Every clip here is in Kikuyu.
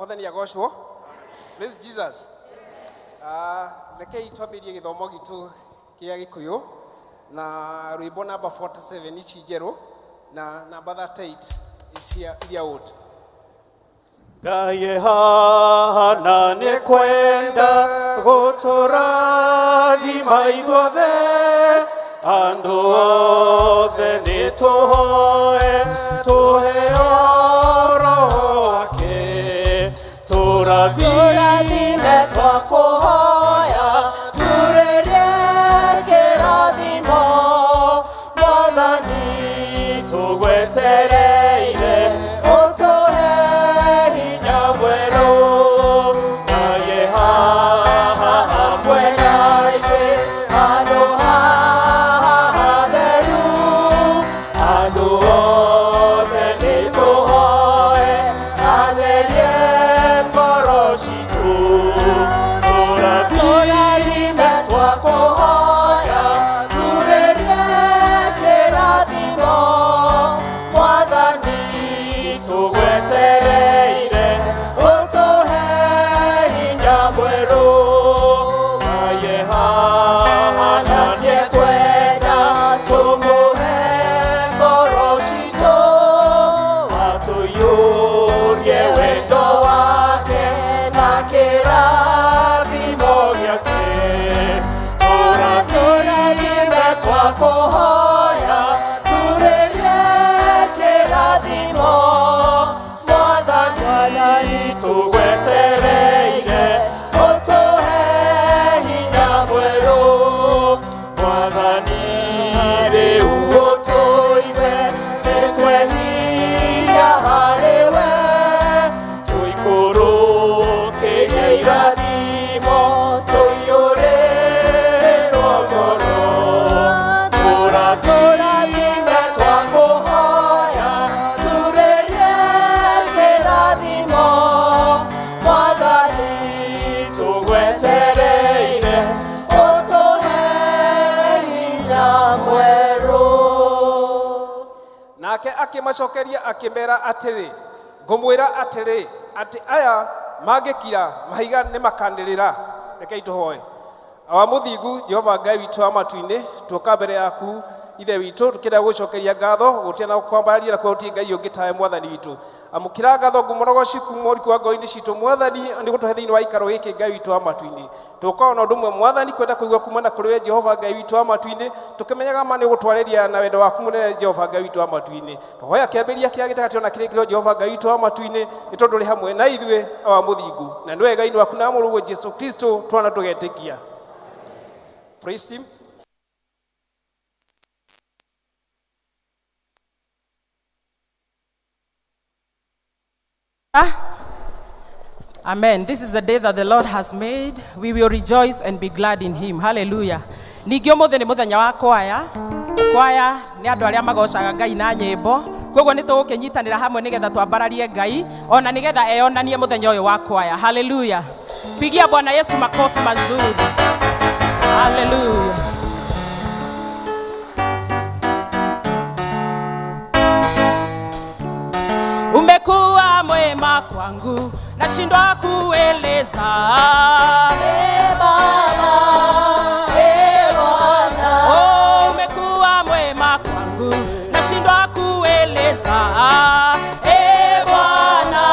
Mwathani agocwo. Praise Jesus. Rekei twambĩrĩrie gĩthomo gitũ kĩa Gĩkũyũ na rwĩmbo namba 47 ici njerũ na namba 38 icia iria old. Ngai haha nĩ kwenda gũtũrathima ithuothe, andũ othe nĩ tũhoe tũheo Roho wake. Tũrathime twakũhoya, turĩrie kĩrathimo, Mwathani tũgwetereire ũtũhe hinya mwerũ. Ngai haha hamwe na ithuĩ handũ haha hatheru. Andũ othe nĩ tũhoe atherie ngoro citũ. Tũrathime twakũhoya, turĩrie kĩrathimo, Mwathani tũgwetereire ũtũhe hinya mwerũ. Ngai haha na nĩekwenda tũmũhe ngoro citũ, atũiyũrie wendo wake na kĩrathimo gĩake. Tũrathime twakũhoya, turĩrie kĩrathimo, Mwathani tũgwetereire ũtũhe hinya mwerũ. Mwathani rĩu ũtũigue nĩtwehia harĩwe, tũikũrũkĩrie irathimo tũiyũrĩrwo ngoro. Tũrathime twakũhoya, turĩrie kĩrathimo, Mwathani tũgwetereire ũtũhe hinya mwerũ. Nake akĩmacokeria akĩmera atĩrĩ, ngũmwĩra atĩrĩ, atĩ aya mangĩkira mahiga nĩ makanĩrĩra. Rekei tũhoe. Awa mũthingu Jehova Ngai witũ wa matu-inĩ, tuoka mbere yaku Ithe witũ tukĩenda gũcokeria ngatho gũtia na kwambararia na kũhutia Ngai ũngĩ tawe Mwathani witũ. Amũkĩra ngatho ngumo na ũgoci kuma ũriku wa ngoro-inĩ citũ Mwathani nĩ gũtũhe thĩinĩ wa ikaro gĩkĩ Ngai witũ wa matu-inĩ. Tũka ona ũndũ ũmwe Mwathani kwenda kũigua kuma na kũrĩ we Jehova Ngai witũ wa matu-inĩ, tũkĩmenyaga ma nĩ ũgũtwarĩria na wendo waku mũnene Jehova Ngai witũ wa matu-inĩ. Tũhoya kĩambĩrĩria kĩa gĩtagatĩ ona kĩrĩkĩrĩro Jehova Ngai witũ wa matu-inĩ, nĩ tondũ ũrĩ hamwe na ithuĩ awa mũthingu, na nĩwe Ngai waku na mũrũguo Jesu Kristo twana tũgetĩkia. Praise team. Amen. This is the day that the Lord has made. We will rejoice and be glad in him. Hallelujah. Ningĩ ũmũthĩ nĩ mũthenya wa kwaya. Kwaya nĩ andũ arĩa magocaga Ngai na nyĩmbo. Koguo nĩ tũgũkĩnyitanĩra hamwe nĩgetha twambararie Ngai ona nĩgetha eyonanie mũthenya ũyũ wa kwaya. Hallelujah. Pigia Bwana Yesu makofi mazuri. Hallelujah. Umekuwa mwema kwangu, nashindwa kueleza. E Baba, e Bwana, Oh, umekuwa mwema kwangu, nashindwa kueleza. E Bwana,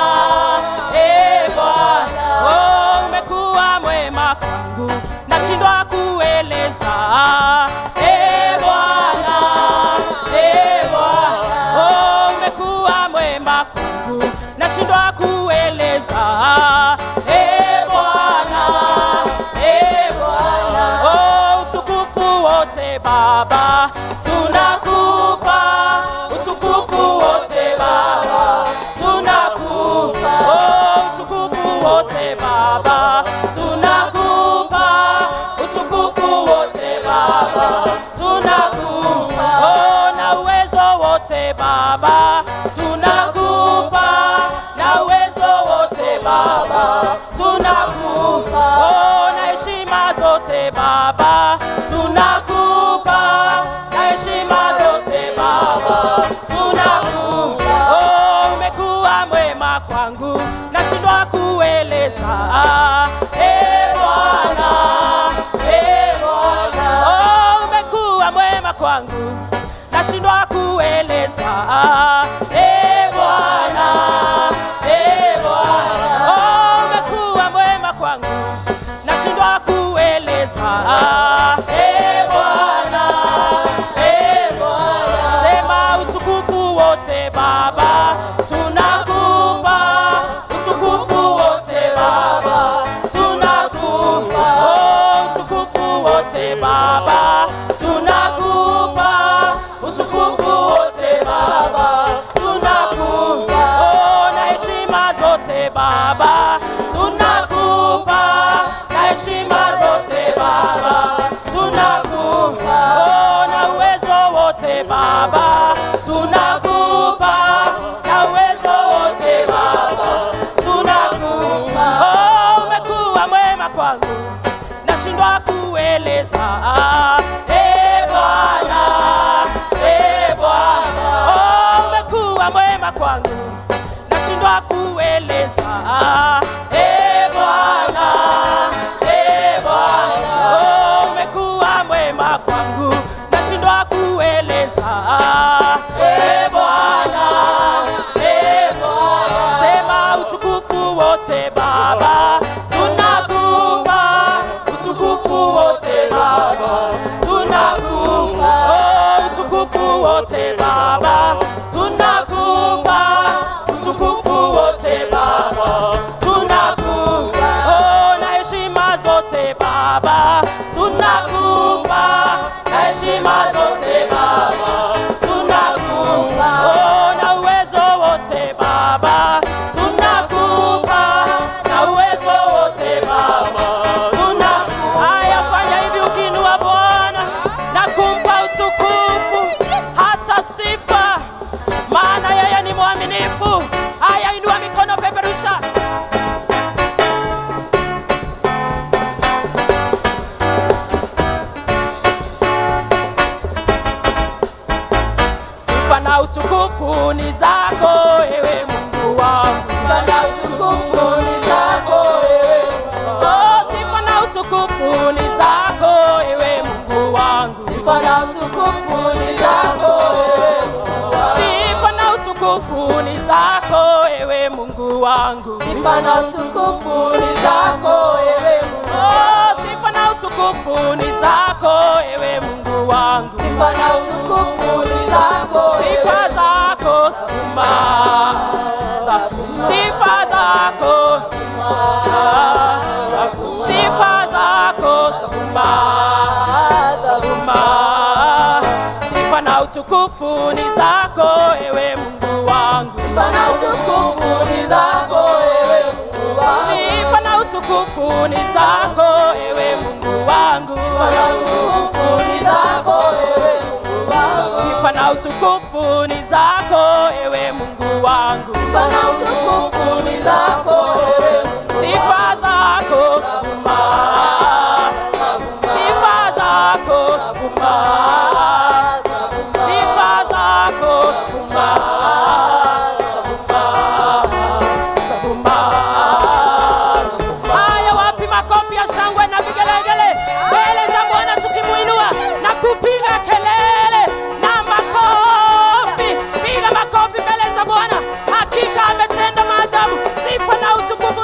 e Bwana, oh, umekuwa mwema kwangu, nashindwa kueleza. E Bwana, e Bwana, oh, umekuwa mwema kwangu, nashindwa kueleza. E Bwana, e Bwana, oh, utukufu wote Baba tunakupa, utukufu wote Baba tunakupa, oh, utukufu wote Baba tunakupa, utukufu wote Baba tunakupa, oh, na uwezo wote Baba tunakupa, na uwezo wote Baba tunakupa, oh, na heshima zote Baba tunakupa, na heshima zote Baba tunakupa, oh, umekuwa mwema kwangu, nashindwa. kwangu, nashindwa kueleza. E Bwana, e Bwana, oh, umekuwa mwema kwangu, nashindwa kueleza. E Bwana, e Bwana, sema utukufu wote Baba tunakupa, utukufu wote Baba tunakupa, oh, utukufu wote Baba tunakupa, utukufu wote Baba tunakupa, oh, na heshima zote Baba tunakupa, na heshima zote Baba tunakupa, oh, na uwezo wote Baba tunakupa, na uwezo wote Baba tunakupa, oh, umekuwa mwema kwangu, nashindwa kueleza. E Bwana, e Bwana, oh, umekuwa mwema kwangu, nashindwa kueleza. E Bwana, e Bwana, oh, umekuwa mwema kwangu, nashindwa kueleza. E Bwana, e Bwana, sema utukufu wote Baba tunakupa, utukufu wote Baba tunakupa, oh, utukufu wote Baba tunakupa, utukufu wote Baba tunakupa, oh, na heshima zote Baba tunakupa, na heshima zote Baba tunakupa, oh, na uwezo wote Baba tunakupa, na uwezo wote Baba tunakupa. Haya, fanya hivi ukiinua Bwana na kumpa utukufu hata sifa, maana yeye ni mwaminifu. Haya, inua mikono, peperusha. Sifa na utukufu ni zako ewe Mungu wangu. Sifa na utukufu ni zako ewe Mungu. Oh, sifa na utukufu ni zako ewe Mungu wangu. Sifa na utukufu ni zako ewe Mungu wangu. Sifa na utukufu ni zako ewe Mungu wangu. Sifa na utukufu ni zako ewe Mungu. Oh, sifa na utukufu ni zako ewe Mungu wangu. Sifa na utukufu ni zako ewe Sifa zako zuma, sifa zako, sifa zako zuma, zuma. Sifa na utukufu ni zako ewe Mungu wangu. Sifa na utukufu ni zako ewe Mungu wangu. Sifa na utukufu ni zako ewe Mungu wangu. Sifa na utukufu ni zako ewe Mungu wangu. Sifa na utukufu ni zako ewe Mungu wangu. Sifa na utukufu ni zako ewe Mungu. Sifa zako zuma, sifa zako zuma, sifa zako zuma, zuma, zuma. Haya, wapi makofi ya shangwe na vigelegele mbele za Bwana tukimuinua na kupiga kelele na makofi. Piga makofi mbele za Bwana, hakika ametenda maajabu. Sifa na utukufu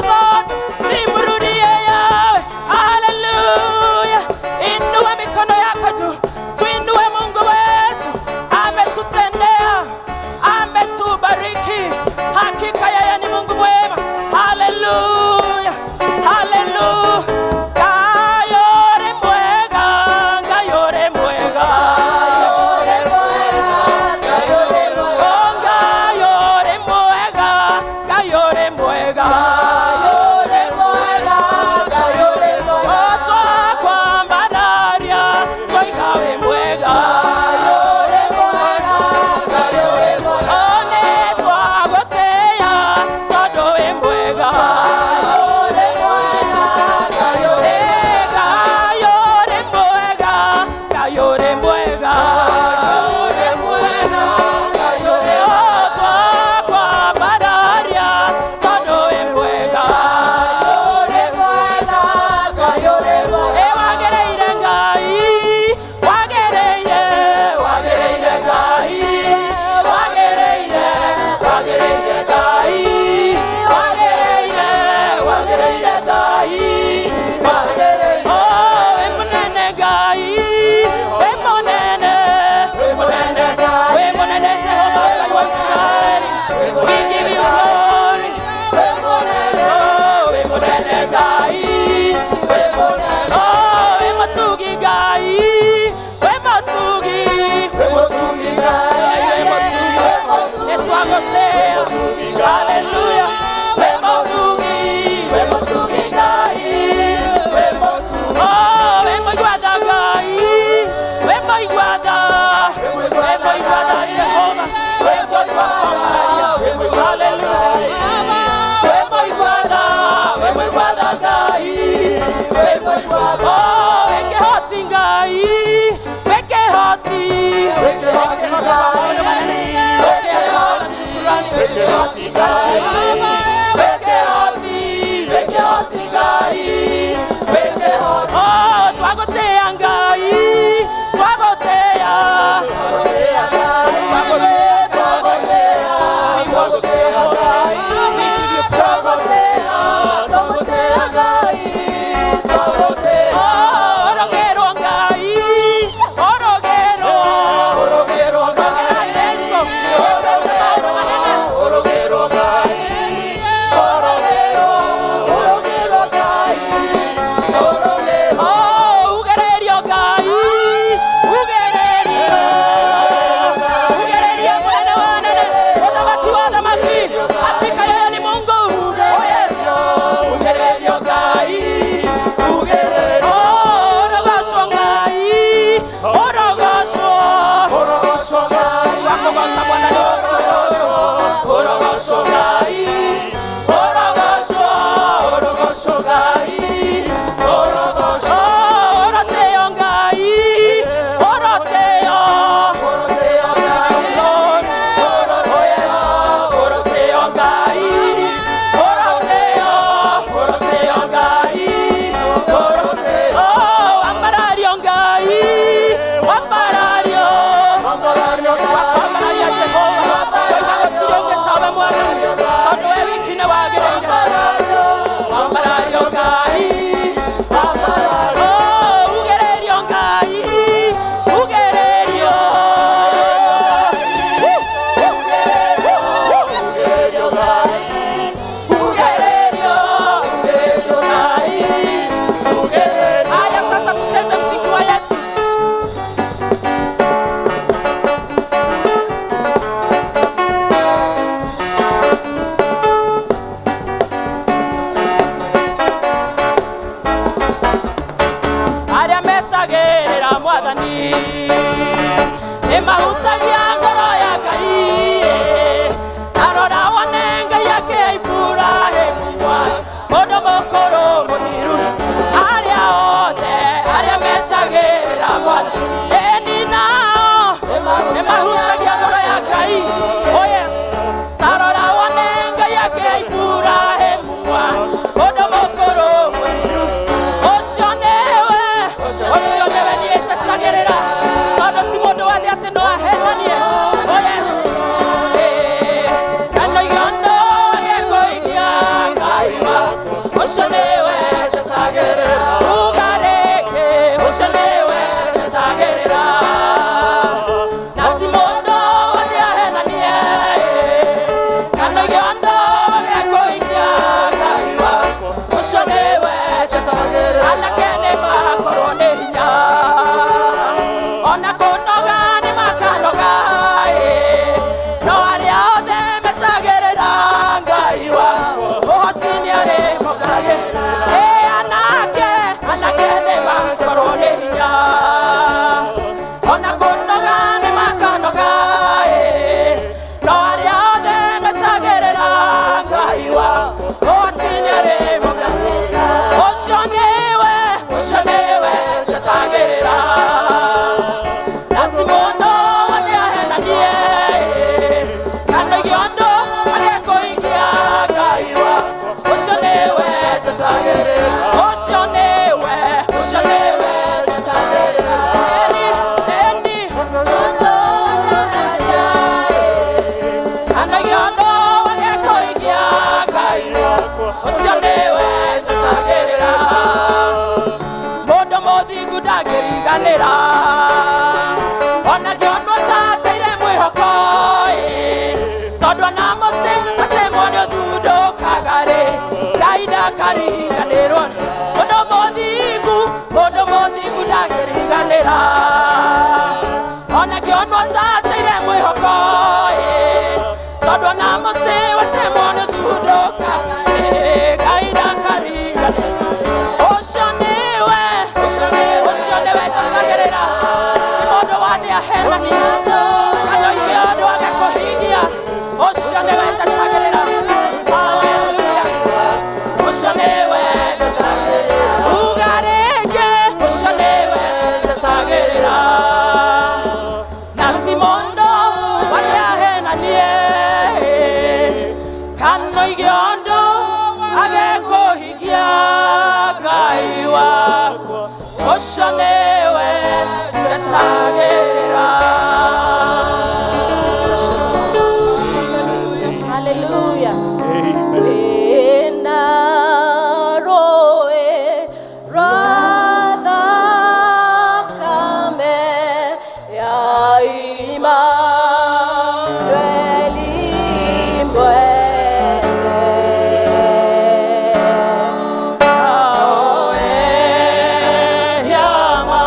Wĩkĩhoti Ngai, wĩkĩhoti, wĩkĩhoti Ngai, wĩkĩhoti. Oh, twagũtĩĩa Ngai, twagũtĩĩa. Twagũtĩĩa Ngai, twagũtĩĩa, twagũtĩĩa Ngai, twagũtĩĩa, twagũtĩĩa Ngai, twagũtĩĩa. Oh, orogerwo Ngai, orogerwo. Orogerwo Ngai, Jesu, wĩkĩte maũndũ manene. orogerwo Ngai, orogerwo, orogerwo Ngai, orogerwo. Oh, ugererio Ngai, ugererio. Ugererio mũnene wa anene, mũthamaki wa athamaki. Hakika yeye ni Mungu. Oh, yes. Ugererio Ngai, ugererio. Oh, orogocwo Ngai, orogocwo. Orogocwo Ngai, Twakũgoca Bwana nĩ orogocwo Ngai, orogocwo, orogocwo Ngai, orogocwo. Oh, orotĩo Ngai, orotĩo. Orotĩo Ngai, Lord, orotĩo, orotĩo Ngai, orotĩo, orotĩo Ngai, orotĩo. oh, ambarario Ngai, ambarario. Ambarario Ngai, Twambararia Jehova, twoiga gũtirĩ ũngĩ tawe Mwathani, tondũ we wiki nĩ wagĩrĩire. ambarario Ngai, ambarario. Oh, ugererio Ngai, ugererio. Ugererio Ngai, ugererio, ugererio Ngai, ugererio. Haya, sasa tucheze mziki wa Yesu. Arĩa metagĩrĩra Mwathani nĩ mahutagia ngoro ya Ngai. Ta rora wone Ngai akĩhe Iburahĩmu mwana, mũndũ mũkũrũ mũthiru. Arĩa othe arĩa metagĩrĩra Mwathani, ĩni nao nĩ mahutagia ngoro ya Ngai. Oh yes. Ta rora wone Ngai akĩhe Iburahĩmu mwana, mũndũ mũkũrũ mũthiru. Ũcio nĩwe, ũcio nĩwe niĩ njetagĩrĩra, tondũ ti mũndũ wa thĩ atĩ no ahenanie. Oh yes. Kana igĩondo gĩkũikia Ngai wa, ũcio nĩwe njetagĩrĩra. Uga rĩngĩ, ũcio nĩwe njetagĩrĩra. Na ti mũndũ wa thĩ ahenanie, kana igĩondo gĩkũikia Ngai wa, ũcio nĩwe njetagĩrĩra. Anake nĩ makorwo nĩ hinya, ona kũnoga nĩ makanoga, no arĩa othe metagĩrĩra Ngai wa ũhoti nĩ arĩ mongagĩrĩra. Ĩ anake, anake nĩ makorwo nĩ hinya, ona kũnoga nĩ makanoga, no arĩa othe metagĩrĩra Ngai wa ũhoti nĩ arĩ mongagĩrĩra. Ũcio nĩwe, ũcio nĩwe njetagĩrĩra. Na ti mũndũ wa thĩ ahenanie, kana igĩondo agĩkũikia Ngai wa, ũcio nĩwe njetagĩrĩra. Ũcio nĩwe, ũcio nĩwe njetagĩrĩra. Ĩni, ĩni, kana igĩondo agĩkũikia Ngai wa, ũcio nĩwe njetagĩrĩra. Mũndũ mũthingu ndangĩriganĩra, ona kĩonwo tateire mwĩhoko, tondũ ona mũtĩ watemwo nĩ ũthundũkaga rĩ, Ngai ndakariganĩrwo. Mũndũ mũthingu, mũndũ mũthingu ndangĩriganĩra, ona kĩonwo tateire mwĩhoko, tondũ ona mũtĩ watemwo nĩ ũthundũkaga rĩ, Ngai ndakariganĩrwo. Ũcio nĩwe, ũcio nĩwe njetagĩrĩra, ti mũndũ wa thĩ ahenanie, kana oige ũndũ age kũhingia. Ũcio nĩwe njetagĩrĩra. Hallelujah. Ũcio nĩwe njetagĩrĩra. Uga rĩngĩ, ũcio nĩwe njetagĩrĩra. Ũcio nĩwe njetagĩrĩra. Hallelujah. Wĩna rũĩ rwa thakame ya Imanueli mwene. Naoe yama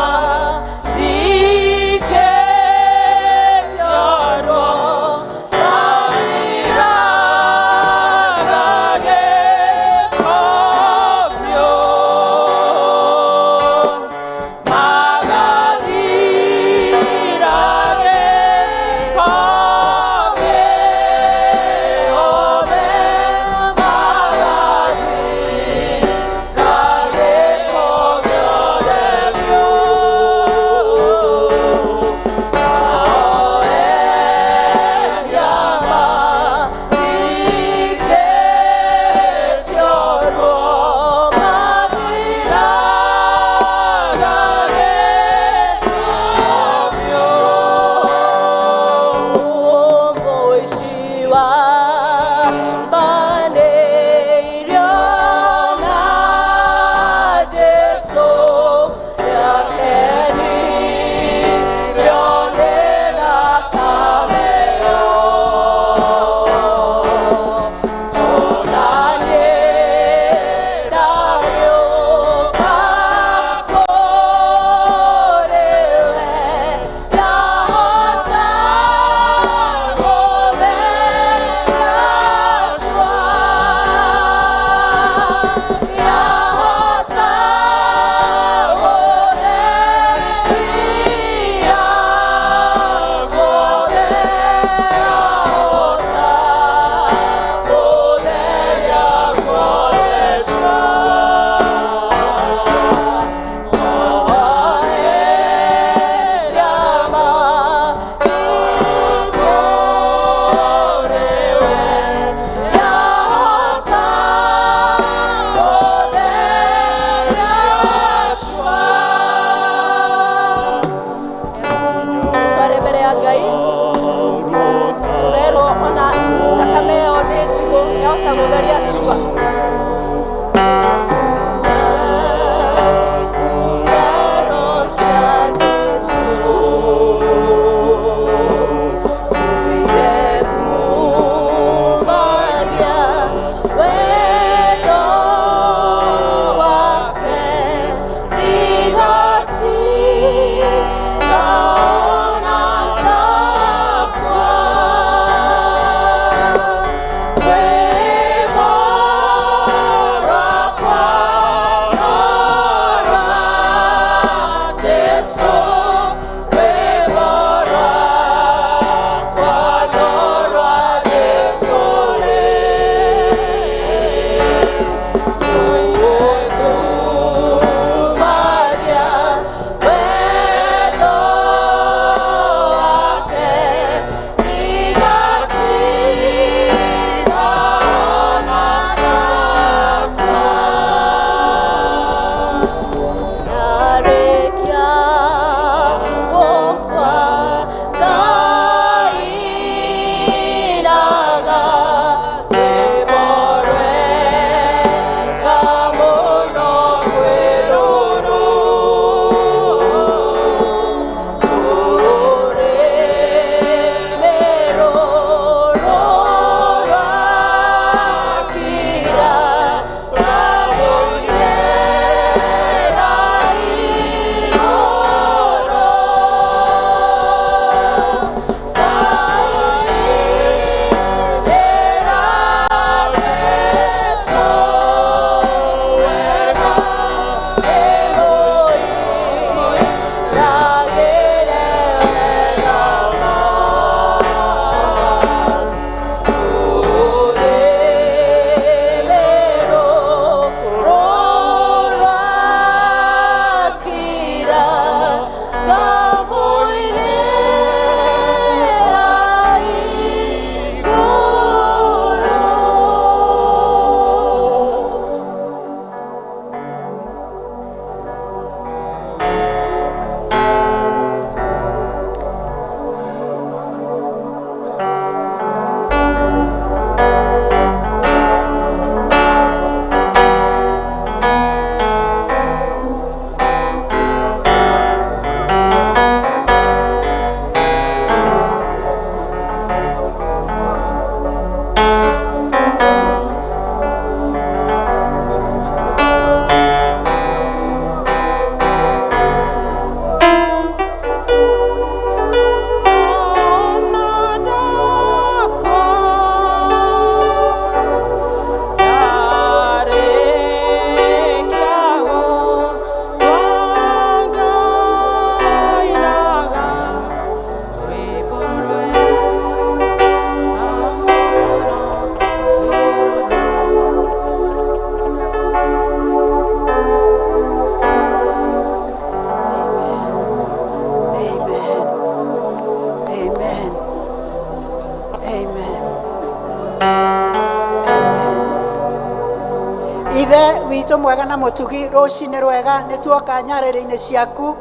Mwega na mũtugi, rũcinĩ rwega nĩ tuoka nyarĩrĩ-inĩ ciaku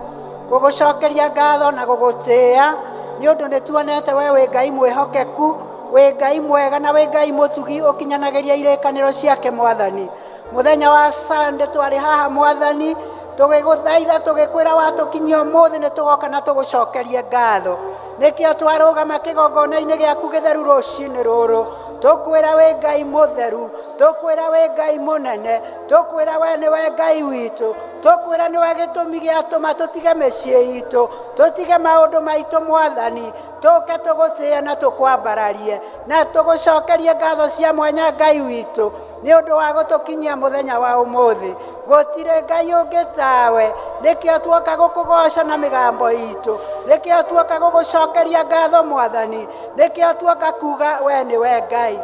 gũgũcokeria ngatho na gũgũtĩĩa nĩ ũndũ nĩ tuonete we wĩ Ngai mwĩhokeku, wĩ Ngai mwega na wĩ Ngai mũtugi ũkinyanagĩria irĩkanĩro ciake Mwathani. Mũthenya wa Sunday twarĩ haha Mwathani tũgĩgũthaitha tũgĩkwĩra watũkinyia ũmũthĩ nĩ tũgoka na tũgũcokerie ngatho. Nĩkĩo twarũgama kĩgongona-inĩ gĩaku gĩtheru rũcinĩ rũrũ, tũkwĩra wĩ Ngai mũtheru, tũkwĩra wĩ Ngai mũnene, tũkwĩra we nĩwe Ngai witũ, tũkwĩra nĩwe gĩtũmi gĩatũma tũtige mĩciĩ itũ, tũtige maũndũ maitũ Mwathani, tũke tũgũtĩe na tũkwambararie na tũgũcokerie ngatho cia mwanya Ngai witũ nĩ ũndũ wa gũtũkinyia mũthenya wa ũmũthĩ. Gũtirĩ Ngai ũngĩ tawe, nĩkĩo tuoka gũkũgoca na mĩgambo itũ, nĩkĩo tuoka gũgũcokeria ngatho Mwathani, nĩkĩo tuoka kuga we nĩwe Ngai,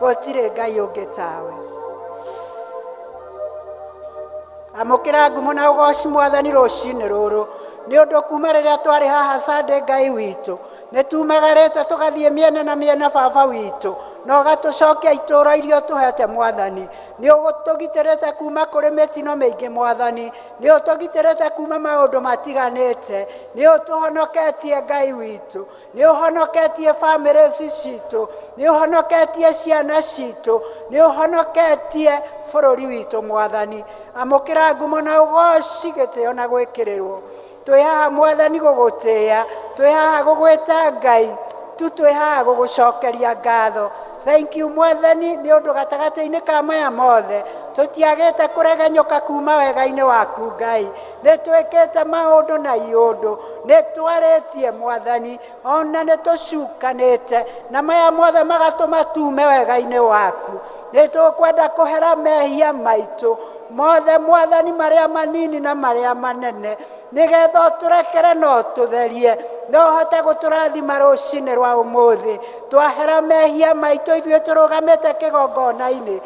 gũtirĩ Ngai ũngĩ tawe. Amũkĩra ngumo na ũgoci Mwathani rũcinĩ rũrũ nĩ ũndũ kuma rĩrĩa twarĩ haha Sunday Ngai witũ nĩ tumagarĩte tũgathiĩ mĩena na mĩena baba witũ na ũgatũcokia itũũro iria ũtũhete Mwathani. Nĩ ũtũgitĩrĩte kuma kũrĩ mĩtino mĩingĩ Mwathani, nĩ ũtũgitĩrĩte kuma maũndũ matiganĩte, nĩ ũtũhonoketie Ngai witũ, nĩ ũhonoketie bamĩrĩ ici citũ, nĩ ũhonoketie ciana citũ, nĩ ũhonoketie bũrũri witũ Mwathani. Amũkĩra ngumo na ũgoci gĩtĩo na gwĩkĩrĩrwo. Twĩ haha Mwathani gũgũtĩĩa, twĩ haha gũgwĩta Ngai tu, twĩ haha gũgũcokeria ngatho. Thank you Mwathani nĩ ũndũ gatagatĩ-inĩ ka maya mothe tũtiagĩte kũregenyũka kuma wega-inĩ waku Ngai. Nĩ twĩkĩte maũndũ na iũndũ, nĩ twarĩtie Mwathani, ona nĩ tũcukanĩte na maya mothe magatũma tume wega-inĩ waku. Nĩ tũkwenda kũhera mehia maitũ mothe Mwathani, marĩa manini na marĩa manene, nĩgetha ũtũrekere na ũtũtherie no ũhote gũtũrathima rũcinĩ rwa ũmũthĩ. Twahera mehia maitũ ithuĩ tũrũgamĩte kĩgongona-inĩ,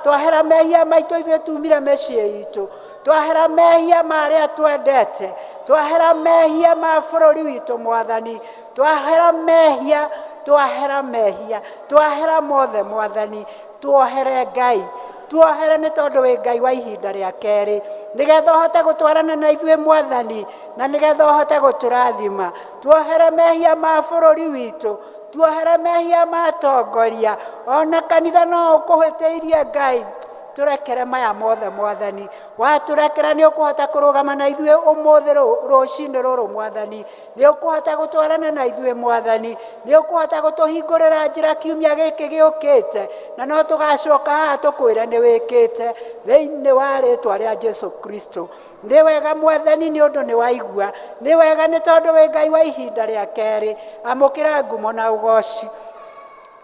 twahera mehia maitũ ithuĩ tumire mĩciĩ itũ, twahera mehia ma arĩa twendete, twahera mehia ma bũrũri witũ Mwathani, twahera mehia, twahera mehia, twahera mothe Mwathani, tuohere Ngai, tuohere nĩ tondũ wĩ Ngai wa ihinda rĩa kerĩ, nĩgetha ũhote gũtwarana na ithuĩ Mwathani, na nĩgetha ũhote gũtũrathima. Tuohere mehia ma bũrũri witũ, tuohere mehia ma atongoria, ona kanitha no ũkũhĩtĩirie Ngai, tũrekere maya mothe Mwathani. Watũrekera nĩ ũkũhota kũrũgama na ithuĩ ũmũthĩ rũcinĩ rũrũ Mwathani, nĩ ũkũhota gũtwarana na ithuĩ Mwathani, nĩ ũkũhota gũtũhingũrĩra njĩra kiumia gĩkĩ gĩũkĩte, na no tũgacoka haha tũkwĩre nĩ wĩkĩte thĩinĩ wa rĩtwa rĩa Jesu Kristo. Nĩ wega Mwathani nĩ ũndũ nĩ waigua, nĩ wega nĩ tondũ wĩ Ngai wa ihinda rĩa kerĩ. Amũkĩra ngumo na ũgoci.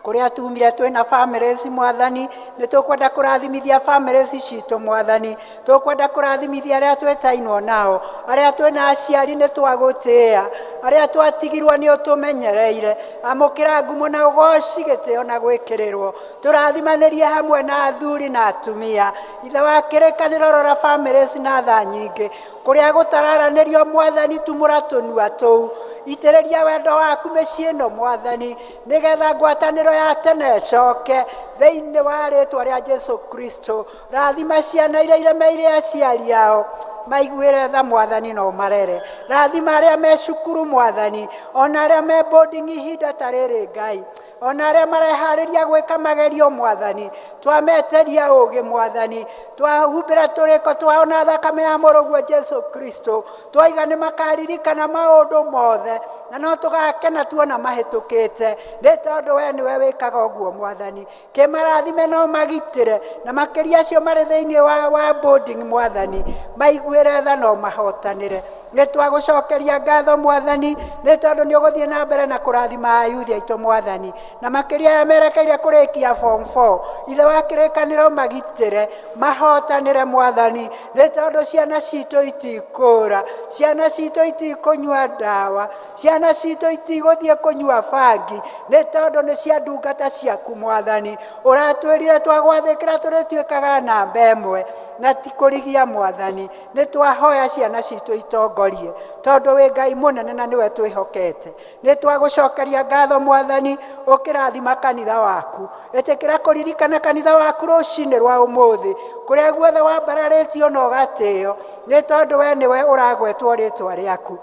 Kũrĩa tumire twĩna families Mwathani, nĩ tũkwenda kũrathimithia families citũ Mwathani, tũkwenda kũrathimithia arĩa twĩtainwo nao, arĩa twĩna aciari nĩ twagũtĩĩa, arĩa twatigirwo nĩ ũtũmenyereire. Amũkĩra ngumo na ũgoci gĩtĩo na gwĩkĩrĩrwo. Tũrathimanĩrie hamwe na athuri na atumia. Ithe wa kĩrĩkanĩro, rora families na tha nyingĩ, kũrĩa gũtararanĩrio Mwathani, tumũra tũnua tũu, itĩrĩria wendo waku mĩciĩ ĩno Mwathani, nĩgetha ngwatanĩro ya tene ĩcoke thĩinĩ wa rĩtwa rĩa Jesu Kristo. Rathima ciana iria iremeire aciari ao, maiguĩre tha Mwathani na ũmarere. Rathima arĩa me cukuru Mwathani, ona arĩa me boarding ihinda ta rĩrĩ Ngai, ona arĩa mareharĩria gwĩka magerio Mwathani, twameteria ũũgĩ Mwathani, twahumbĩra tũrĩko twao na thakame ya mũrũguo Jesu Kristo, twaiga nĩ makaririkana maũndũ mothe na no tũgakena tuona mahĩtũkĩte, nĩ tondũ we nĩwe wĩkaga ũguo Mwathani. Kĩmarathime no magitĩre, na makĩria acio marĩ thĩinĩ wa boarding Mwathani, maiguĩre tha no mahotanĩre. Nĩ twagũcokeria ngatho Mwathani, nĩ tondũ nĩ ũgũthiĩ na mbere na kũrathima ayuthi aitũ Mwathani, na makĩria aya merekeire kũrĩkia form 4, Ithe wa kĩrĩkanĩro magitĩre, mahotanĩre Mwathani, nĩ tondũ ciana citũ itikũra, ciana citũ itikũnyua ndawa, ciana citũ itigũthiĩ kũnyua bangi, nĩ tondũ nĩ cia ndungata ciaku Mwathani. Ũratwĩrire twagwathĩkĩra tũrĩtuĩkaga namba ĩmwe. Na ti kũrigia Mwathani, nĩ twahoya ciana citũ itongorie, tondũ wĩ Ngai mũnene na nĩwe twĩhokete. Nĩ twagũcokeria ngatho Mwathani, ũkĩrathima kanitha waku. Ĩtĩkĩra kũririkana kanitha waku rũcinĩ rwa ũmũthĩ, kũrĩa guothe wambararĩtio na ũgatĩo, nĩ tondũ we nĩwe ũragwetwo rĩtwa rĩaku.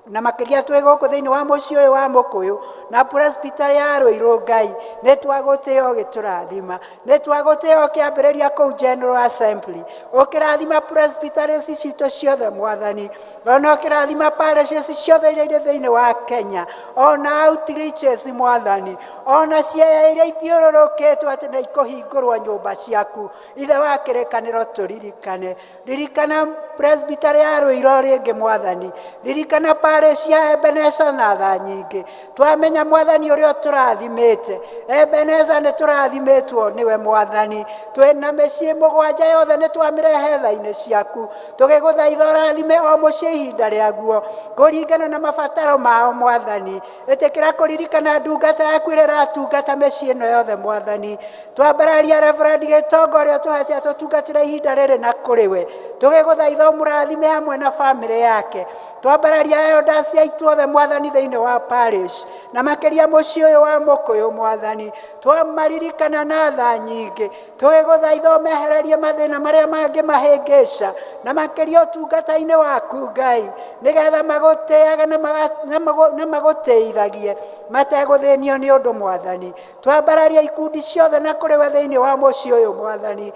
Na makĩria twĩ gũkũ thĩinĩ wa mũciĩ ũyũ wa Mũkũyũ na presbytery ya Rũirũ, Ngai nĩ twagũtĩo ũgĩtũrathima, nĩ twagũtĩo ũkĩambĩrĩria kũu General Assembly, ũkĩrathima presbyteries citũ ciothe Mwathani, ona ũkĩrathima parishes ciothe iria irĩ thĩinĩ wa Kenya, ona outreaches Mwathani, ona ciea iria ithiũrũrũkĩtwo atĩ nĩ ikũhingũrwo nyũmba ciaku. Ithe wa kĩrĩkanĩro, tũririkane, ririkana presbytery ya Rũirũ rĩngĩ Mwathani, ririkana parish ya Ebeneza na tha nyingĩ. Twamenya Mwathani ũrĩa ũtũrathimĩte, Ebeneza nĩ tũrathimĩtwo nĩwe Mwathani. Twĩna mĩciĩ 7 yothe nĩ twamĩrehe tha-inĩ ciaku, tũgĩgũthaitha ũrathime o mũciĩ ihinda rĩaguo kũringana na mabataro mao Mwathani. Ĩtĩkĩra kũririkana ndungata yaku ĩrĩa ĩratungata mĩciĩ ĩno yothe Mwathani. Twambararia Reverend Gĩtongo ũrĩa ũtũhete atũtungatĩre ihinda rĩrĩ na kũrĩ we, tũgĩgũthaitha ũmũrathime hamwe na bamĩrĩ yake. Twambararia elders aitũ othe Mwathani thĩinĩ wa parish, na makĩria mũciĩ ũyũ wa Mũkũyũ Mwathani, twamaririkana na tha nyingĩ, tũgĩgũthaitha ũmehererie mathĩna marĩa mangĩ mahĩngĩca, na makĩria ũtungata-inĩ waku Ngai, nĩgetha magũtĩage na magũtĩithagie mategũthĩnio nĩ ũndũ Mwathani. Twambararia ikundi ciothe na kũrĩ we thĩinĩ wa mũciĩ ũyũ Mwathani.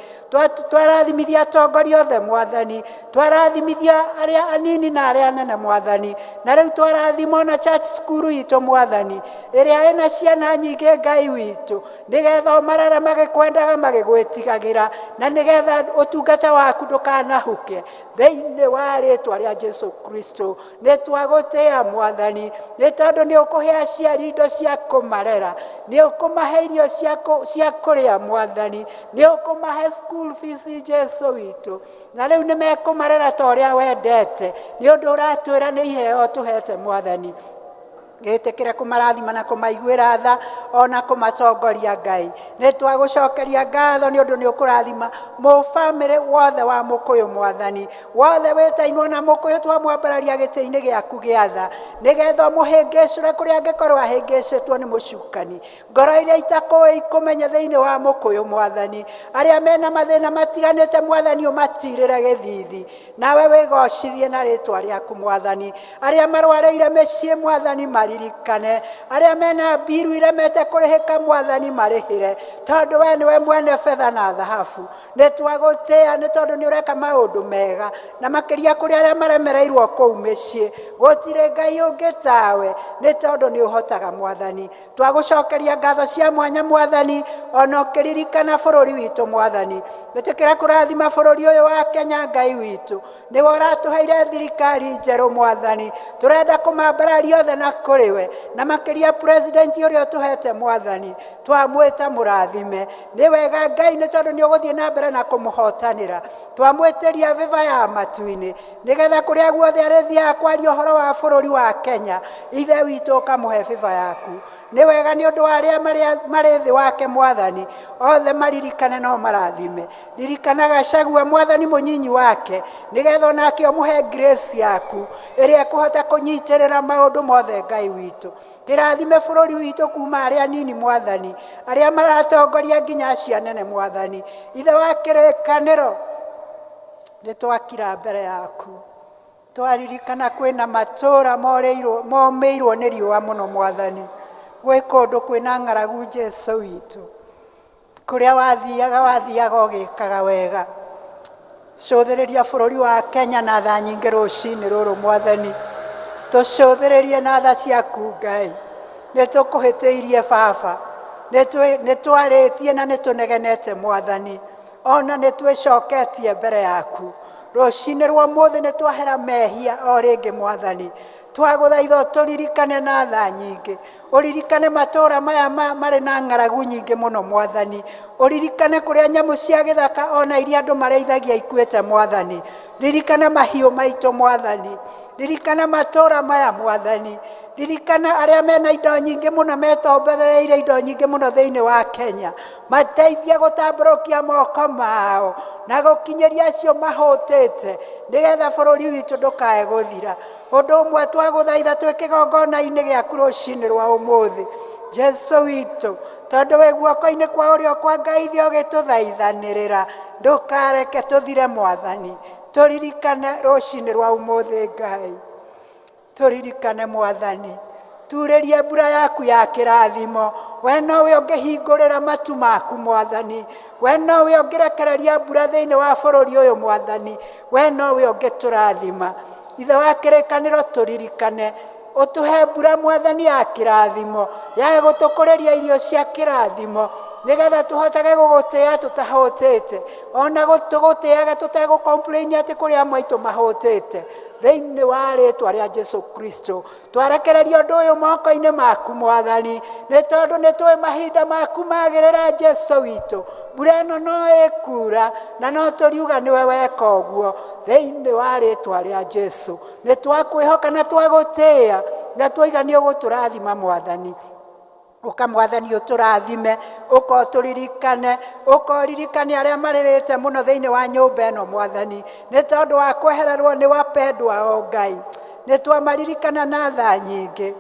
Twarathimithia atongoria othe Mwathani, twarathimithia arĩa anini na arĩa anene Mwathani, na rĩu twarathima ona church school itũ Mwathani, ĩrĩa ĩna ciana nyingĩ Ngai witũ, nĩgetha ũmarere magĩkwendaga magĩgwĩtigagĩra, na nĩgetha ũtungata waku ndũkanahuke thĩinĩ wa rĩtwa rĩa Jesu Kristo. Nĩ twagũtĩĩa Mwathani, nĩ tondũ nĩ ũkũhe aciari indo cia kũmarera, nĩ ũkũmahe irio cia kũrĩa Mwathani, nĩ ũkũmahe school fees Jesu witũ, na rĩu nĩ mekũmarera ta ũrĩa wendete, nĩ ũndũ ũratwĩra nĩ iheo tũhete Mwathani. Gĩtĩkĩre kũmarathima na kũmaiguĩra tha ona kũmatongoria Ngai. Nĩ twagũcokeria ngatho nĩ ũndũ nĩ ũkũrathima mũbamĩrĩ wothe wa Mũkũyũ Mwathani, wothe wĩtainwo na Mũkũyũ, twamwambararia gĩtĩ-inĩ gĩaku gĩa tha, nĩgetha ũmũhĩngĩcũre kũrĩa angĩkorwo ahĩngĩcĩtwo nĩ mũcukani. Ngoro iria itakũĩ ikũmenye thĩinĩ wa Mũkũyũ Mwathani, arĩa mena mathĩna matiganĩte Mwathani ũmatirĩre gĩthithi, nawe wĩgocithie na rĩtwa rĩaku Mwathani. Arĩa marwarĩire mĩciĩ Mwathani maririkane, arĩa mena mbiru iremete kũrĩhĩka Mwathani marĩhĩre, tondũ we nĩwe mwene betha na thahabu. Nĩ twagũtĩĩa nĩ tondũ nĩ ũreka maũndũ mega, na makĩria kũrĩ arĩa maremereirwo kũu mĩciĩ. Gũtirĩ Ngai ũngĩ tawe, nĩ tondũ nĩ ũhotaga Mwathani. Twagũcokeria ngatho cia mwanya Mwathani, ona ũkĩririkana bũrũri witũ Mwathani. Ĩtĩkĩra kũrathima bũrũri ũyũ wa Kenya Ngai witũ, nĩwe ũratũheire thirikari njerũ Mwathani. Tũrenda kũmambararia othe na kũrĩ we, na makĩria president ũrĩa ũtũhete Mwathani, twamwĩta mũrathime. Nĩ wega Ngai, nĩ tondũ nĩ ũgũthiĩ na mbere na kũmũhotanĩra. Twamwĩtĩria vĩva ya matu-inĩ, nĩgetha kũrĩa guothe arĩthiaga kwaria ũhoro wa bũrũri wa Kenya, Ithe witũ ũkamũhe vĩva yaku. Nĩ wega nĩ ũndũ wa arĩa marĩ thĩ wake Mwathani, othe maririkane no marathime. Ririkana Gachagua Mwathani mũnyinyi wake, nĩgetha onake ũmũhe grace yaku ĩrĩa ĩkũhota kũnyitĩrĩra maũndũ mothe Ngai witũ. Kĩrathime bũrũri witũ kuma arĩa anini Mwathani, arĩa maratongoria nginya acio anene Mwathani. Ithe wa kĩrĩkanĩro, nĩ twakira mbere yaku, twaririkana kwĩna matũũra momĩirwo nĩ riũa mũno Mwathani, gwĩ kũndũ kwĩna ng'aragu Jesu witũ, kũrĩa wathiaga wathiaga ũgĩkaga wega. Cũthĩrĩria bũrũri wa Kenya na tha nyingĩ rũcinĩ rũrũ Mwathani, tũcũthĩrĩrie na tha ciaku Ngai. Nĩ tũkũhĩtĩirie Baba, nĩ twarĩtie na nĩ tũnegenete Mwathani, ona nĩ twĩcoketie mbere yaku. Rũcinĩ rwa ũmũthĩ nĩ twahera mehia o rĩngĩ Mwathani, twagũthaitha ũtũririkane na tha nyingĩ, ũririkane matũũra maya marĩ na ng'aragu nyingĩ mũno Mwathani, ũririkane kũrĩa nyamũ cia gĩthaka ona iria andũ marĩithagia ikuĩte Mwathani, ririkana mahiũ maitũ Mwathani, ririkana matũũra maya Mwathani, Ririkana arĩa mena indo nyingĩ mũno metombereire indo nyingĩ mũno thĩinĩ wa Kenya, mateithie gũtambũrũkia moko mao na gũkinyĩria acio mahũtĩte nĩgetha bũrũri witũ ndũkae gũthira. Ũndũ ũmwe twagũthaitha twĩ kĩgongona-inĩ gĩaku rũcinĩ rwa ũmũthĩ, Jesu witũ, tondũ wĩ guoko-inĩ kwa ũrĩo kwa Ngai ithe ũgĩtũthaithanĩrĩra, ndũkareke tũthire Mwathani. Tũririkane rũcinĩ rwa ũmũthĩ Ngai, tũririkane Mwathani, turĩrie mbura yaku ya kĩrathimo. We nowe ũngĩhingũrĩra matu maku Mwathani, we nowe ũngĩrekereria mbura thĩinĩ wa bũrũri ũyũ Mwathani, we nowe ũngĩtũrathima. Ithe wa kĩrĩkanĩro tũririkane, ũtũhe mbura Mwathani ya kĩrathimo, ya gũtũkũrĩria irio cia kĩrathimo, nĩgetha tũhotage gũgũtĩa tũtahũtĩte, ona tũgũtĩage tũtegũ-complain atĩ kũrĩ amwe aitũ mahũtĩte. Thĩinĩ wa rĩtwa rĩa Jesu Kristo twarekereria ũndũ ũyũ moko-inĩ maku Mwathani, nĩ tondũ nĩ tũĩ mahinda maku magĩrĩra Jesu witũ. Mbura ĩno no ĩkura na no tũriuga nĩwe weka ũguo. Thĩinĩ wa rĩtwa rĩa Jesu nĩ twakwĩhoka na twagũtĩĩa na twaiga nĩ ũgũtũrathima Mwathani. Ũka Mwathani ũtũrathime, ũka ũtũririkane, ũka ũririkane arĩa marĩrĩte mũno thĩinĩ wa nyũmba ĩno Mwathani, nĩ tondũ wa kwehererwo nĩ wapendwa o Ngai. Nĩ twamaririkana na tha nyingĩ,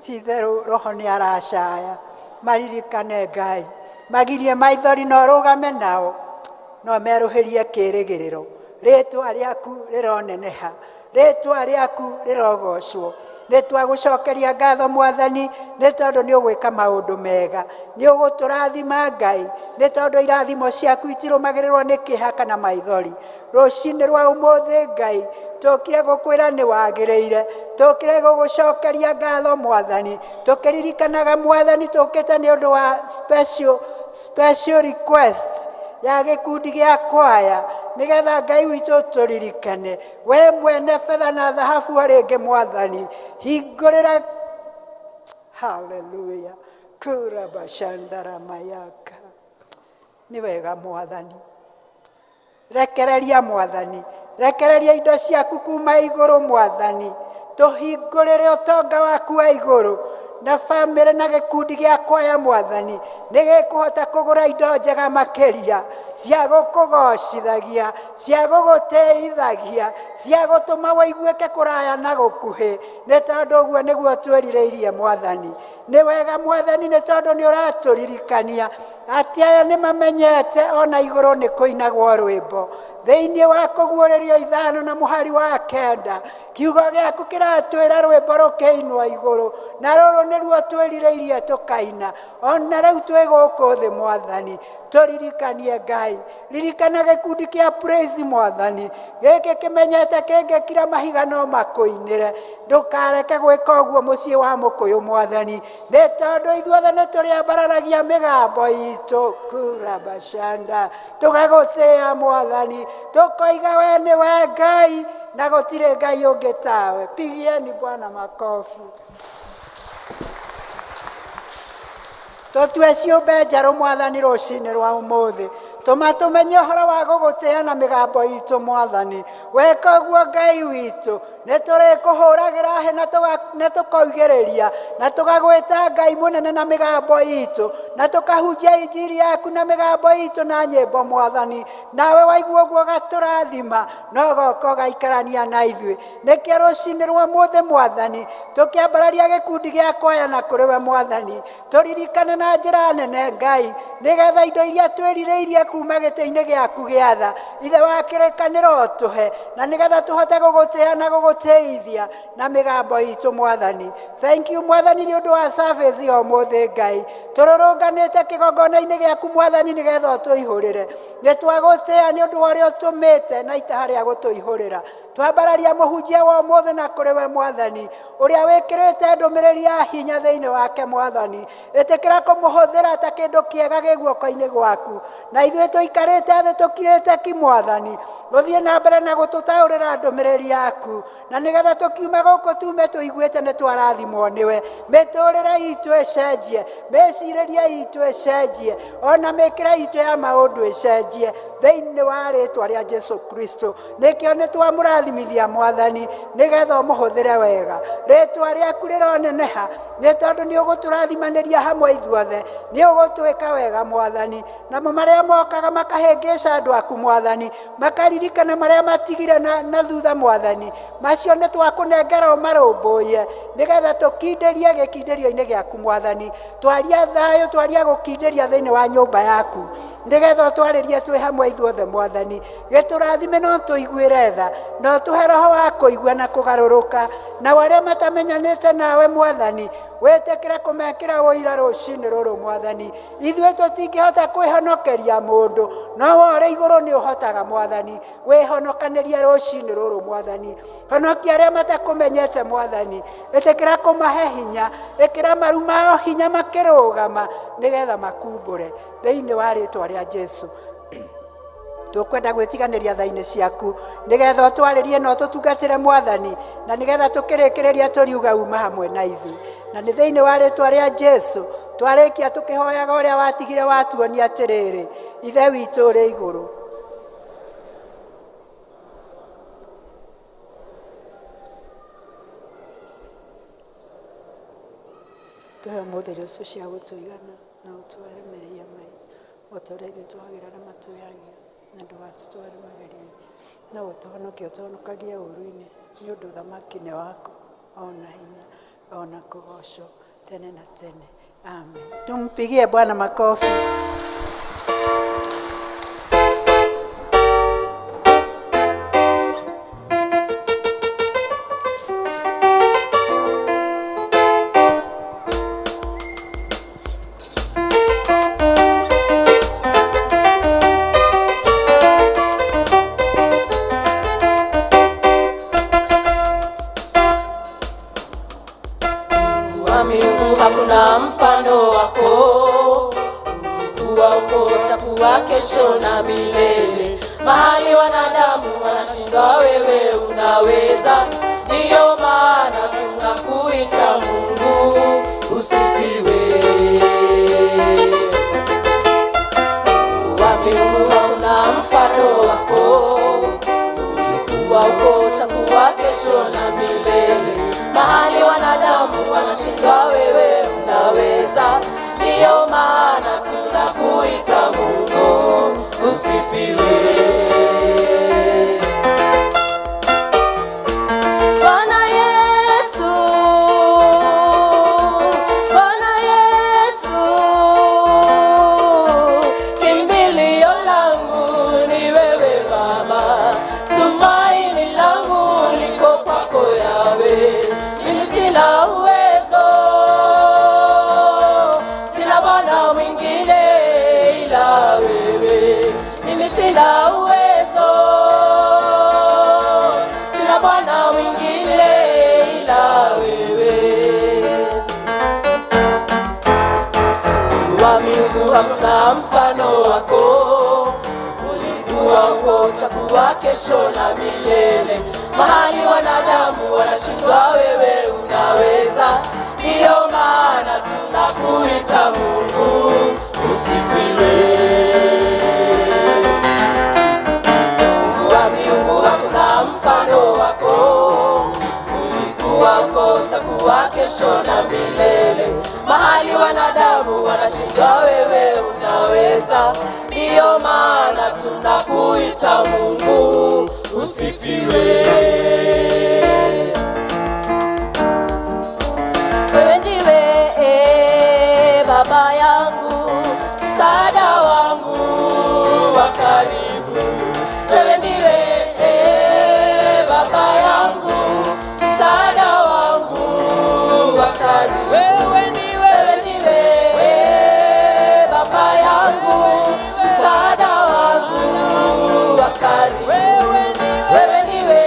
ti-itherũ roho nĩ aracaya. Maririkane Ngai, magirie maithori na ũrũgame nao, no merũhĩrie kĩĩrĩgĩrĩro. Rĩtwa rĩaku rĩroneneha, rĩtwa rĩaku rĩrogocwo. Nĩ twagũcokeria ngatho Mwathani, nĩ tondũ nĩ ũgwĩka maũndũ mega, nĩ ũgũtũrathima Ngai, nĩ tondũ irathimo ciaku itirũmagĩrĩrwo nĩ kĩeha kana maithori. Rũcinĩ rwa ũmũthĩ Ngai, tũkire gũkwĩra nĩ wagĩrĩire, tũkire gũgũcokeria ngatho Mwathani, tũkĩririkanaga Mwathani tũkĩte nĩ ũndũ wa special request ya gĩkundi gĩa kwaya, nĩgetha Ngai witũ tũririkane we mwene betha na thahabu o rĩngĩ Mwathani. Hingũrĩra, haleluya, kurabashandaramayaka. Nĩ wega Mwathani, rekereria Mwathani, rekereria indo ciaku kuma igũrũ Mwathani, tũhingũrĩre ũtonga waku wa igũrũ na bamĩrĩ na gĩkundi gĩa kwaya Mwathani, nĩ gĩkũhota kũgũra indo njega makĩria cia gũkũgocithagia, cia gũgũtĩithagia, cia gũtũma wĩiguĩke kũraya na gũkuhĩ, nĩ tondũ ũguo nĩguo twĩrirĩirie Mwathani. Nĩ wega Mwathani, nĩ tondũ nĩ ũratũririkania atĩ aya nĩ mamenyete ona igũrũ nĩ kũinagwo rwĩmbo. Thĩinĩ wa kũguũrĩrio 5 na mũhari wa 9, kiugo gĩaku kĩratwĩra rwĩmbo rũkĩinwo igũrũ, na rũrũ nĩruo twĩrirĩirie tũkaina. Ona rĩu twĩ gũkũ thĩ Mwathani, tũririkanie Ngai. Ririkana gĩkundi kĩa praise Mwathani, gĩkĩ kĩmenyete kĩngĩkira mahiga no makũinĩre. Ndũkareke gwĩka ũguo mũciĩ wa mũkũyũ Mwathani, nĩ tondũ ithuothe nĩ tũrĩambararagia mĩgambo itũ kurabashanda, tũgagũtĩĩa Mwathani, tũkoiga we nĩwe Ngai na gũtirĩ Ngai ũngĩ tawe. Pigieni Bwana makofi. Tũtue ciũmbe njerũ Mwathani rũcinĩ rwa ũmũthĩ, tũma tũmenye ũhoro wa gũgũtĩĩa na mĩgambo itũ Mwathani. Weka ũguo Ngai witũ, nĩ tũrĩkũhũragĩra hĩ na tũkoigĩrĩria na tũgagwĩta Ngai mũnene na mĩgambo itũ, na tũkahunjia injiri yaku na mĩgambo itũ na nyĩmbo Mwathani. Nawe waigua ũguo ũgatũrathima na ũgoka ũgaikarania na ithuĩ. Nĩkĩo rũcinĩ rwa ũmũthĩ Mwathani, tũkĩambararia gĩkundi gĩa kwaya na kũrĩ we Mwathani, tũririkane na njĩra nene Ngai, nĩgetha indo iria twĩrirĩirie kuma gĩtĩ-inĩ gĩaku gĩa tha, Ithe wa kĩrĩkanĩro ũtũhe, na nĩgetha tũhote gũgũtĩĩa na gũgũtĩithia na mĩgambo itũ Mwathani. Thank you Mwathani nĩ ũndũ wa service ya ũmũthĩ Ngai. Tũrũrũnganĩte kĩgongona-inĩ gĩaku Mwathani nĩgetha ũtũihũrĩre. Nĩ twagũtĩĩa nĩ ũndũ wa ũrĩa ũtũmĩte na itaha rĩa gũtũihũrĩra. Twambararia mũhunjia wa ũmũthĩ na kũrĩ we Mwathani, ũrĩa wĩkĩrĩte ndũmĩrĩri ya hinya thĩinĩ wake Mwathani. Ĩtĩkĩra kũmũhũthĩra ta kĩndũ kĩega gĩ guoko-inĩ gwaku, na ithuĩ tũikarĩte thĩ tũkirĩte ki Mwathani. Ũthiĩ na mbere na gũtũtaũrĩra ndũmĩrĩri yaku, na nĩgetha tũkiuma gũkũ tume tũiguĩte nĩ twarathimwo nĩwe. Mĩtũrĩre itũ ĩcenjie, mĩcirĩrie itũ ĩcenjie, ona mĩkĩre itũ ya maũndũ ĩcenjie thĩinĩ wa rĩtwa rĩa Jesu Kristo. Nĩkĩo nĩ twamũrathimithia Mwathani, nĩgetha ũmũhũthĩre wega. Rĩtwa rĩaku rĩroneneha, nĩ tondũ nĩ ũgũtũrathimanĩria hamwe ithuothe, nĩ ũgũtwĩka wega Mwathani. Namo marĩa mokaga makahĩngĩca andũ aku Mwathani, makaririkana marĩa matigire na thutha Mwathani, macio nĩ twakũnengera ũmarũmbũiye, nĩgetha tũkindĩrie gĩkindĩrio-inĩ gĩaku Mwathani. Twaria thayũ, twaria gũkindĩria thĩinĩ wa nyũmba yaku, nĩgetha ũtwarĩrie twĩ hamwe ithuothe Mwathani. Gĩtũrathime no tũiguĩre tha, na ũtũhe roho wa kũigua na kũgarũrũka. Nao arĩa matamenyanĩte nawe Mwathani, wĩtĩkĩre kũmekĩra ũira rũcinĩ rũrũ Mwathani. Ithuĩ tũtingĩhota kwĩhonokeria mũndũ, no we ũrĩ igũrũ nĩ ũhotaga Mwathani. Wĩhonokanĩrie rũcinĩ rũrũ Mwathani. Honokia arĩa matakũmenyete Mwathani, ĩtĩkĩra kũmahe hinya, ĩkĩra maru mao hinya makĩrũgama, nĩgetha makumbũre thĩinĩ wa rĩtwa rĩa Jesu. Tũkwenda gwĩtiganĩria tha-inĩ ciaku, nĩgetha ũtwarĩrie na ũtũtungatĩre Mwathani, na nĩgetha tũkĩrĩkĩrĩria tũriuga uma hamwe na ithuĩ. Na nĩ thĩinĩ wa rĩtwa rĩa Jesu twarĩkia tũkĩhoyaga ũrĩa watigire watuonia atĩrĩrĩ, Ithe witũ ũrĩ igũrũ. Tũhe ũmũthĩ irio icio cia gũtũigana, na ũtware mehia maitũ o ta ũrĩa ithuĩ twagĩra na matwĩhagia, na ndũgatũtware magerio-inĩ, no ũtũhonokie ũtũhonokagie ũũru-inĩ, nĩ ũndũ ũthamaki nĩ waku, ona hinya, ona kũgoocwo tene na tene. Amen. Tumpigie Bwana makofi. Wa miungu hakuna mfano wako, ulikuwa uko, utakuwa kesho na milele. Mahali wanadamu wanashindwa, wewe unaweza. Ndiyo maana tunakuita Mungu, usifiwe. Wa miungu hakuna mfano wako, ulikuwa uko, utakuwa kesho na milele. Mahali wanadamu wanashindwa, wewe unaweza. Ndiyo maana tunakuita Mungu, usifiwe. Bwana Yesu, Bwana Yesu, kimbilio langu ni wewe Baba, tumaini langu liko kwako Yawe. Mimi sina uwezo, sina Bwana mwingine ila wewe. Mimi sina uwezo, sina Bwana mwingine ila wewe. Wa miungu hakuna mfano wako, ulikuwa uko, utakuwa kesho na milele. Mahali wanadamu wanashindwa, wewe unaweza. Ndiyo maana tunakuita Mungu, usifiwe. Mungu wa miungu hakuna mfano wako, ulikuwa uko, utakuwa kesho na milele. Mahali wanadamu wanashindwa, wewe unaweza. Ndiyo maana tunakuita Mungu, usifiwe. Wewe ndiwe baba yangu, msaada wangu wa karibu. Wewe ndiwe baba yangu, msaada wangu wa karibu. Wewe ndiwe baba yangu, msaada wangu wa karibu. Wewe ndiwe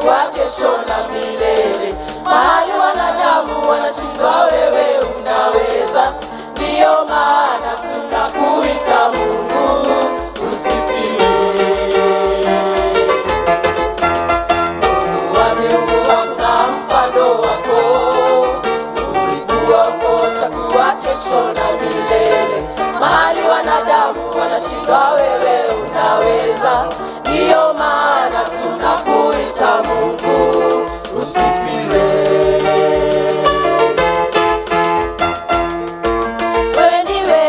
itakuwa kesho na milele. Mahali wanadamu wanashindwa, wewe unaweza. Ndiyo maana tunakuita Mungu, usifiwe. Mungu wa miungu, hakuna mfano wako. Ulikuwako, utakuwa kesho na milele. Mahali wanadamu wanashindwa, wewe unaweza. Ndiyo maana tunakuita Mungu, usifiwe. Wewe ndiwe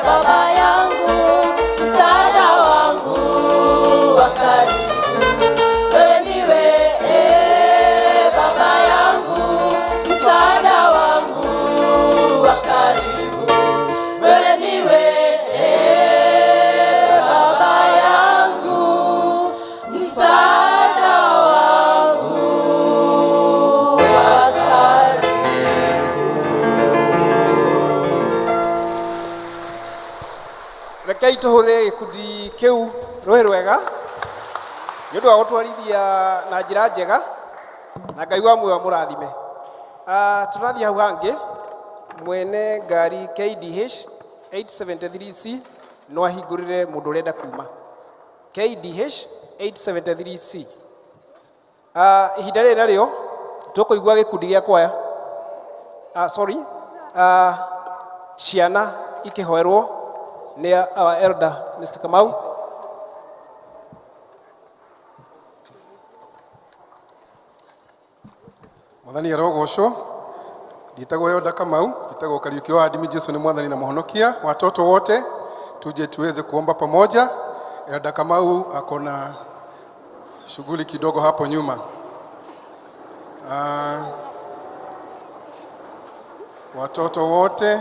baba yangu, msaada wangu wa karibu. Wewe ndiwe baba yangu, msaada wangu wa karibu. Wewe ndiwe baba yangu, msaada wangu wa karibu. Rekei tũhũre gĩkundi kĩu rũĩ rwega nĩ ũndũ wa gũtwarithia na njĩra njega na Ngai wa muoyo amũrathime. Tũrathiĩ hau hangĩ, mwene ngari KDH 873C no ahingũrĩre mũndũ ũrenda kuma. KDH 873C. Ihinda rĩrĩ narĩo tũkũigua gĩkundi gĩa kwaya, sorry, ciana ikĩhoerwo nĩ our elder Mr. Kamau. Mwathani arogocwo. Nditagwo Yoda Kamau, nditagwo Kariuki wa Adimi. Jesu ni mwathani na mhonokia. Watoto wote tuje tuweze kuomba pamoja. Elda Kamau ako na shughuli kidogo hapo nyuma. Watoto wote,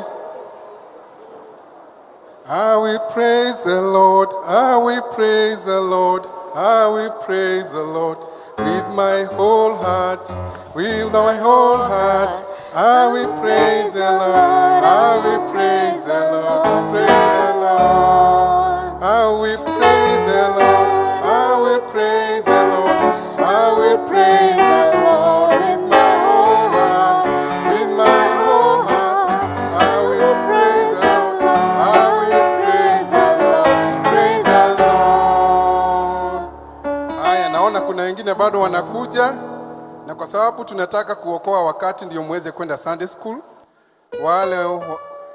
I will praise the Lord, I will praise the Lord, I will praise the Lord with my whole heart, with my whole heart. I will praise the Lord, I will praise the Lord, praise the Lord. I will praise the Lord, I will praise the Lord, I will praise the Lord with my whole heart, with my whole heart. I will praise the Lord, I will praise the Lord, praise the Lord. Haya, naona kuna wengine bado wanakuja, na kwa sababu tunataka kuokoa wakati ndio muweze kwenda Sunday school. Wale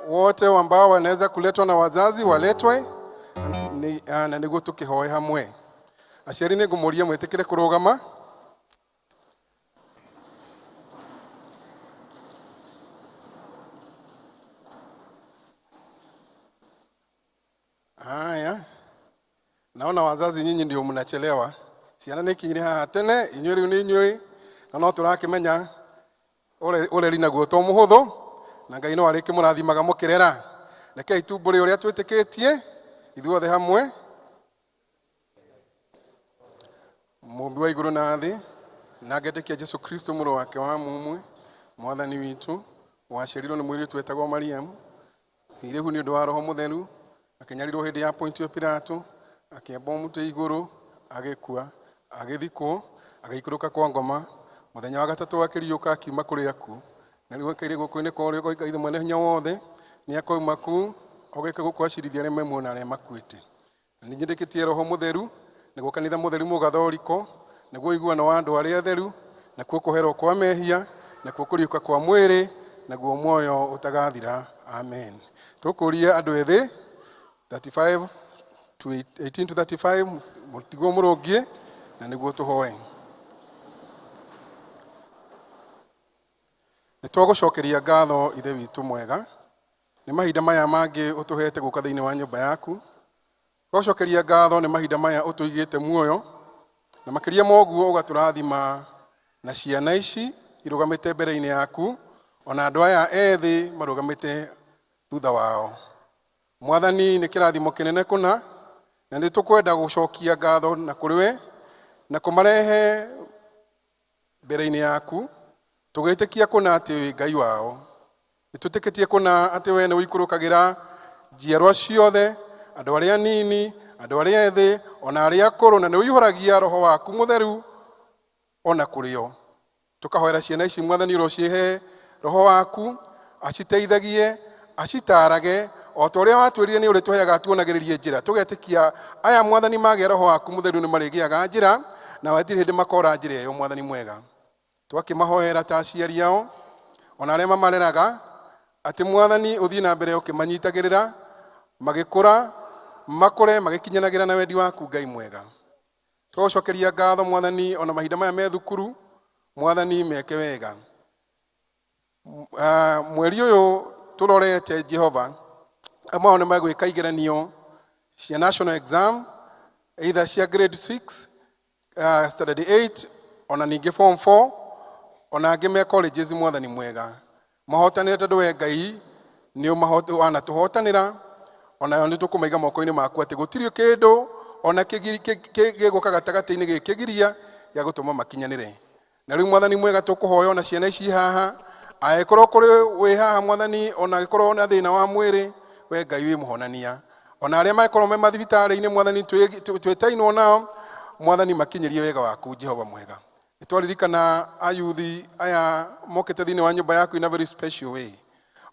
wote ambao wanaweza kuletwa na wazazi waletwe na niguo tukihoe hamwe. Aciari nĩ ngũmũria mwĩtĩkĩre kũrũgama. Haya, naona wazazi nyinyi ndio mnachelewa. Ciana nĩ ikinyire haha tene, inyuĩ rĩu nĩ inyuĩ, na no tũrakĩmenya ũreri naguo to mũhũthũ, na Ngai no arĩkĩmũrathimaga mũkĩrera. Rekei tumbũre ũrĩa twĩtĩkĩtie ithuothe hamwe. Mũmbi wa igũrũ na thĩ, na ngetĩkia Jesu Kristo mũrũ wake wa mũmwe, mwathani witũ, waciarirwo nĩ mũirĩtu wetagwo Mariamu, irĩhu nĩ ũndũ wa Roho Mũtheru, akĩnyarirwo hĩndĩ ya Pontio Pilato, akĩambwo mũtĩ igũrũ, agĩkua, agĩthikwo, agĩikũrũka kwa ngoma, mũthenya wa gatatũ akĩriũka akiuma kũrĩ akuũ, na rĩu akaire guoko-inĩ kwa ũrĩo kwa Ithe Mwene Hinya Wothe, nĩ akoima kũu ogoka gũkũ acirithia arĩa me muoyo na arĩa makuĩte. Na nĩ nyendekĩtie Roho Mũtheru, nĩguo kanitha mũtheru mũgathoriko, nĩguo ũiguano wa andũ arĩa atheru, nakuo kũherwo kwa mehia, nakuo kũriũka kwa mwĩrĩ, naguo muoyo ũtagathira. Amen. Tũkũria andũ ethĩ 35 to 18 to 35 mũtigwo mũrũngie na nĩguo tũhoe. Nĩ twagũcokeria ngatho Ithe witũ mwega nĩ mahinda maya mangĩ ũtũhete gũka thĩinĩ wa nyũmba yaku. Twagũcokeria ngatho nĩ mahinda maya ũtũigĩte muoyo, na makĩria ma ũguo ũgatũrathima na ciana ici irũgamĩte mbere-inĩ yaku, ona andũ aya ethĩ marũgamĩte thutha wao. Mwathani, nĩ kĩrathimo kĩnene kũna, na nĩ tũkwenda gũcokia ngatho na kũrĩ we na kũmarehe mbere-inĩ yaku, tũgĩtĩkia kũna atĩ wĩ Ngai wao. Nĩ twĩtĩkĩtie kũna atĩ we nĩ ũikũrũkagĩra njiarwa ciothe, andũ arĩa anini, andũ arĩa ethĩ, ona arĩa akũrũ, na nĩ ũihũragia Roho waku Mũtheru Ona kũrĩ o tũkahoera ciana ici mwathani ũrocihe roho waku aciteithagie acitarage o ta ũrĩa watwĩrire nĩ ũrĩtũheaga tuonagĩrĩrie njĩra tũgetĩkia aya mwathani magĩa roho waku mũtheru nĩ marĩgĩaga njĩra na hatirĩ hĩndĩ makora njĩra ĩyo mwathani mwega. Twakĩmahoera ta aciari ao ona arĩa mamareraga atĩ mwathani ũthiĩ na mbere ũkĩmanyitagĩrĩra magĩkũra makũre magĩkinyanagĩra na wendi waku Ngai mwega. Tũgũcokeria ngatho mwathani ona mahinda maya me thukuru mwathani meke wega. Mweri ũyũ tũrorete Jehova amwe ao nĩ megwĩka igeranio cia national exam either cia grade 6 standard 8 ona ningĩ form 4 ona angĩ me colleges mwathani mwega mahotanĩre tondũ we Ngai nĩ wanatũhotanĩra onayo nĩ tũkũmaiga moko-inĩ maku atĩ gũtirĩ kĩndũ ona gĩgũka gatagatĩ-inĩ gĩkĩgiria gĩa gũtũma makinyanĩre. Na rĩu mwathani mwega tũkũhoya ona ciana ici haha angĩkorwo kũrĩ wĩ haha mwathani ona angĩkorwo na thĩna wa mwĩrĩ we Ngai wĩ mũhonania ona arĩa mangĩkorwo me mathibitarĩ-inĩ mwathani twĩtainwo nao mwathani makinyĩrie wega waku Jehova mwega. Nĩtwaririkana ayuthi aya mokĩte thĩinĩ wa nyũmba yaku in a very special way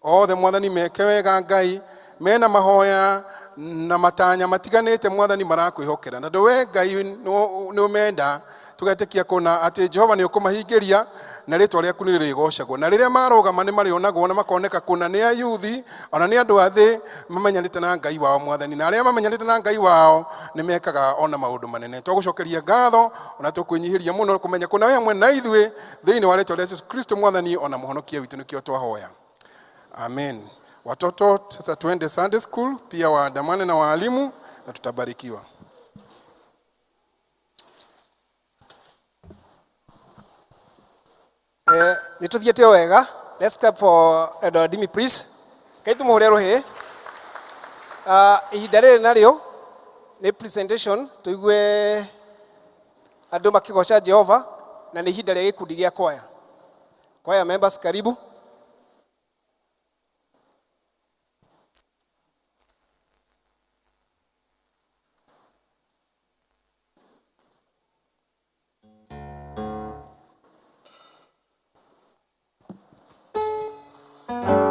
othe mwathani meke wega Ngai mena mahoya na matanya matiganĩte mwathani marakwĩhokera na we Ngai nĩ ũmenda tũgetĩkia kũna atĩ Jehova nĩ ũkũmahingĩria na rĩtwa rĩaku nĩ rĩrĩgocagwo na rĩrĩa marũgama nĩ marĩonagwo na makoneka kũna nĩ ayuthi ona nĩ andũ a thĩ mamenyanĩte na Ngai wao mwathani na arĩa mamenyanĩte na Ngai wao nĩ mekaga ona maũndũ manene. Twagũcokeria ngatho ona tũkwĩnyihĩria mũno kũmenya kũna we hamwe na ithuĩ thĩinĩ wa rĩtwa rĩa Yesu Kristo mwathani ona mũhonokia witũ nĩkĩo twahoya. Amen. Watoto sasa tuende Sunday school pia waandamane na waalimu na tutabarikiwa. Nĩ tũthiĩte wega. Let's clap for Edward Dimi please. Kai tũmũhũre rũhĩ. Ihinda rĩrĩ narĩo nĩ presentation tũigue andũ makĩgoca Jehova na nĩ ihinda rĩa gĩkundi gĩa kwaya. Kwaya members karibu. Thank you.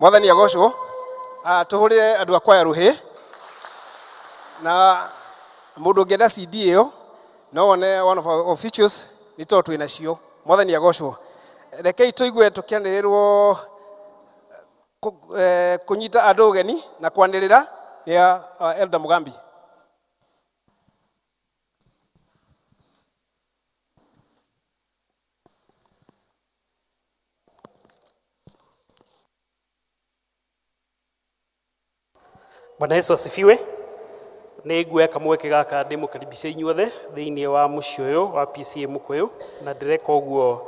Mwathani agocwo. Tũhũrĩre andũ a kwaya rũhĩ. Na mũndũ ũngĩenda CD ĩyo no wone one of our officials nĩ tondũ twĩ nacio. Mwathani agocwo. Rekei tũigue tũkĩanĩrĩrwo kũnyita andũ ũgeni na kwanĩrĩra nĩ Elder Mugambi. Bwana Yesu asifiwe. Nĩ nguoya kamweke gaka ndĩmũkaribishe inyuothe thĩinĩ wa mũciĩ ũyũ wa PCA Mũkũyũ, na ndĩreka ũguo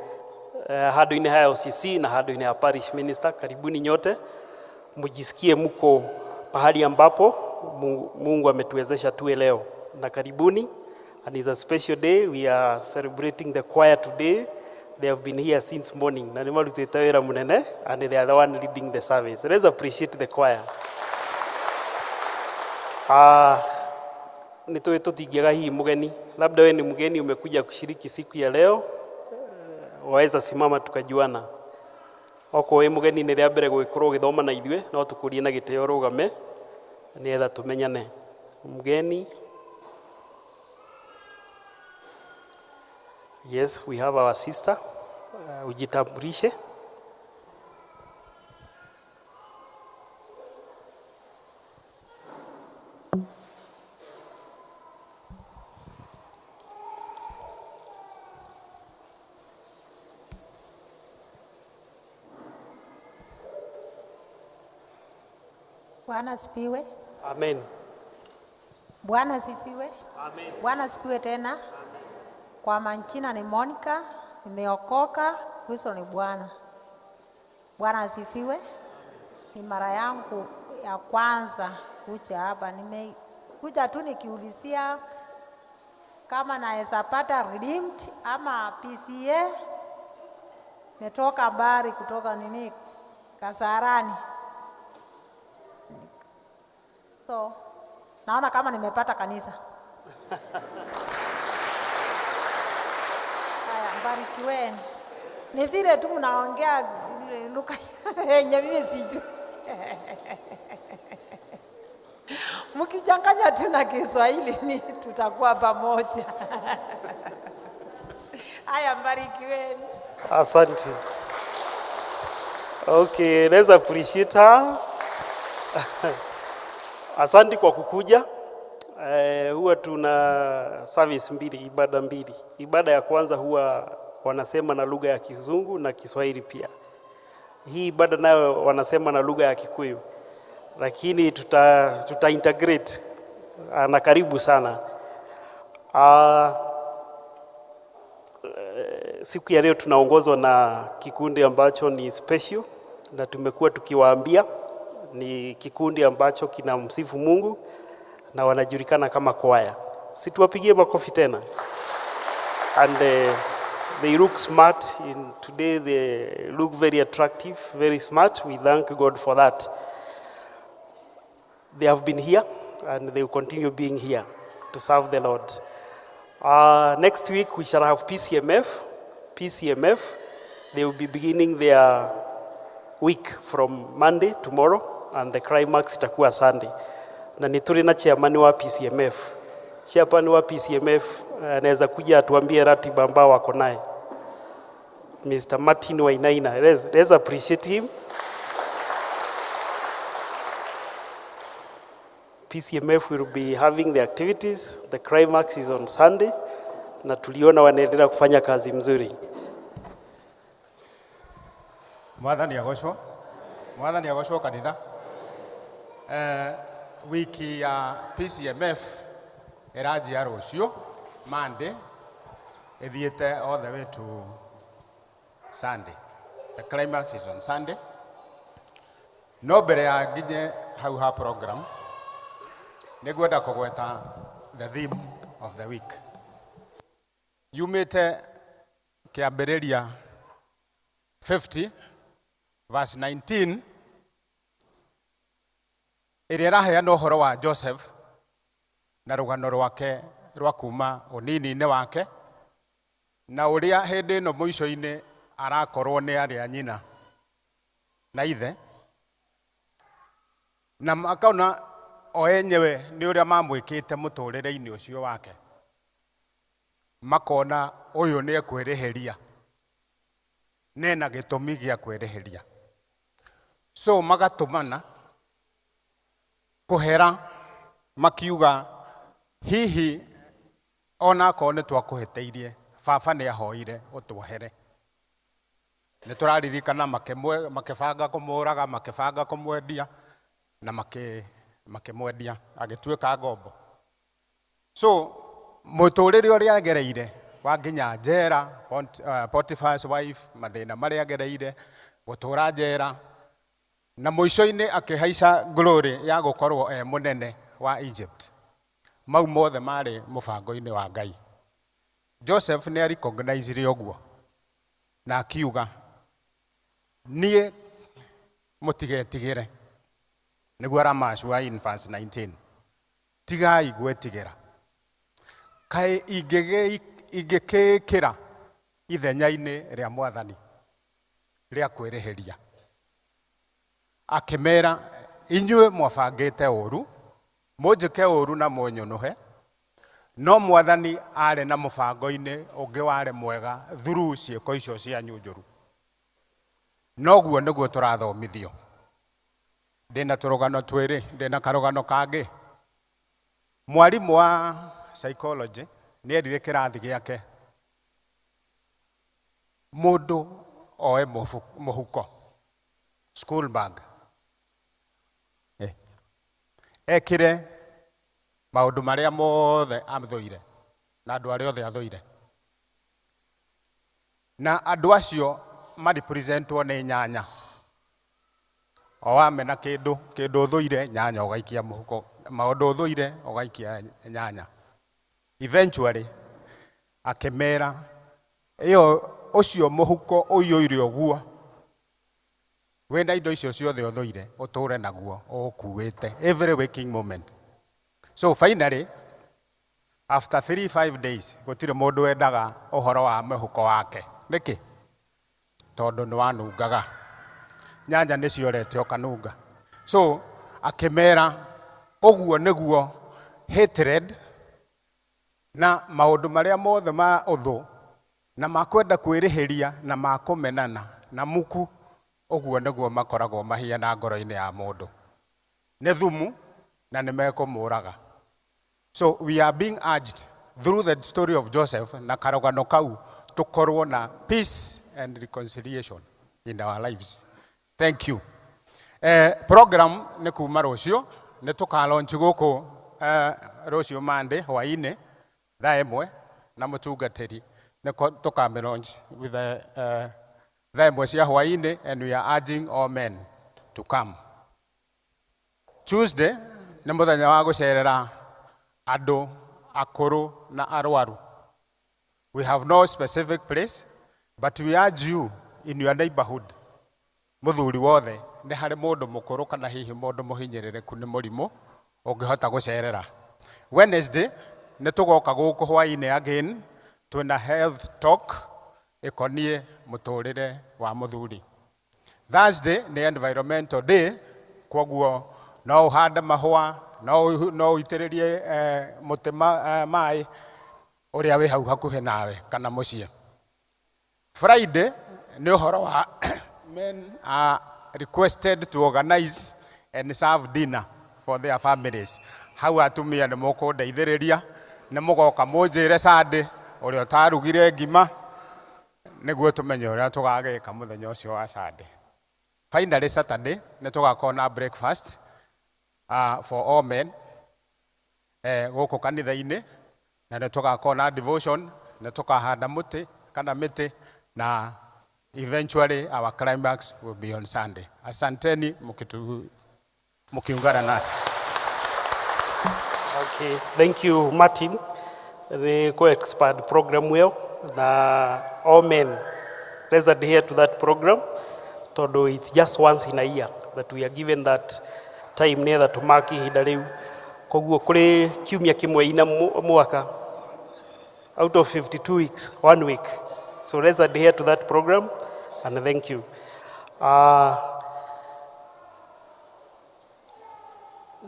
handũ-inĩ ha LCC na handũ-inĩ ha parish minister. Karibuni nyote, mujisikie mko pahali ambapo Mungu ametuwezesha tuwe leo, na karibuni. And it's a special day, we are celebrating the choir today. They have been here since morning na nĩmarutĩte wĩra mũnene, and they are the one leading the service. Let's appreciate the choir. Nĩ tũĩ tũtingĩaga hihi mũgeni, labda we ni mgeni umekuja kushiriki siku ya leo, waweza simama tukajuana. Okorwo wĩ mũgeni nĩ rĩa mbere gũgĩkorwo ũgĩthoma na ithuĩ, no tũkũrie na gĩtĩo ũrũgame nĩgetha tũmenyane. Mgeni. Yes, we have our sister. Ujitambulishe. Bwana asifiwe. Amen. Bwana asifiwe. Amen. Bwana asifiwe tena. Amen. Kwa majina ni Monica, nimeokoka, Kristo ni Bwana. Bwana asifiwe. Ni mara yangu ya kwanza kuja hapa. Nimekuja tu nikiulizia kama naweza pata Redeemed ama PCA. Nimetoka mbali kutoka nini Kasarani. So, naona kama nimepata kanisa. Haya, mbarikiweni. Ni vile tu mnaongea lugha yenye mimi sijui. Mkichanganya tu na Kiswahili ni tutakuwa pamoja. Haya, mbarikiweni. Asante. Okay, let's appreciate her. Asante kwa kukuja. Huwa tuna service mbili, ibada mbili. Ibada ya kwanza huwa wanasema na lugha ya Kizungu na Kiswahili pia. Hii ibada nayo wanasema na lugha ya Kikuyu. Lakini tuta integrate na karibu sana. Siku ya leo tunaongozwa na kikundi ambacho ni special, na tumekuwa tukiwaambia ni kikundi ambacho kinamsifu Mungu na wanajulikana kama kwaya. Si tuwapigie makofi tena. And they look smart. In today they look very attractive, very smart. We thank God for that. They have been here and they will continue being here to serve the Lord. Next week we shall have PCMF. PCMF, they will be beginning their week from Monday, tomorrow, and the climax itakuwa Sunday. Na ni tuli na chairman wa PCMF. Chairman wa PCMF anaweza kuja atuambie ratiba ambao wako naye. Mr. Martin Wainaina. Let's appreciate him. PCMF will be having the activities. The climax is on Sunday. Na tuliona wanaendelea kufanya kazi mzuri. Mwathani agocwo. Mwathani agocwo kanitha. Wiki ya PCMF ĩranjia rũciũ Monday ĩthiĩte all the way to Sunday. The climax is on Sunday. No mbere ya nginye hau ha program nĩngwenda kũgweta the theme of the week. Yumĩte kĩambĩrĩria 50 verse 19 ĩrĩa ĩraheana ũhoro wa Joseph na rũgano rwake rwa kuma ũnini-inĩ wake na ũrĩa hĩndĩ ĩno mũico-inĩ arakorwo nĩ arĩa nyina na ithe. Na makona o enyewe nĩ ũrĩa mamwĩkĩte mũtũrĩre-inĩ ũcio wake, makona ũyũ nĩ ekwĩrĩhĩria, nena gĩtũmi gĩa kwĩrĩhĩria. So magatũmana kũhera makiuga hihi ona akorwo nĩ twakũhĩtĩirie, baba nĩ ahoire ũtuohere. Nĩ tũraririkana makĩbanga kũmũraga, makĩbanga kũmwendia na makĩmwendia agĩtuĩka ngombo. So mũtũrĩre ũrĩa agereire wa nginya njera, Potiphar's wife, mathĩna marĩa agereire gũtũra njera, na mũico-inĩ akĩhaica glory ya gũkorwo e mũnene wa Egypt. Mau mothe marĩ mũbango-inĩ wa Ngai. Joseph nĩ arecognizire ũguo na akiuga niĩ mũtigetigĩre, nĩguo aramacua in verse 19, tigai gwĩtigĩra, kaĩ ingĩkĩĩkĩra ithenya-inĩ rĩa Mwathani rĩa kwĩrĩhĩria. Akĩmera inyuĩ mwabangĩte ũru, mũnjĩke ũru na mũnyũnũhe, no Mwathani arĩ na mũbango-inĩ ũngĩ warĩ mwega through ciĩko icio cianyu njũru. Noguo nĩguo tũrathomithio. Ndĩna tũrũgano twĩrĩ, ndĩna karũgano kangĩ. Mwarimũ wa psychology nĩ erire kĩrathi gĩake mũndũ oe mũhuko, school bag, ekĩre maũndũ marĩa mothe athũire na andũ arĩa othe athũire, na andũ acio marepresentwo nĩ nyanya. O wamena kĩndũ, kĩndũ ũthũire, nyanya ũgaikia mũhuko, maũndũ ũthũire ũgaikia nyanya. Eventually akĩmera ĩyo ũcio mũhuko ũiyũire ũguo wĩna indo icio ciothe ũthũire, ũtũre naguo ũũkuĩte every waking moment. So finally after 3-5 days gũtirĩ mũndũ wendaga ũhoro wa mũhuko wake. Nĩkĩ? Tondũ nĩ wanungaga, nyanya nĩ ciorete ũkanunga. So akĩmera ũguo nĩguo hatred na maũndũ marĩa mothe ma ũthũ na makwenda kwĩrĩhĩria na makũmenana na muku, ũguo nĩguo makoragwo mahiana ngoro-inĩ ya mũndũ. Nĩ thumu na nĩ mekũmũraga. So we are being urged through the story of Joseph na karũgano kau tũkorwo na peace and reconciliation in our lives. Thank you. Program nĩ kuma rũciũ, nĩ tũkalaunch gũkũ rũciũ Monday hwaĩ-inĩ thaa 1 na mũtungatĩri nĩ tũkamĩlaunch with the, thaa 1 cia hwaĩ-inĩ, and we are urging all men to come. Tuesday nĩ mũthenya wa gũcerera andũ akũrũ na arwaru. We have no specific place, but we urge you in your neighborhood, mũthuri wothe nĩ harĩ mũndũ mũkũrũ kana hihi mũndũ mũhinyĩrĩrĩku nĩ mũrimũ ũngĩhota gũcerera. Wednesday nĩ tũgoka gũkũ hwaĩ-inĩ again, twĩna health talk ĩkoniĩ mũtũrĩre wa mũthuri. Thursday nĩ environmental day, kwoguo no ũhande mahũa, no ũitĩrĩrie mũtĩ maĩ ũrĩa wĩ hau hakuhĩ nawe kana mũciĩ. Friday nĩ ũhoro wa men are requested to organize and serve dinner for their families. Hau atumia nĩ mũkũndeithĩrĩria, nĩ mũgoka mũnjĩre Sunday ũrĩa ũtarugire ngima, nĩguo tũmenye ũrĩa tũgagĩka mũthenya ũcio wa Sunday. Finally Saturday nĩ tũgakorwo na breakfast for all men gũkũ kanitha-inĩ, na nĩ tũgakorwo na devotion, nĩ tũkahanda mũtĩ kana mĩtĩ, na eventually our climax will be on Sunday. Asanteni mkiungana nasi. Okay, thank you Martin. The co-expand program will na all men, let's adhere to that program. Tondu it's just once in a year that we are given that time nĩgetha tũmaki ihinda rĩu. Koguo kũrĩ kiumia kĩmwe ina mwaka out of 52 weeks, 1 week. So let's adhere to that program, and thank you.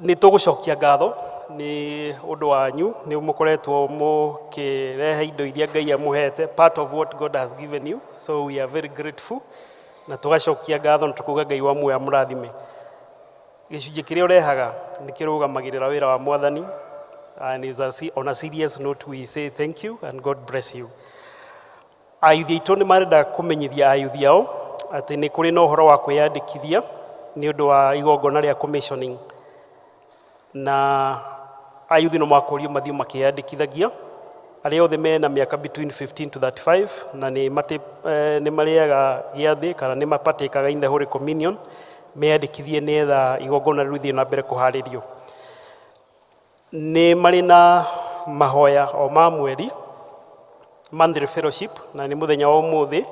Nĩ tũgũcokia ngatho nĩ ũndũ wanyu, nĩ mũkoretwo mũkĩrehe indo iria Ngai amũhete, part of what God has given you, so we are very grateful, na tũgacokia ngatho na tũkauga Ngai wa muoyo amũrathime. Gĩcunjĩ kĩrĩa ũrehaga nĩ kĩrũgamagĩrĩra wĩra wa Mwathani, and is a, on a serious note we say thank you and God bless you. Ayuthi aitũ nĩ marenda kũmenyithia ayuthi ao atĩ nĩ kũrĩ na ũhoro wa kwĩyandĩkithia nĩ ũndũ wa igongona rĩa commissioning, na ayuthi no makũrio mathiĩ makĩyandĩkithagia arĩa othe mena mĩaka between 15 to 35 na nĩ nĩ marĩaga gĩathĩ kana nĩ mapatĩkaga in the Holy Communion, meyandĩkithie nĩgetha igongona rĩu rĩthiĩ na mbere kũharĩrio. Nĩ marĩ na mahoya o ma mweri, monthly fellowship, na nĩ mũthenya wa ũmũthĩ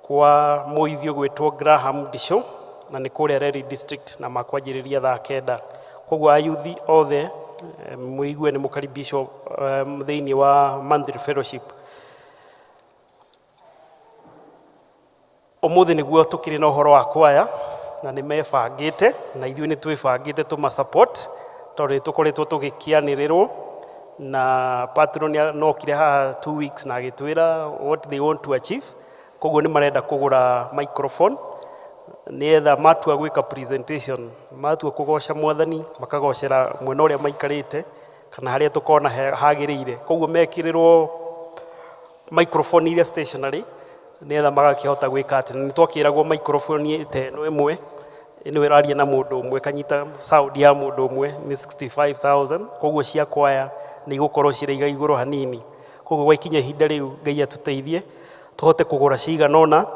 kwa mũithio gwĩtwo Graham Disho, na nĩ kũrĩa Reri District, na makwanjĩrĩria thaa 9. Koguo ayuthi othe mũigue nĩ mũkaribishwo thĩinĩ wa monthly fellowship. Ũmũthĩ nĩguo tũkĩrĩ na ũhoro wa kwaya, na nĩ mebangĩte na ithuĩ nĩ twĩbangĩte tũma support tondũ nĩ tũkoretwo tũgĩkĩanĩrĩrwo na patron nokire haha 2 weeks na agĩtwĩra what they want to achieve. Koguo nĩ marenda kũgũra microphone nĩgetha matua gwĩka presentation, matua kũgoca Mwathani, makagocera mwena ũrĩa maikarĩte kana harĩa tũkona hagĩrĩire. Koguo mekĩrĩrwo microphone iria stationary nĩgetha magakĩhota gwĩka atĩ nĩ twakĩragwo microphone ta ĩno ĩmwe ĩno ĩraria na mũndũ ũmwe, kanyita sound ya mũndũ ũmwe nĩ 65,000. Koguo cia kwaya nĩ igũkorwo cirĩ igũrũ hanini. Koguo gwaikinya ihinda rĩu Ngai atũteithie tũhote kũgũra cigana ũna.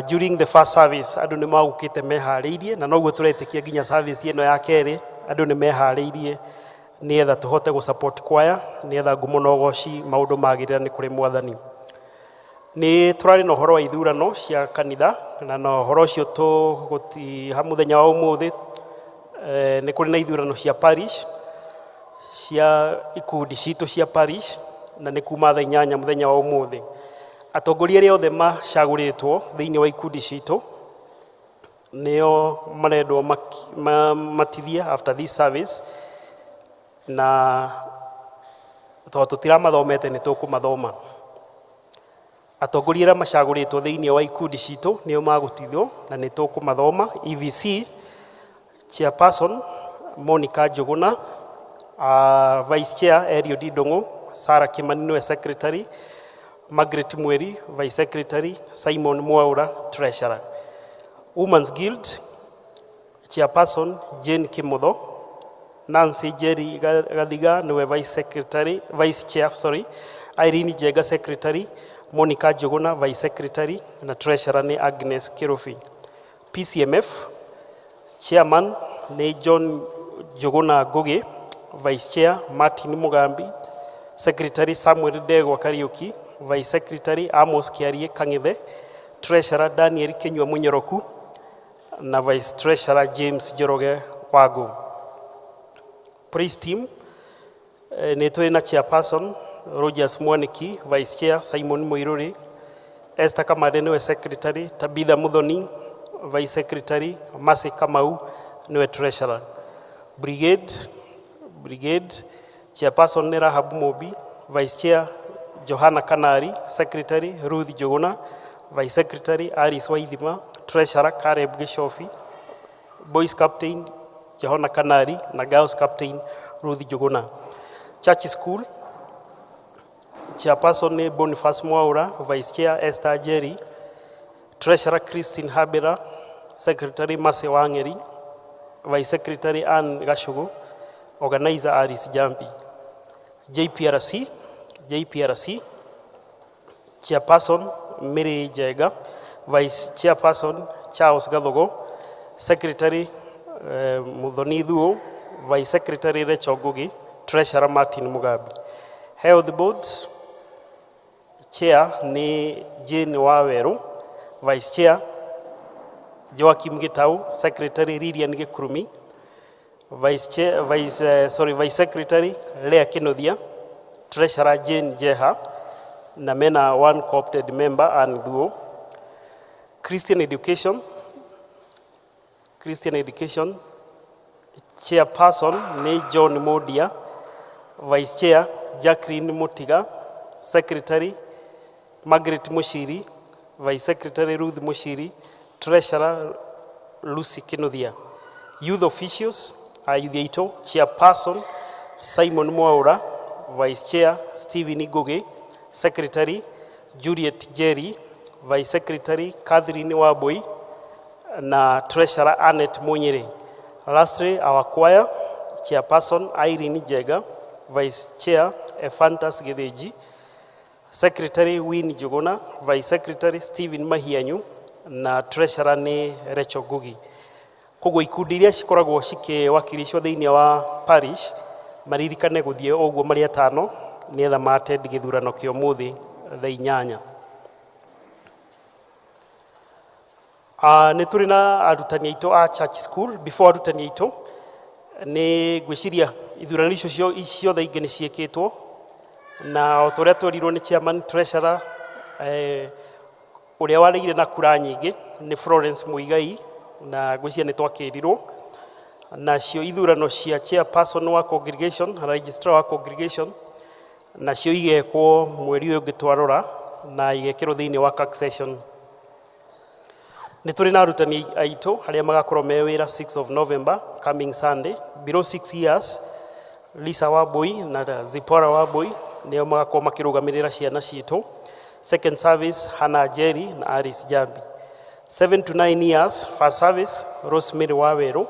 During the first service andũ nĩ magũkĩte meharĩirie, na noguo tũretĩkia nginya service ĩno ya kerĩ andũ nĩ meharĩirie nĩgetha tũhote gũ support kwaya, nĩgetha ngumo na ũgoci maũndũ magĩrĩra nĩ kũrĩ Mwathani. Nĩ tũrarĩ na ũhoro wa ithurano cia kanitha, na ũhoro ũcio tũgũtiha mũthenya wa ũmũthĩ. Nĩ kũrĩ na ithurano cia parish, cia ikundi citũ cia parish, na nĩ kuma thaa 8 mũthenya wa ũmũthĩ. Atongoria arĩa othe macagũrĩtwo thĩinĩ wa ikundi citũ nĩo marendwo matithie after this service, na tondũ tũtiramathomete nĩ tũkũmathoma. Atongoria arĩa macagũrĩtwo thĩinĩ wa ikundi citũ nĩo magũtithio na nĩ tũkũmathoma. EVC chairperson Monica Njuguna, vice chair Eliud Ndung'u, Sarah Kimani nĩwe secretary, Margaret Mweri vice secretary, Simon Mwaura treasurer. Women's Guild chairperson Jane Kimotho, Nancy Jerry Gathiga nĩwe vice secretary, vice chair sorry, Irene Jenga secretary, Monica Njuguna vice secretary, na treasurer nĩ Agnes Kirubi. PCMF chairman nĩ John Njuguna Ngugi, vice chair Martin Mugambi, secretary Samuel Ndegwa Kariuki, vice secretary Amos Kiarie Kang'ethe, treasurer Daniel Kinyua Munyoroku, na vice treasurer James Njoroge Wangu. Praise team nĩ tũrĩ na chairperson Rogers Mwaniki, vice chair Simon Muiruri, Esther Kamande nĩwe secretary, Tabitha Muthoni vice secretary, Mercy Kamau nĩwe treasurer. Brigade chairperson nĩ Rahab Mumbi, vice chair Johanna Kanari, secretary Ruth Njuguna, vice secretary Alice Waithima, treasurer Caleb Gichobi, boys captain Johanna Kanari na girls captain Ruth Njuguna. Church school chairperson nĩ Boniface Mwaura, vice chair Esther Jerry, treasurer Christine Habera, secretary Mercy Wang'eri, vice secretary Ann Gashugu, organizer Alice Jambi. JPRC chairperson Mary Njega, vice chairperson Charles Gathogo, secretary Muthoni Thuo, vice secretary Rachel Ngugi, treasurer Martin Mugambi. Health board chair nĩ Jane Waweru, vice chair Joaquim Gitau, secretary Lilian Gikurumi, vice chair, vice, sorry, vice secretary Lea Kinothia, treasurer Jane Jeha, na mena one co-opted member Ann Thuo. Christian education Chairperson nĩ John Modia, Vice Chair Jacqueline Mutiga, Secretary Margaret Mushiri, Vice Secretary Ruth Mushiri, Treasurer Lucy Kinuthia. Youth officials ayuthi aitũ, Chairperson Simon Mwaura, Vice Chair Stephen Ngugi, Secretary Juliet Jerry, Vice Secretary Catherine Wambui na Treasurer Annette Munyere. Lastly, our choir, Chairperson Irene Jega, Vice Chair Ephantus Githinji, Secretary Win Njuguna, Vice Secretary Stephen Mahianyu na Treasurer nĩ Rachel Ngugi. Koguo ikundi iria cikoragwo cikĩwakilishwo thĩinĩ wa parish maririkane gũthiĩ o ũguo marĩ atano nĩgetha ma attend gĩthurano kĩa ũmũthĩ thaa 8. Nĩ tũrĩ na arutani aitũ a church school. Before arutani aitũ, nĩ ngwĩciria ithurano icio ciothe ingĩ nĩ ciĩkĩtwo na o ta ũrĩa twerirwo nĩ chairman, treasurer, ũrĩa warĩire na kura nyingĩ nĩ Florence Muigai, na ngwĩciria nĩ twakĩrirwo nacio ithurano cia chairperson wa congregation, registrar wa congregation, nacio igekwo mweri ũyũ ũngĩ twarora na igekĩrwo thĩinĩ wa CAC session. Nĩ tũrĩ na arutani aitũ arĩa magakorwo me wĩra 6 of November, coming Sunday. Below 6 years, Lisa Wambui na Zipporah Wambui nĩo magakorwo makĩrũgamĩrĩra ciana citũ. Second service, Hannah Jerry na Alice Jambi. 7 to 9 years, first service Rosemary Waweru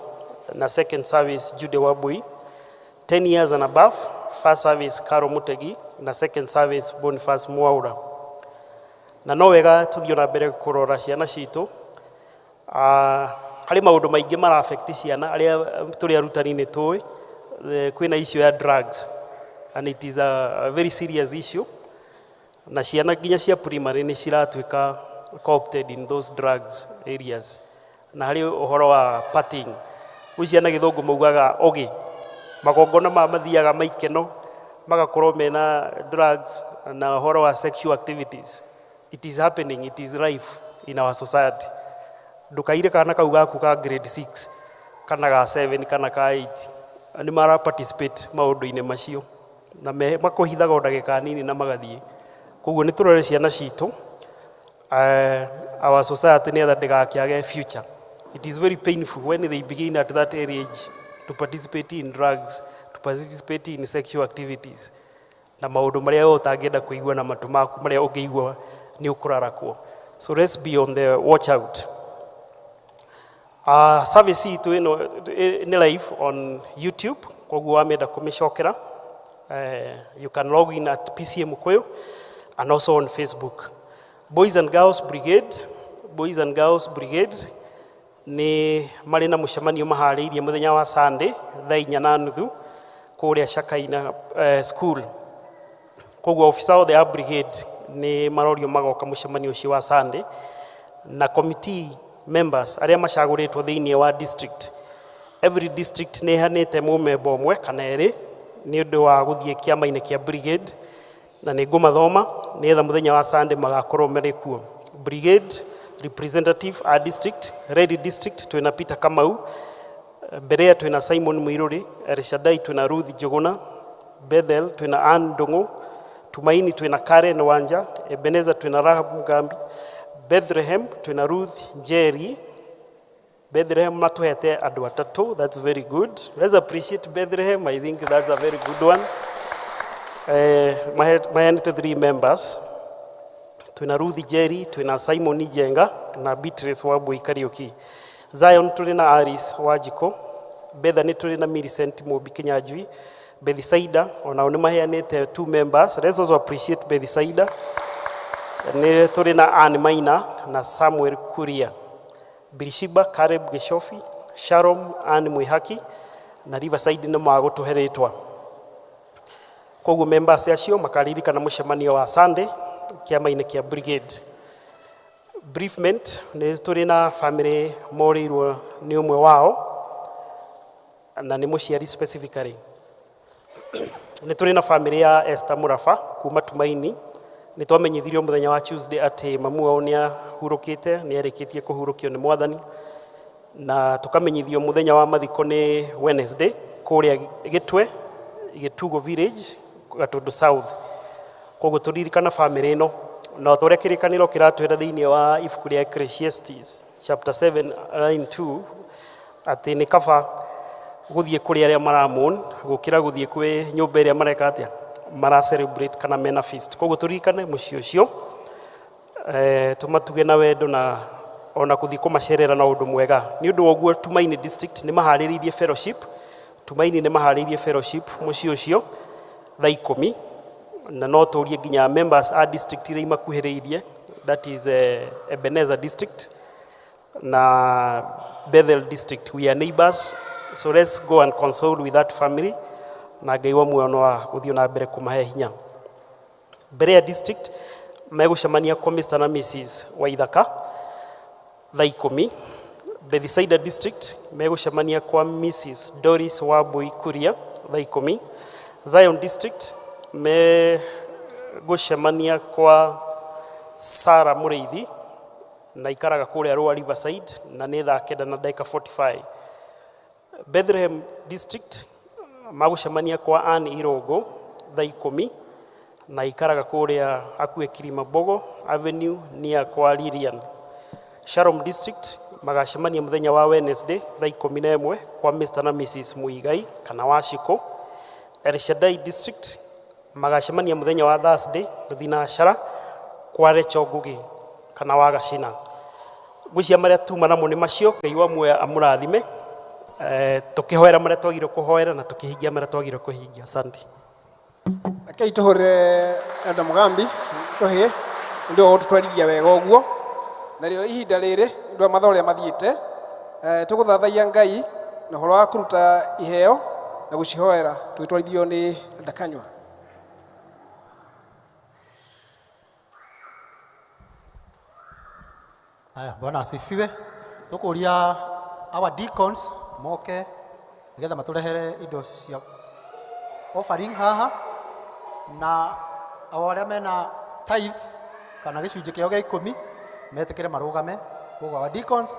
na second service Jude Wambui. 10 years and above, first service Caro Mutegi na second service Boniface Mwaura. Na no wega tũthiĩ na mbere kũrora ciana citũ. Harĩ maũndũ maingĩ mara affect ciana arĩa tũrĩ arutani nĩ tũĩ. Kwĩna issue ya drugs and it is a very serious issue, na ciana nginya cia primary nĩ ciratuĩka co-opted in those drugs areas. Na harĩ ũhoro wa partying, gwĩ ciana gĩthũngũ maugaga ogi magongona ma mathiaga maikeno magakorwo mena drugs na ũhoro wa sexual activities. It is happening, it is life in our society. Ndũkaire kana kau gaku ka grade 6 kana ga 7 kana ka 8 nĩ mara participate maũndũ-inĩ macio na makũhithaga o ndagĩka nini na magathiĩ. Koguo nĩ tũrore ciana citũ, our society, nĩgetha ndĩgakĩage future. It is very painful when they begin at that age to participate in drugs, to participate in sexual activities na maũndũ marĩa we ũtangĩenda kũigua na matũ maku, marĩa ũngĩigua nĩ ũkũrarakwo. So let's be on the watch out. Service itũ ĩno nĩ live on YouTube, koguo wamĩenda kũmĩcokera, you can log in at PCEA Mukuyu and also on Facebook. Boys and Girls Brigade, Boys and Girls Brigade nĩ marĩ na mũcemanio maharĩirie mũthenya wa Sunday thaa 4:30 kũrĩa Shakaina school. Koguo officer othe a brigade nĩ marorio magoka mũcemanio ũcio wa Sunday, na committee members arĩa macagũrĩtwo thĩinĩ wa district. Every district nĩ ĩheanĩte mũmemba ũmwe kana erĩ nĩ ũndũ wa gũthiĩ kĩama-inĩ kĩa brigade, na nĩ ngũmathoma nĩgetha mũthenya wa Sunday magakorwo marĩ kuo. Brigade representative a district, Reri district twĩna Peter Kamau, Berea twĩna Simon Muiruri, Elshadai twĩna Ruth Njuguna, Bethel twĩna Ann Ndung'u, Tumaini twĩna Karen Wanja, Ebenezer twĩna Rahab Mugambi, Bethlehem twĩna Ruth Njeri. Bethlehem matuhete andũ atatũ, that's very good. Let's appreciate Bethlehem, I think that's a very good one. Maheanĩte three members. Twĩna Ruth Njeri, twĩna Simon Njenga na Beatrice Wambui Kariuki. Zion tũrĩ na Alice Wanjikũ, Bethany tũrĩ na Millicent Mũmbi Kinyanjui, Bethsaida onao nĩ maheanĩte two members. Let's also appreciate Bethsaida. Nĩ tũrĩ na Ann Maina na Samuel Kuria. Birishiba Caleb Gishofi, Sharon Ann Mwihaki na Riverside nĩ magũtũhe rĩtwa. Koguo members acio makaririkana mũcemanio wa Sunday kĩama-inĩ kĩa brigade. Bereavement, nĩ tũrĩ na family morĩirwo nĩ ũmwe wao na nĩ mũciari specifically. Nĩ tũrĩ na family ya Esther Mũraba kuma Tumaini. Nĩ twamenyithirio mũthenya wa Tuesday atĩ mamu wao nĩ ahurũkĩte, nĩ arĩkĩtie kũhurũkio nĩ Mwathani. Na tukamenyithio muthenya wa mathiko ni Wednesday kuria Gitwe, Gitugo Village, Gatundu South. Koguo turirikana family ino na ta ũrĩa kĩrĩkanĩro kĩratwĩra thĩinĩ wa ibuku rĩa Ecclesiastes chapter 7 line 2 atĩ nĩ kaba gũthiĩ kũrĩ arĩa maramon gũkĩra gũthiĩ kwĩ nyũmba ĩrĩa mareka atĩa mara celebrate kana mena feast. Koguo tũririkane mũciĩ ũcio, tũmatuge na wendo na ona kũthiĩ kũmacerera na ũndũ mwega. Nĩ ũndũ wa ũguo Tumaini District nĩ maharĩrĩirie fellowship, Tumaini nĩ maharĩrĩirie fellowship mũciĩ ũcio thaa 10, na no tũrie nginya members a district iria imakuhĩrĩirie, that is Ebenezer District na Bethel District. We are neighbors, so let's go and console with that family, na Ngai wa muoyo no gũthiĩ na mbere kũmahe hinya. Berea District megũcemania kwa Mr. na Mrs. Waithaka thaa 10. Bethsaida District megũcemania kwa Mrs. Doris Wambui Kuria thaa 10. Zion District megũcemania kwa Sara Mũrĩithi na ikaraga kũrĩa Lower Riverside na nĩ thaa 9 na ndagĩka 45. Bethlehem District magũcemania kwa Ann Irongo thaa 10 na ikaraga kũrĩa hakuhĩ Kilimambogo Avenue near kwa Lilian. Shalom District magacemania mũthenya wa Wednesday thaa 11 kwa Mr. na Mrs. Muigai kana Wachiko. El Shaddai District magacemania mũthenya wa Thursday thinashara kwa Rachel Ngugi kana wa Gacina. Ngwĩciria marĩa tuma namo nĩ macio. Ngai wa muoyo amũrathime, tũkĩhoera marĩa twagĩrĩirwo kũhoera na tũkĩhingia marĩa twagĩrĩirwo kũhingia. Asante. Rekei tũhũrĩre Elder Mugambi tũhĩe nĩ ũndũ wa gũtũtwarithia wega ũguo. Narĩo ihinda rĩrĩ nĩ ũndũ wa mathaa ũrĩa mathiĩte, tũgũthathaiya Ngai na ũhoro wa kũruta iheo na gũcihoera tũgĩtwarithio nĩ Elder Kanyua. Haya, Bwana asifiwe. Tukuria our deacons moke nigetha maturehere indo cia offering haha, na o arĩa mena tithe kana gĩcunjĩ kĩao gĩa 10 metĩkĩre marũgame. Koguo our deacons,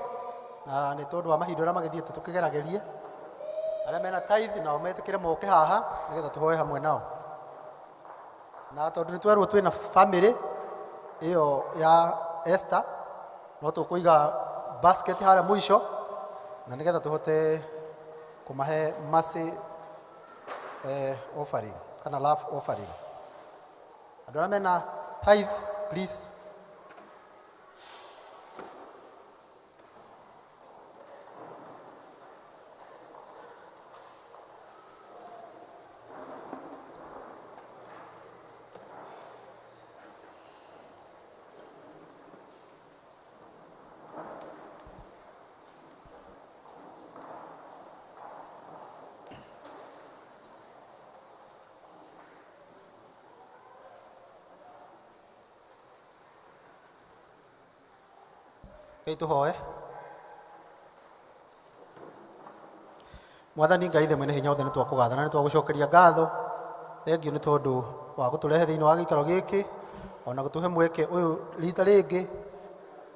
na nĩ tondũ wa mahinda ũrĩa magĩthiĩte tũkĩgeragerie, arĩa mena tithe nao metĩkĩre moke haha nigetha tũhoe hamwe nao. Na tondũ nĩ twerwo twĩna family ĩyo ya Esther, no tũkũiga basket harĩa mũico na nigetha tũhote kũmahe mercy offering kana love offering. Andũ arĩa mena tithe, please. Ngai tũhoe. Mwathani Ngai ithe mwene hinya wothe, nĩ twakũgatha na nĩ twagũcokeria ngatho. Thengio nĩ tondũ wa gũtũrehe thĩinĩ wa gĩikaro gĩkĩ ona gũtũhe mweke ũyũ rita rĩngĩ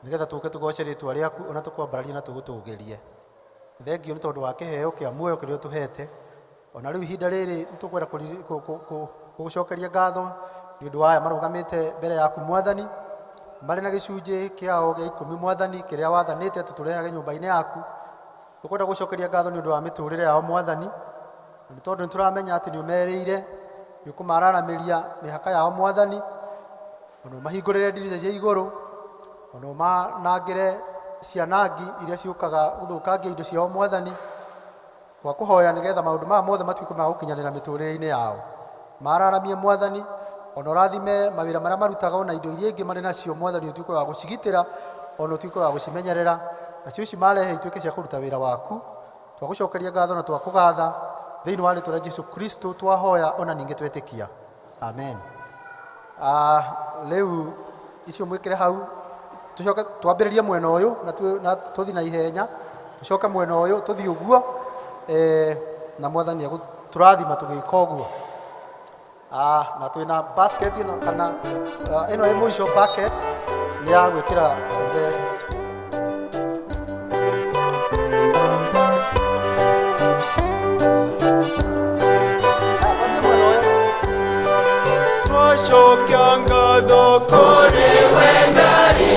nĩgetha tũke tũgoce rĩtwa rĩaku ona tũkwambararie na tũgũtũgĩrie. Thengio nĩ tondũ wa kĩheo kĩa muoyo kĩrĩa ũtũhete. Ona rĩu ihinda rĩrĩ nĩ tũkwenda gũgũcokeria ngatho nĩ ũndũ wa aya marũgamĩte mbere yaku Mwathani, marĩ na gĩcunjĩ kĩao gĩa 10 Mwathani kĩrĩa wathanĩte atĩ tũrehage nyũmba-inĩ yaku. Tũkwenda gũcokeria ngatho nĩ ũndũ wa mĩtũrĩre yao Mwathani, na nĩ tondũ nĩ tũramenya atĩ nĩ ũmerĩire nĩ ũkũmararamĩria mĩhaka yao Mwathani, ona ũmahingũrĩre ndirica cia igũrũ, ona ũmanangĩre cianangi iria ciũkaga gũthũkangia indo ciao Mwathani. Kwa kũhoya nĩgetha maũndũ maya mothe matuĩke ma gũkinyanĩra mĩtũrĩre-inĩ yao. Mararamie Mwathani, ona ũrathime mawĩra marĩa marutaga ona indo iria ingĩ marĩ nacio Mwathani, ũtuĩke wa gũcigitĩra ona ũtuĩke wa gũcimenyerera, nacio ici marehe ituĩke cia kũruta wĩra waku. Twagũcokeria ngatho na twakũgatha thĩinĩ wa rĩtwa rĩa Jesu Kristo twahoya ona ningĩ twetĩkia, amen. Rĩu icio mwĩkĩre hau, tũcoke twambĩrĩrie mwena ũyũ na tũthiĩ na ihenya, tũcoke mwena ũyũ tũthiĩ ũguo, na Mwathani agũtũrathima tũgĩka ũguo. Na twĩna basket ĩno kana ĩno ĩ mũico bucket nĩ ya gwĩkĩra the Twacokia ngatho kũrĩ we Ngai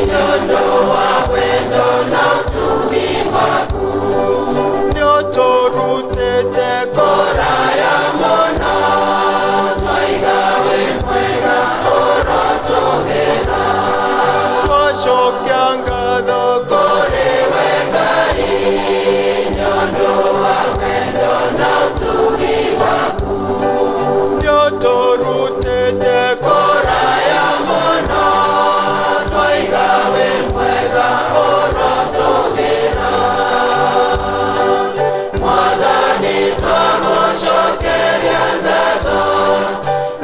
nĩ ũndũ wa wendo na ũtugi waku nĩ ũtũrutĩte kũraya mũno twaiga wĩ mwega ũrotũgĩra Twacokia ngatho kũrĩ we Ngai nĩ ũndũ wa wendo na ũtugi waku nĩ ũtũrutĩte kũraya mũno twaiga wĩ mwega ũrotũgĩra Mwathani twagũcokeria ngatho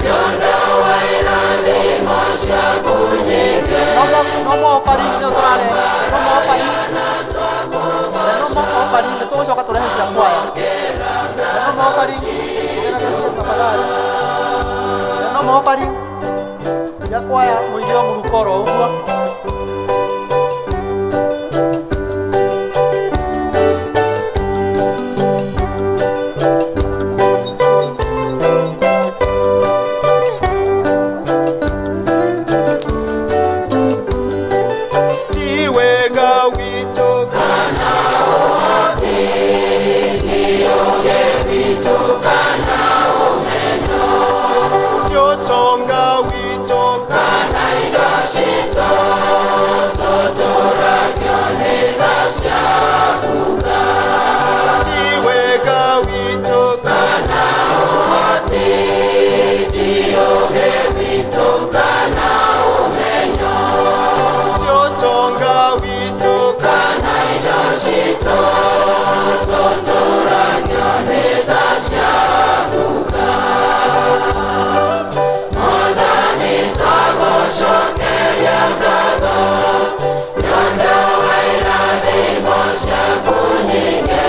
nĩ ũndũ wa irathimo ciaku nyingĩ No more offering nĩ tũrarehe no more offering no more offering nĩ tũgũcoka tũrehe cia kwaya no more offering tũgeragerie tafadhali no more offering cia kwaya mũige o mũhuko oro ũguo. Ti wega witũ kana ũhoti ti ũũgĩ witũ kana ũmenyo ti ũtonga witũ kana indo citũ tũtũragio nĩ tha ciaku Ngai ti wega witũ kana ũhoti ti ũũgĩ witũ kana ũmenyo ti ũtonga witũ kana indo citũ tũtũragio nĩ tha ciaku Ngai Mwathani twagũcokeria ngatho nĩ ũndũ wa irathimo ciaku nyingĩ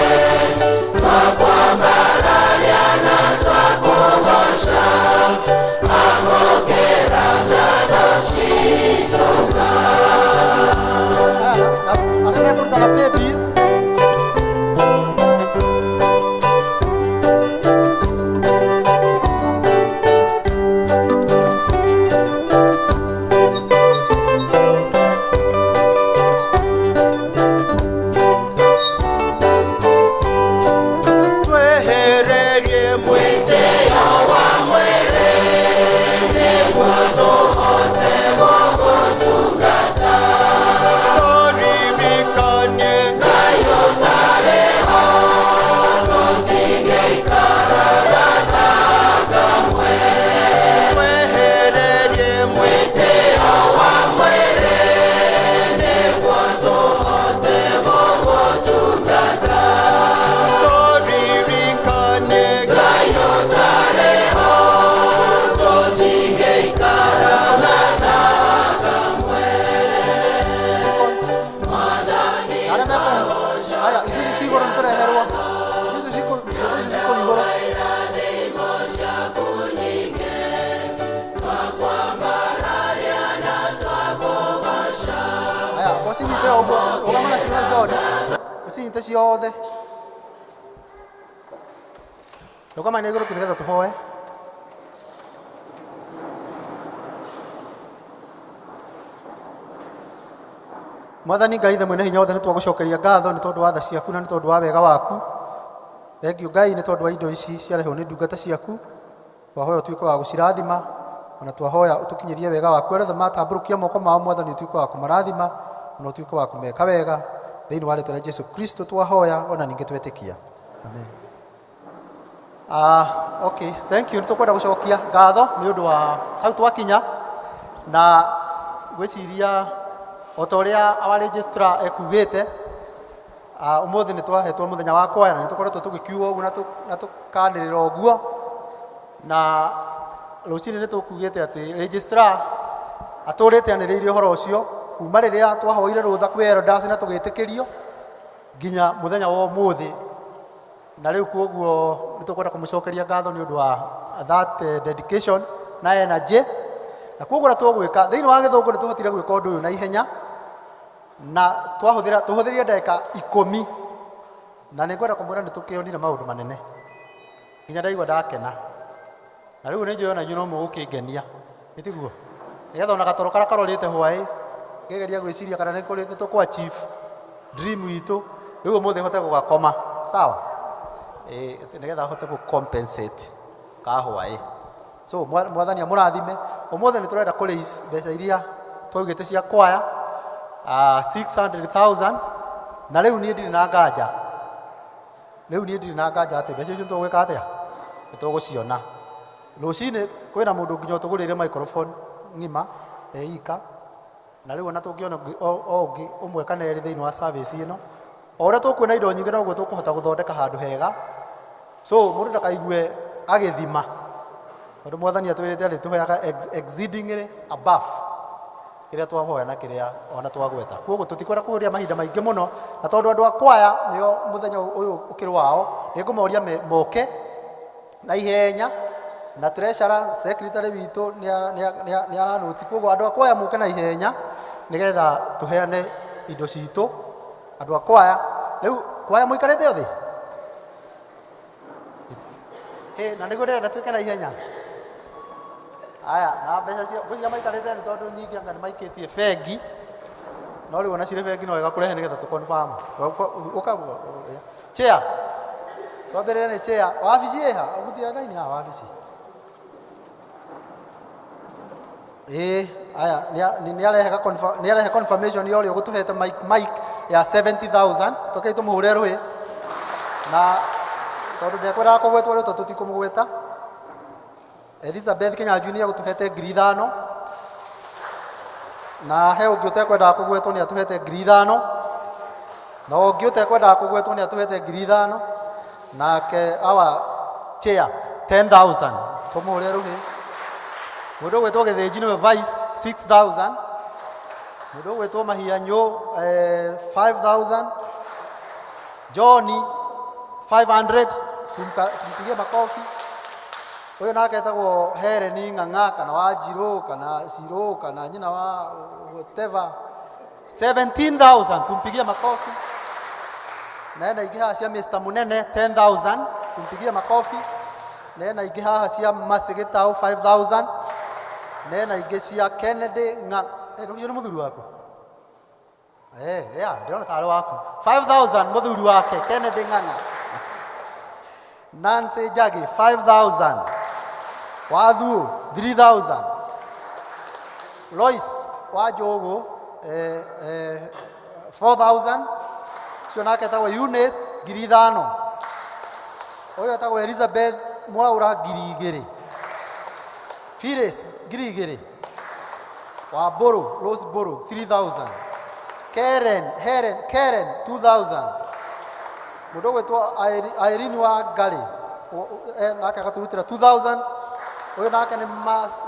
twakwambararia na twakũgooca amũkĩra ngatho citũ Ngai Arĩa mekũruta na paybill Twehererie mwĩtĩo wa mwĩrĩ nĩguo tũhote gũgũtungata tũririkanie Ngai ũtarĩ ho tũtingĩikara gathaa kamwe twehererie mwĩtĩo wa mwĩrĩ nĩguo tũhote gũgũtungata tũririkanie Ngai ũtarĩ ho tũtingĩikara gathaa kamwe Mwathani arĩa mekũ aya indo ici ci igũrũ nĩ tũreherwo indo icio ciothe icio cikũu igũrũ. Irathimo ciaku nyingĩ twakwambararia na twakũgooca Aya ũcinyite o ũguo rũgama nacio hau John ũcinyite ciothe rũgama na igũrũ tu nĩgetha tũhoe. Mwathani Ngai ithe mwene hinya wothe nĩ twagũcokeria ngatho nĩ tondũ wa tha ciaku na nĩ tondũ wa wega waku. Thengiũ Ngai nĩ tondũ wa indo ici ciarehwo nĩ ndungata ciaku twahoya ũtuĩke wa gũcirathima ona twahoya ũtũkinyĩrie wega waku arĩa othe matambũrũkia moko mao Mwathani ũtuĩke wa kũmarathima ona ũtuĩke wa kũmeka wega thĩinĩ wa rĩtwa rĩa Jesu Kristo twahoya ona ningĩ twetĩkia amen. Okay, thank you. Nĩ tũkwenda gũcokia ngatho nĩ ũndũ wa hau twakinya na gwĩciria o ta ũrĩa our registrar ekugĩte ũmũthĩ nĩ twahetwo mũthenya wa kwaya na nĩ tũkoretwo tũgĩkiuga ũguo na tũkanĩrĩra ũguo na rũcinĩ nĩ tũkugĩte atĩ registrar atũrĩte anĩrĩire ũhoro ũcio kuma rĩrĩa twahoire rũtha kwĩ elders na tũgĩtĩkĩrio nginya mũthenya wa ũmũthĩ na rĩu koguo nĩ tũkwenda kũmũcokeria ngatho nĩ ũndũ wa that dedication na energy na koguo ũrĩa tũgwĩka thĩinĩ wa gĩthũngũ nĩ tũhotire gwĩka ũndũ ũyũ na ihenya na twahũthĩra tũhũthĩrire ndagĩka 10 na nĩ ngwenda kũmwĩra nĩ tũkĩonire maũndũ manene nginya ndaigua ndakena Na rĩu nĩ njũĩ ona inyuĩ no mũgũkĩngenia, nĩ tiguo? Nĩgetha ona gatoro karĩa karorĩte hwaĩ ngĩgeria gwĩciria kana nĩ kũrĩ nĩ tũkũ achieve dream itũ, rĩu ũmũthĩ hote gũgakoma, sawa? Ĩĩ, nĩgetha hote gũ compensate ka hwaĩ. So Mwathani amũrathime. Ũmũthĩ nĩ tũrenda kũ raise mbeca iria twaugĩte cia kwaya, 600,000, na rĩu niĩ ndirĩ na nganja, rĩu niĩ ndirĩ na nganja atĩ mbeca icio nĩtũgwĩka atĩa, nĩtũgũciona. Rũcinĩ kwĩna mũndũ nginya ũtũgũrĩire microphone ng'ima e ika, na rĩu ona tũngĩona o ũngĩ ũmwe kana erĩ thĩinĩ wa service ĩno, o ũrĩa tũkuona indo nyingĩ noguo tũkũhota gũthondeka handũ hega. So mũndũ ndakaigue agĩthima, tondũ Mwathani atwĩrĩte arĩtũheaga exceedingly above kĩrĩa twahoya na kĩrĩa ona twagweta. Koguo tũtikwenda kũhũthĩra mahinda maingĩ mũno, na tondũ andũ a kwaya nĩo mũthenya ũyũ ũkĩrĩ wao, nĩ ngũmoria moke na ihenya, na treasurer secretary witũ nĩ aranũti. Koguo andũ a kwaya moke na ihenya nĩgetha tũheane indo citũ. Andũ a kwaya, rĩu kwaya mũikarĩte othe? Ĩ, na nĩguo ndĩrenda twĩke na ihenya. Aya, na mbeca cio ngwĩciria maikarĩte thĩ tondũ nyingĩ anga nĩ maikĩtie bengi, no rĩu ona cirĩ bengi no wega kũrehe nĩgetha tũ confirm. Ũka chair, twambĩrĩre nĩ chair. Wabici ĩha? Mũtira raini haha wabici. Ĩ, aya, nĩ arehe confirmation ya ũrĩa ũgũtũhete mic ya 70,000. Tũkei tũmũhũre rũĩ, na tondũ ndekwendaga kũgwetwo rĩtwa tũtikũmũgweta. Elizabeth Kinyanjui nĩ egũtũhete 5,000, na he ũngĩ ũtekwendaga kũgwetwo nĩ atũhete 5,000, na ũngĩ ũtekwendaga kũgwetwo nĩ atũhete 5,000, nake our chair 10,000, tũmũhũre rũhĩ. Mũndũ ũgwĩtwo Gĩthĩnji nĩwe vice 6,000, mũndũ ũgwĩtwo Mahianyũ 5,000, Johnny 500, tumpigie makofi. Ũyũ nake etagwo Hereni Ng'ang'a kana Wanjirũ kana Cirũ kana nyina wa whatever, 17,000, tumpigie makofi. Na ena ingĩ haha cia Mr. Munene 10,000, tumpigie makofi. Na ena ingĩ haha cia Mercy Gĩtaũ 5,000, na ena ingĩ cia Kennedy Ng'ang'a. Ũcio nĩ mũthuri waku? Yeah, ndĩrona tarĩ waku. 5,000 mũthuri wake Kennedy Ng'ang'a. Nancy Njagi 5,000, Wathuũ 3,000, Lois wa Njũgũ 4,000, ũcio nake etagwo Eunice 5,000, ũyũ etagwo Elizabeth Mwaũra 2,000, Phyllis 2,000, wa Mbũrũ Rose Mbũrũ 3,000, Karen Helen Karen 2,000, mũndũ ũgwĩtwo Irene wa Ngarĩ nake agatũrutĩra 2,000, ũyũ nake nĩ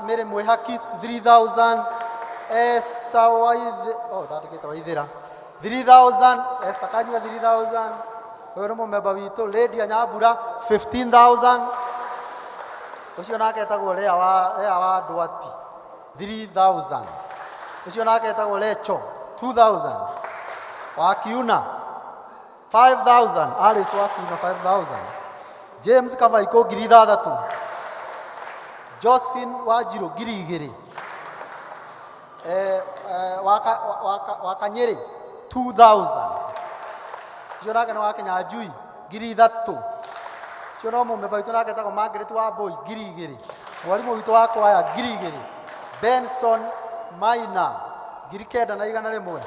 Mary Mwĩhaki 3,000, Esther Waithĩ, oh, ndandĩkĩte Waithĩra 3,000, Esther Kanyua 3,000, ũyũ nĩ mũmemba witũ Lydia Nyambura 15,000, ũcio nake etagwo Lea wa Ndwati 3,000, ũcio nake etagwo Lecho 2,000, wa Kiuna 5,000, Alice wa Kiuna 5,000, James Kavaiko 6,000, Josephine Wanjirũ 2,000, wa Kanyĩrĩ 2,000, ũcio nake nĩ wa Kinyanjui 3,000, ũcio no mũmemba witũ nake etagwo Margaret Wambui 2,000, mwarimũ witũ wa kwaya 2,000, Benson Maina 9,100,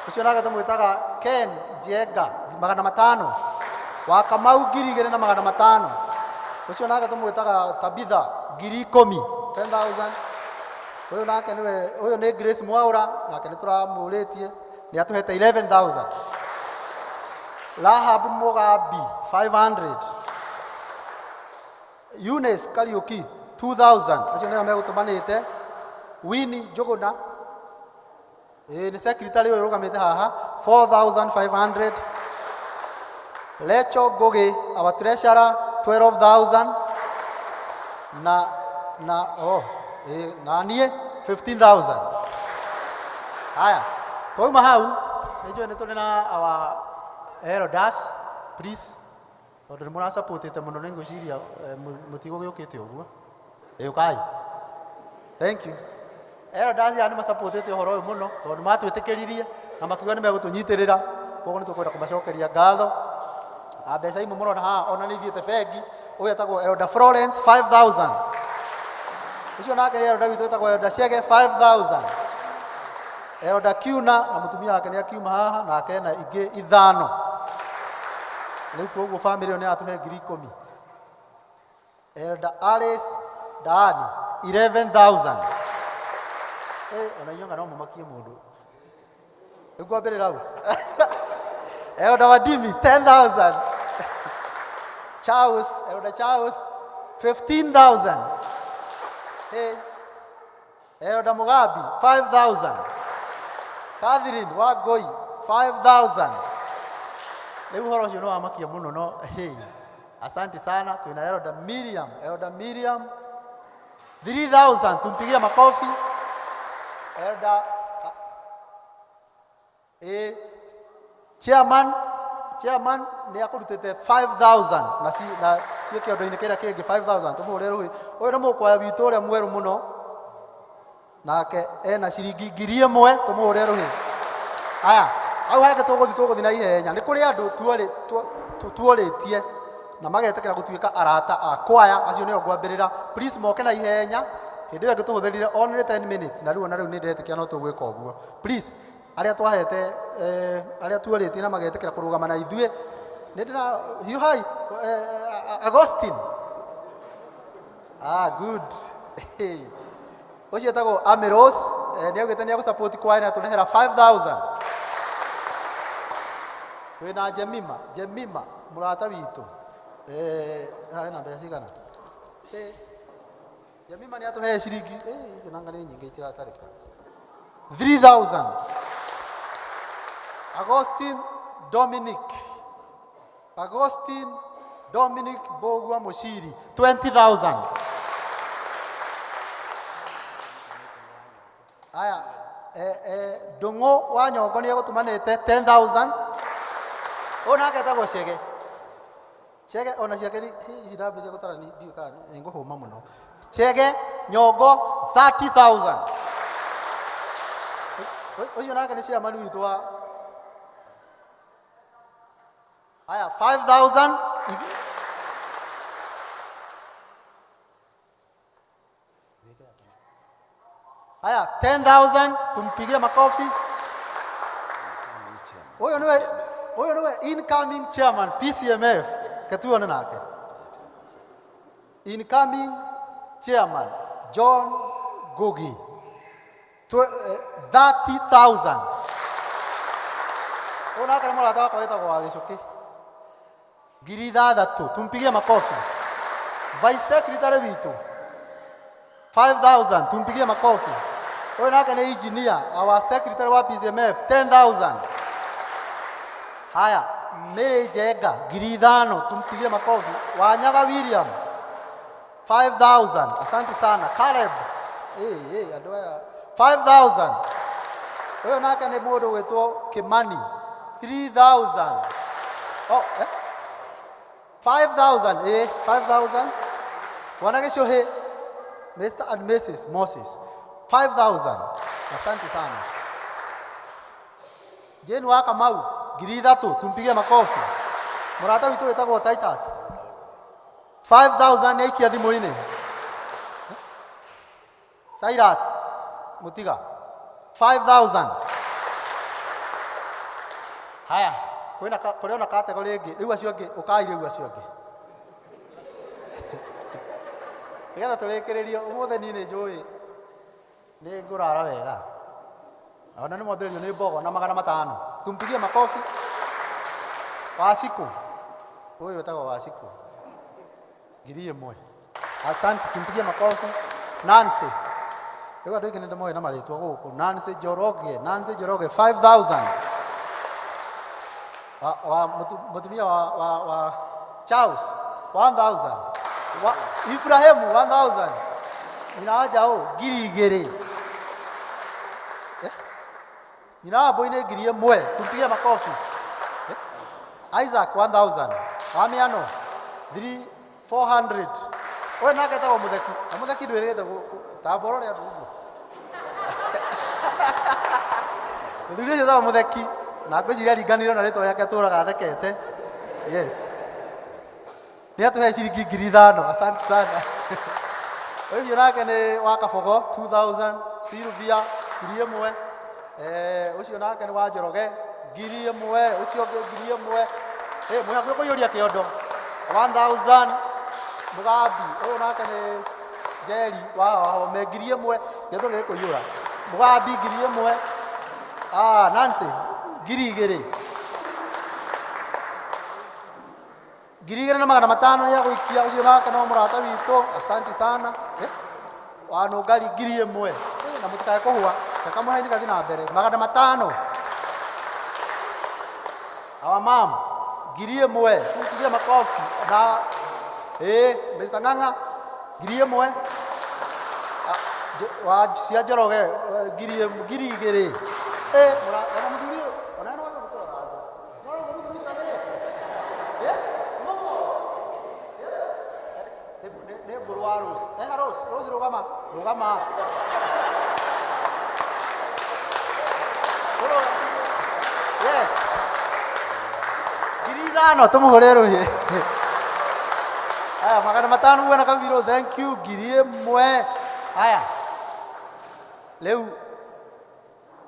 ũcio nake tũmwĩtaga Ken Njenga 500, wa Kamau 2,500, ũcio nake tũmwĩtaga Tabitha 10,000 10,000, ũyũ nake nĩwe, ũyũ nĩ Grace Mwaũra nake nĩ tũramũrĩtie nĩ atũhete 11,000, Rahab Mugambi 500, Eunice Kariuki 2,000, acio nĩo megũtũmanĩte, Winnie Njũgũna nĩ secretary ũyũ ũrũgamĩte haha 4,500, Lecho Ngugi our treasurer 12,000, na oh, na niĩ 15,000. Haya, twauma hau nĩ njũĩ nĩ tũrĩ na our elders, please. Tondũ nĩ mũrasapotĩte mũno nĩ ngwĩciria mũtigũgĩũkĩte ũguo. Ĩ ũkai. Thank you. Elders aya nĩ masapotĩte ũhoro ũyũ mũno tondũ nĩ matwĩtĩkĩririe na makiuga nĩ megũtũnyitĩrĩra. Koguo nĩ tũkwenda kũmacokeria ngatho. Na mbeca imwe mũrona haha ona nĩ ithiĩte bengi. Ũyũ etagwo Elder Florence 5000. Ũcio nake nĩ Elder witũ etagwo Elder Chege 5000. Elder Kiuna na mũtumia wake nĩ akiuma haha nake ena ingĩ ithano. Rĩu koguo famĩlĩ ĩyo nĩ yatũhe 10,000. Elder Alice Daani 11,000. Eh, ona inyuĩ anga no mũmakie mũndũ. Rĩu ngwambĩrĩra hau. Elder Wadimi 10,000. Charles, Elder Charles 15,000. Hey. Elder Mugabi 5,000. Catherine Wangoi 5,000. Rĩu ũhoro ũcio nĩ wamakia mũno no hey. Asante sana. Tuna Elder Miriam, Elder Miriam 3,000, tumpigie makofi. Elder chairman, chairman nĩ akũrutĩte 5,000 na ci na ciĩ kĩondo-inĩ kĩrĩa kĩngĩ 5,000 tũmũhũre rũhĩ. Ũyũ nĩ mũkwaya witũ ũrĩa mwerũ mũno nake ena ciringi 1,000 tũmũhũre rũhĩ. Aya, hau hangĩ tũgũthiĩ tũgũthiĩ na ihenya. Nĩ kũrĩ andũ tuorĩtie na magetĩkĩra gũtuĩka arata a kwaya, acio nĩo ngwambĩrĩra. Please moke na ihenya. Hĩndĩ ĩyo ĩngĩ tũhũthĩrire only 10 minutes na rĩu ona rĩu nĩ ndetĩkia no tũgwĩka ũguo. Please arĩa twahete arĩa tuorĩtie na magetĩkĩra kũrũgama na ithuĩ nĩ ndĩra hiũhai Agustin. Ah, good. Ũcio etagwo Amiros, nĩ augĩte nĩ egũsupport kwaya na atũrehera 5,000. Twĩna Jemima, Jemima mũrata witũ. Haha ena mbeca cigana? Jemima nĩ atũhe ciringi, icio nanga nĩ nyingĩ itiratarĩka. 3,000. Agustin Dominic. Agustin Dominic Bogwa Mushiri 20,000. Aya, Ndung'u wa Nyongo nĩ egũtũmanĩte 10,000. Ũyũ nake etagwo Chege. Chege ona ciake ici ndambĩrĩria gũtara ndiũĩ kana nĩ ngũhũma mũno. Chege Nyongo 30,000. Ũcio nake nĩ chairman witũ wa Aya, 5,000. Aya, 10,000 tumpigie makofi. Huyo niwe incoming chairman PCMF. Ketuone nake. Incoming chairman John Ngugi. 30,000. Huyo nake nĩ mũrata wakwa wĩtagwo wa Gĩcũkĩ. 6,000 tumpigie makofi. Vice secretary witũ 5,000 tumpigie makofi. Huyo nake nĩ engineer, our secretary wa PCMF 10,000. Haya, Mary Njenga 5,000 tumpigie makofi. Wanyaga William 5,000. Asante sana. Caleb, andũ aya 5,000. Huyo nake nĩ mũndũ gwĩtwo Kimani 3,000. Oh, 5,000, 5,000. Bwana Gĩcũhĩ, Mr. and Mrs. Moses 5,000. Asante sana. Jane wa Kamau 3,000 tumpigie makofi. Mũrata witũ wĩtagwo Titus 5,000 nĩ aikia thimũ-inĩ. Cyrus Mutiga 5,000. Haya, kwĩna kũrĩ ona category ĩngĩ. Rĩu acio angĩ ũkai rĩu acio angĩ. Nĩgetha tũrĩkĩrĩrie ũmũthĩ niĩ nĩ njũĩ nĩ ngũrara wega. Ona nĩ mwambĩrĩrio nĩ mbogo na 500. Tumpigie makofi. Wacikũ. Ũyũ wĩtagwo Wacikũ. 1,000. Asante, tumpigie makofi. Nancy. Rĩu andũ aingĩ nĩ ndĩmoĩ na marĩtwa gũkũ. Nancy Njoroge, Nancy Njoroge 5,000. Wa mũtumia wa Charles 1,000. Wa Ibrahimu 1,000. Nyina wa Njaũ 2,000. Nyina wa Mbũi nĩ 1,000. Tumpigie makofi. Isaac 1,000. Wa mĩano 3 400. Ũyũ nake etagwo Mũtheki. Na Mũtheki ndwĩrĩgĩte tamba ũrore andũ ũguo. Mũthuri ũcio etagwo Mũtheki na ngwĩciria aringanire na rĩtwa rĩake atũraga athekete. Yes. Nĩ atũhe ciringi 5,000. Asante sana. Ũyũ nake nĩ wa Kabogo 2000, Sylvia 1,000. Ũcio nake nĩ wa Njoroge 1,000, ũcio ũngĩ 1,000. Mwĩ hakuhĩ kũiyũria kĩondo 1000. Mũgambi ũyũ nake nĩ Njeri wa Wahome 1,000, kĩondo gĩkũiyũra. Mũgambi 1,000. Nancy 2,000. 2,500 nĩ agũikia. Ũcio nake no mũrata witũ, asante sana. Wa Nũngari 1,000. Na mũtikae kũhũa, reke kamũheni gathiĩ na mbere. 500. Our mom 1,000. Tupigie makofi. Na Mr. Ng'ang'a 1,000. Wa cia Njoroge 2,000. Ona mũthuri ũyũ, ona nĩ wagĩrĩirwo kũrora andũ. No, mũthuri ũcio agĩrĩirwo. Nĩ mbũrũ wa Rose. Rose, Rose rũgama, rũgama. Yes. 5,000 tũmũhũre rũhĩ. Aya, 500 bwana Kabiro, thank you. 1,000. Aya. Rĩu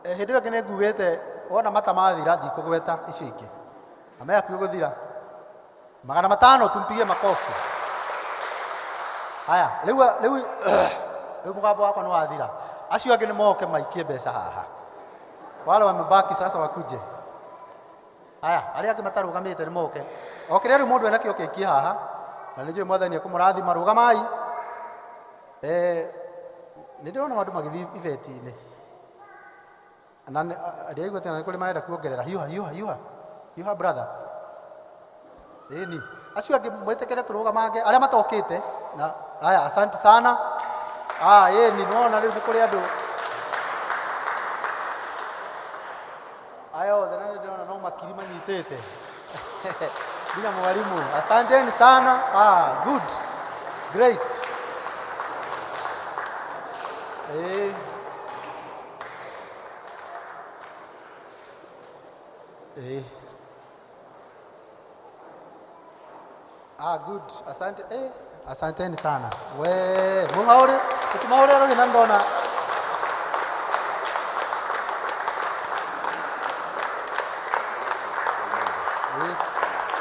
hĩndĩ ĩyo ĩngĩ nĩ ngugĩte wona mata mathira ndikũgweta icio ingĩ. Na me hakuhĩ gũthira. 500 tumpigie makofi. Haya, rĩu mũgambo wakwa nĩ wathira. Acio angĩ nĩ moke maikie mbeca haha. Wale wamebaki sasa wakuje. Haya, arĩa angĩ matarũgamĩte nĩ moke. O kĩrĩa rĩu mũndũ enakĩo kĩikie haha. Na nĩ njũĩ Mwathani ekũmũrathima, rũgamai. Nĩ ndĩrona andũ magĩthiĩ ibeti-inĩ. Na ndĩraigua atĩ nĩ kũrĩ marenda kuongerera. Hiũha, hiũha, hiũha. Hiũha brother. Ĩni. Acio angĩ mwĩtĩkĩre tũrũgamange arĩa matokĩte. Na haya, asante sana. Ĩni, nĩwona rĩu nĩ kũrĩ andũ. Aya othe na nĩndĩrona no makiri manyitĩte. Nginya mwalimu. Asanteni sana. Good. Great. Good. Asante. Asanteni sana. We, muhaure, tumaure roho na ndona.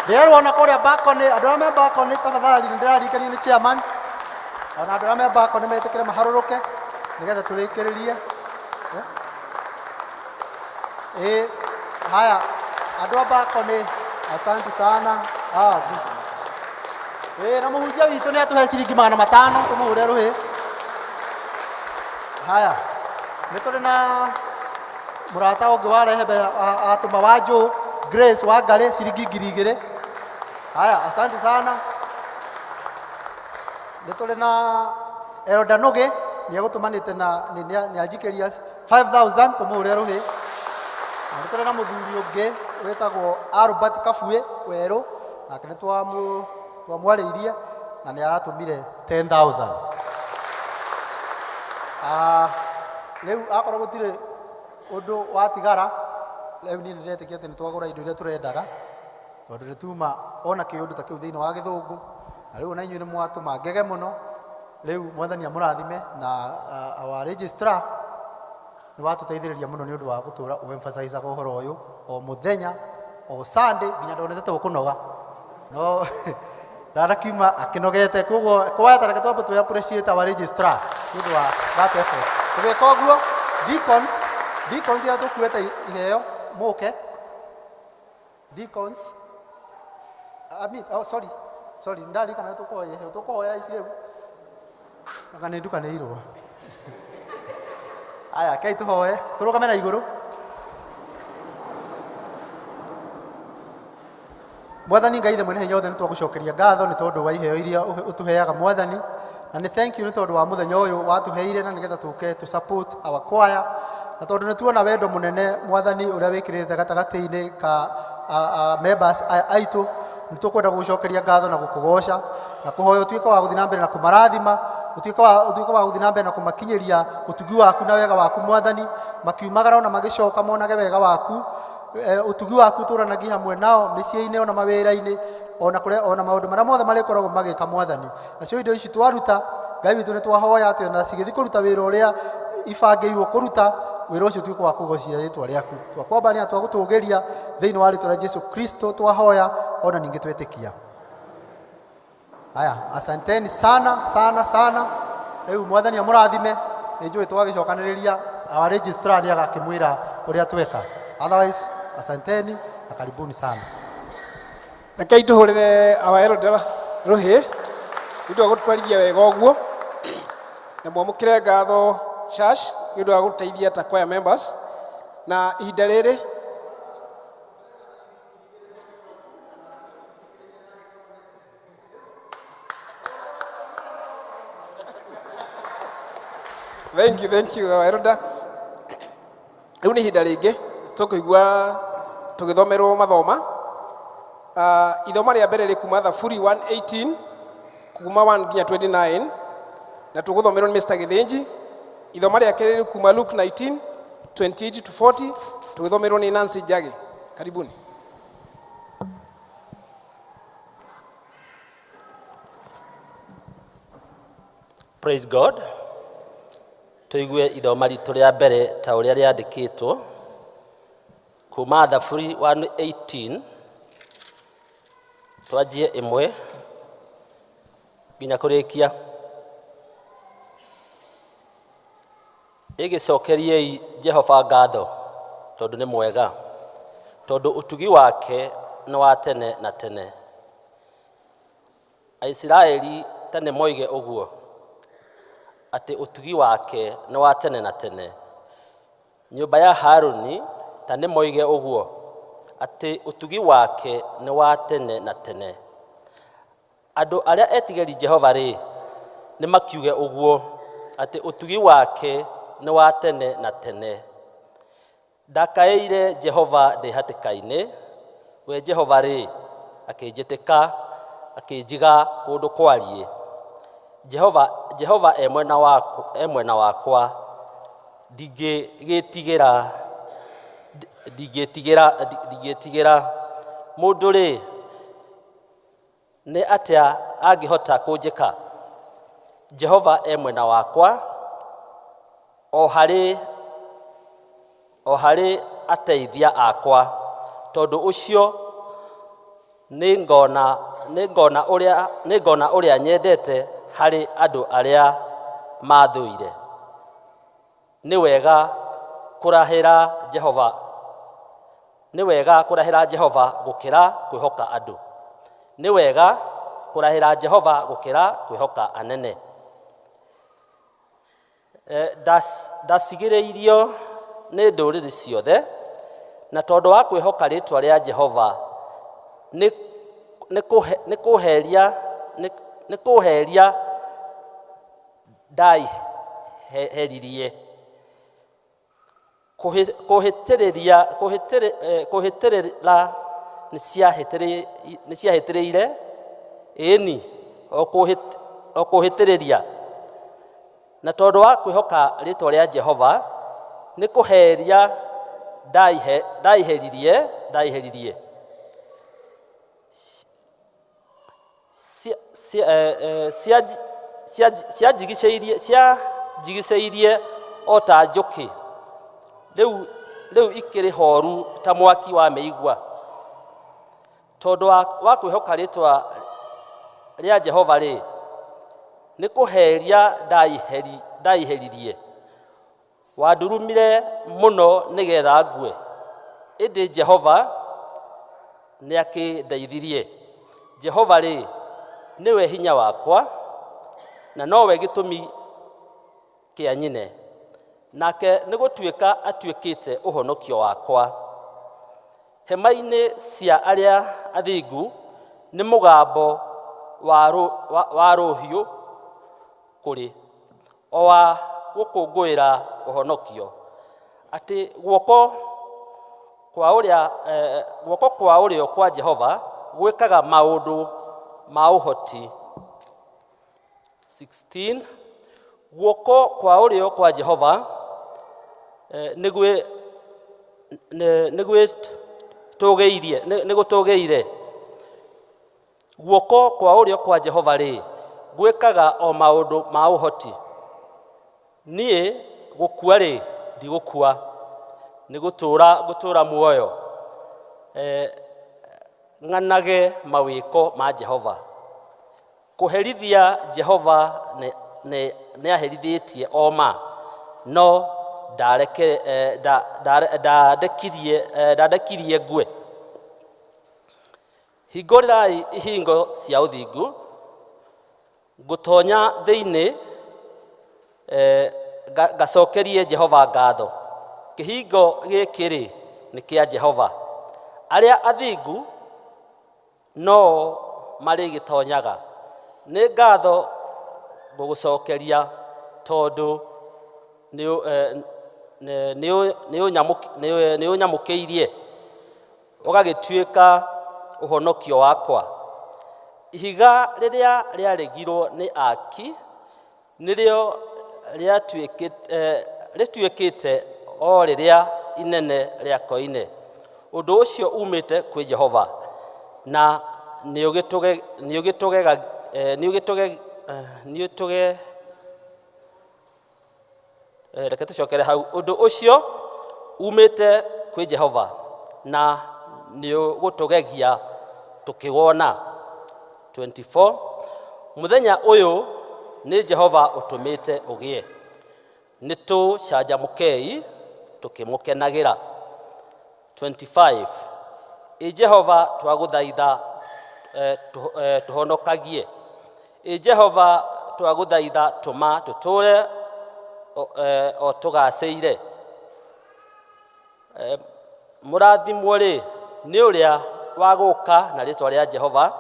Ndĩrerwo ona kũrĩa balcony, andũ arĩa me balcony tafadhali nĩ ndĩraririkanio nĩ chairman. Ona andũ arĩa me balcony metĩkĩre maharũrũke nĩgetha tũrĩkĩrĩrie. Haya, andũ a balcony, asante sana. Good. Na mũhunjia witũ nĩ atũhe ciringi 500 tũmũhũre rũhĩ. Haya, nĩ tũrĩ na mũrata ũngĩ warehe mbeca, atũma wa Joe Grace wa Ngarĩ ciringi 2,000. Haya, asante sana. Nĩ tũrĩ na Elda Nũgĩ, nĩ egũtũmanĩte na nĩ anjikĩria 5000 tũmũhũre rũhĩ. Na nĩ tũrĩ na mũthuri ũngĩ wĩtagwo Albert Kabue Werũ, nake nĩ twamwarĩirie na nĩ aratũmire 10000. Rĩu akorwo gũtirĩ ũndũ watigara, rĩu niĩ nĩndĩretĩkia atĩ nĩtwagũra indo iria tũrendaga, tondũ nĩtuma ona kĩũndũ ta kĩu thĩinĩ wa gĩthũngũ, na rĩu ona inyuĩ nĩmwatũma ngege mũno. Rĩu Mwathani amũrathime na our registrar nĩ watũteithĩrĩria mũno nĩ ũndũ wa gũtũra ũ-emphasize-aga ũhoro ũyũ o mũthenya o Sunday nginya ndonete ta ũkũnoga. No ndanakiuma akĩnogete, koguo kwaya reke twambe tũ appreciate our registrar nĩ ũndũ wa that effort. Tũgĩka ũguo, deacons arĩa tũkuĩte iheo mũke. Deacons, I mean, oh, sorry, sorry, ndarikana nĩ tũkũhoya iheo, tũkũhoera ici rĩu. Anga nĩ ndukanĩirwo. Aya, kei tũhoe, tũrũgame na igũrũ. Mwathani Ngai Ithe mwene hinya wothe, nĩ twagũcokeria ngatho nĩ tondũ wa iheo iria ũtũheaga Mwathani, na nĩ thank you nĩ tondũ wa mũthenya ũyũ watũheire na nĩgetha tũke to support our choir, na tondũ nĩ tuona wendo mũnene Mwathani ũrĩa wĩkĩrĩte gatagatĩ-inĩ ka members aitũ. Nĩ tũkwenda gũgũcokeria ngatho na gũkũgoca na kũhoya ũtuĩke wa gũthiĩ na mbere na kũmarathima, ũtuĩke wa gũthiĩ na mbere na kũmakinyĩria ũtugi waku na wega waku Mwathani, makiumagara ona magĩcoka monage wega waku, ũtugi waku ũtũranagie hamwe nao mĩciĩ-inĩ ona mawĩra-inĩ ona kũrĩa ona maũndũ marĩa mothe marĩkoragwo magĩka Mwathani. Nacio indo ici twaruta Ngai witũ nĩ twahoya atĩ ona cigĩthiĩ kũruta wĩra ũrĩa ibangĩirwo kũruta, wĩra ũcio ũtuĩke wa kũgocia rĩtwa rĩaku. Twakwambaria na twagũtũgĩria thĩinĩ wa rĩtwa rĩa Jesu Kristo twahoya ona ningĩ twetĩkia. Haya, asanteni sana sana sana. Rĩu Mwathani amũrathime. Nĩ njũĩ twagĩcokanĩrĩria our registrar nĩ agakĩmwĩra ũrĩa tweka. Otherwise, asanteni na karibuni sana. Rekei tũhũrĩre our elder rũhĩ nĩ ũndũ wa gũtwarithia wega ũguo, na mwamũkĩre ngatho church nĩ ũndũ wa gũteithia ta choir members. Na ihinda rĩrĩ thank you our elder. Rĩu nĩ ihinda rĩngĩ tũkũigua tũgĩthomerwo mathoma. Ithoma rĩa mbere rĩ kuma Thaburi 118 kuma 1 nginya 29 na tũgũthomerwo nĩ Mr. Gĩthĩnji. Ithoma rĩa kerĩ rĩ kuma Luke 19 28 to 40 tũgĩthomerwo nĩ Nancy Njagi. Karibuni. Praise God. Tũigue ithoma ritũ rĩa mbere ta ũrĩa rĩandĩkĩtwo kuma Thaburi 118 twanjie ĩmwe nginya kũrĩkia. Ĩgĩcokeriei Jehova ngatho tondũ nĩ mwega, tondũ ũtugi wake nĩ wa tene na tene. Aisiraeli tene moige ũguo atĩ ũtugi wake nĩ wa tene na tene. Nyũmba ya Haruni ta nĩ moige ũguo atĩ ũtugi wake nĩ wa tene na tene. Andũ arĩa etigĩri Jehova rĩ nĩ makiuge ũguo atĩ ũtugi wake nĩ wa tene na tene. Ndakaĩire Jehova ndĩ hatĩka-inĩ, we Jehova rĩ akĩnjĩtĩka akĩnjiga kũndũ kwariĩ. Jehova e mwena wakwa, ndingĩgĩtigĩra. Mũndũ rĩ nĩ atĩa angĩhota kũnjĩka? Jehova e mwena wakwa, o harĩ ateithia akwa. Tondũ ũcio nĩngona ũrĩa nyendete harĩ andũ arĩa mathũire. Nĩ wega kũrahĩra Jehova gũkĩra kwĩhoka andũ. Nĩ wega kũrahĩra Jehova gũkĩra kwĩhoka anene. Ndacigĩrĩirio nĩ ndũrĩrĩ ciothe, na tondũ wa kwĩhoka rĩtwa rĩa Jehova nĩ kũheria ndaiheririe. Kũhĩtĩrĩra nĩ ciahĩtĩrĩire, ĩni o kũhĩtĩrĩria. Na tondũ wa kwĩhoka rĩtwa rĩa Jehova nĩ kũheria ndaiheririe. Cianjigicĩirie o ta njũkĩ, rĩu ikĩrĩ horu ta mwaki wa mĩigua. Tondũ wa kwĩhoka rĩtwa rĩa Jehova rĩ nĩ kũheria ndaiheririe. Wandurumire mũno nĩgetha ngue, ĩndĩ Jehova nĩakĩndeithirie. Jehova rĩ nĩwe hinya wakwa na nowe gĩtũmi kĩa nyine, nake nĩ gũtuĩka atuĩkĩte ũhonokio wakwa. Hema-inĩ cia arĩa athingu nĩ mũgambo wa rũhiũ kũrĩ, o wa gũkũngũĩra ũhonokio, atĩ guoko kwa ũrĩo kwa Jehova gwĩkaga maũndũ ma ũhoti. 16 Guoko kwa ũrĩo kwa Jehova nĩ gwĩtũgĩirie. Guoko kwa ũrĩo kwa Jehova rĩ, gwĩkaga o maũndũ ma ũhoti. Niĩ gũkua rĩ, ndigũkua, nĩ gũtũũra ngũtũũra muoyo, ng'anage mawĩko ma Jehova. Kũherithia Jehova nĩ aherithĩtie o ma, no ndandekirie ngue. Hingũrĩrai ihingo cia ũthingu, ngũtonya thĩinĩ, ngacokerie Jehova ngatho. Kĩhingo gĩkĩ rĩ, nĩ kĩa Jehova, arĩa athingu no marĩgĩtonyaga. Nĩ ngatho ngũgũcokeria tondũ nĩ ũnyamũkĩirie, ũgagĩtuĩka ũhonokio wakwa. Ihiga rĩrĩa rĩaregirwo nĩ aki nĩrĩo rĩtuĩkĩte o rĩrĩa inene rĩa koine. Ũndũ ũcio umĩte kwĩ Jehova, na nĩũgĩtũge reke tũcokere hau. Ũndũ ũcio umĩte kwĩ Jehova, na nĩũgũtũgegia tũkĩwona. 24 Mũthenya ũyũ nĩ Jehova ũtũmĩte ũgĩe, nĩtũcanjamũkei tũkĩmũkenagĩra. 25 Ĩ Jehova, twagũthaitha tũhonokagie. Ĩ Jehova, twagũthaitha tũma tũtũũre o tũgacĩire. Mũrathimwo rĩ nĩ ũrĩa wa gũka na rĩtwa rĩa Jehova.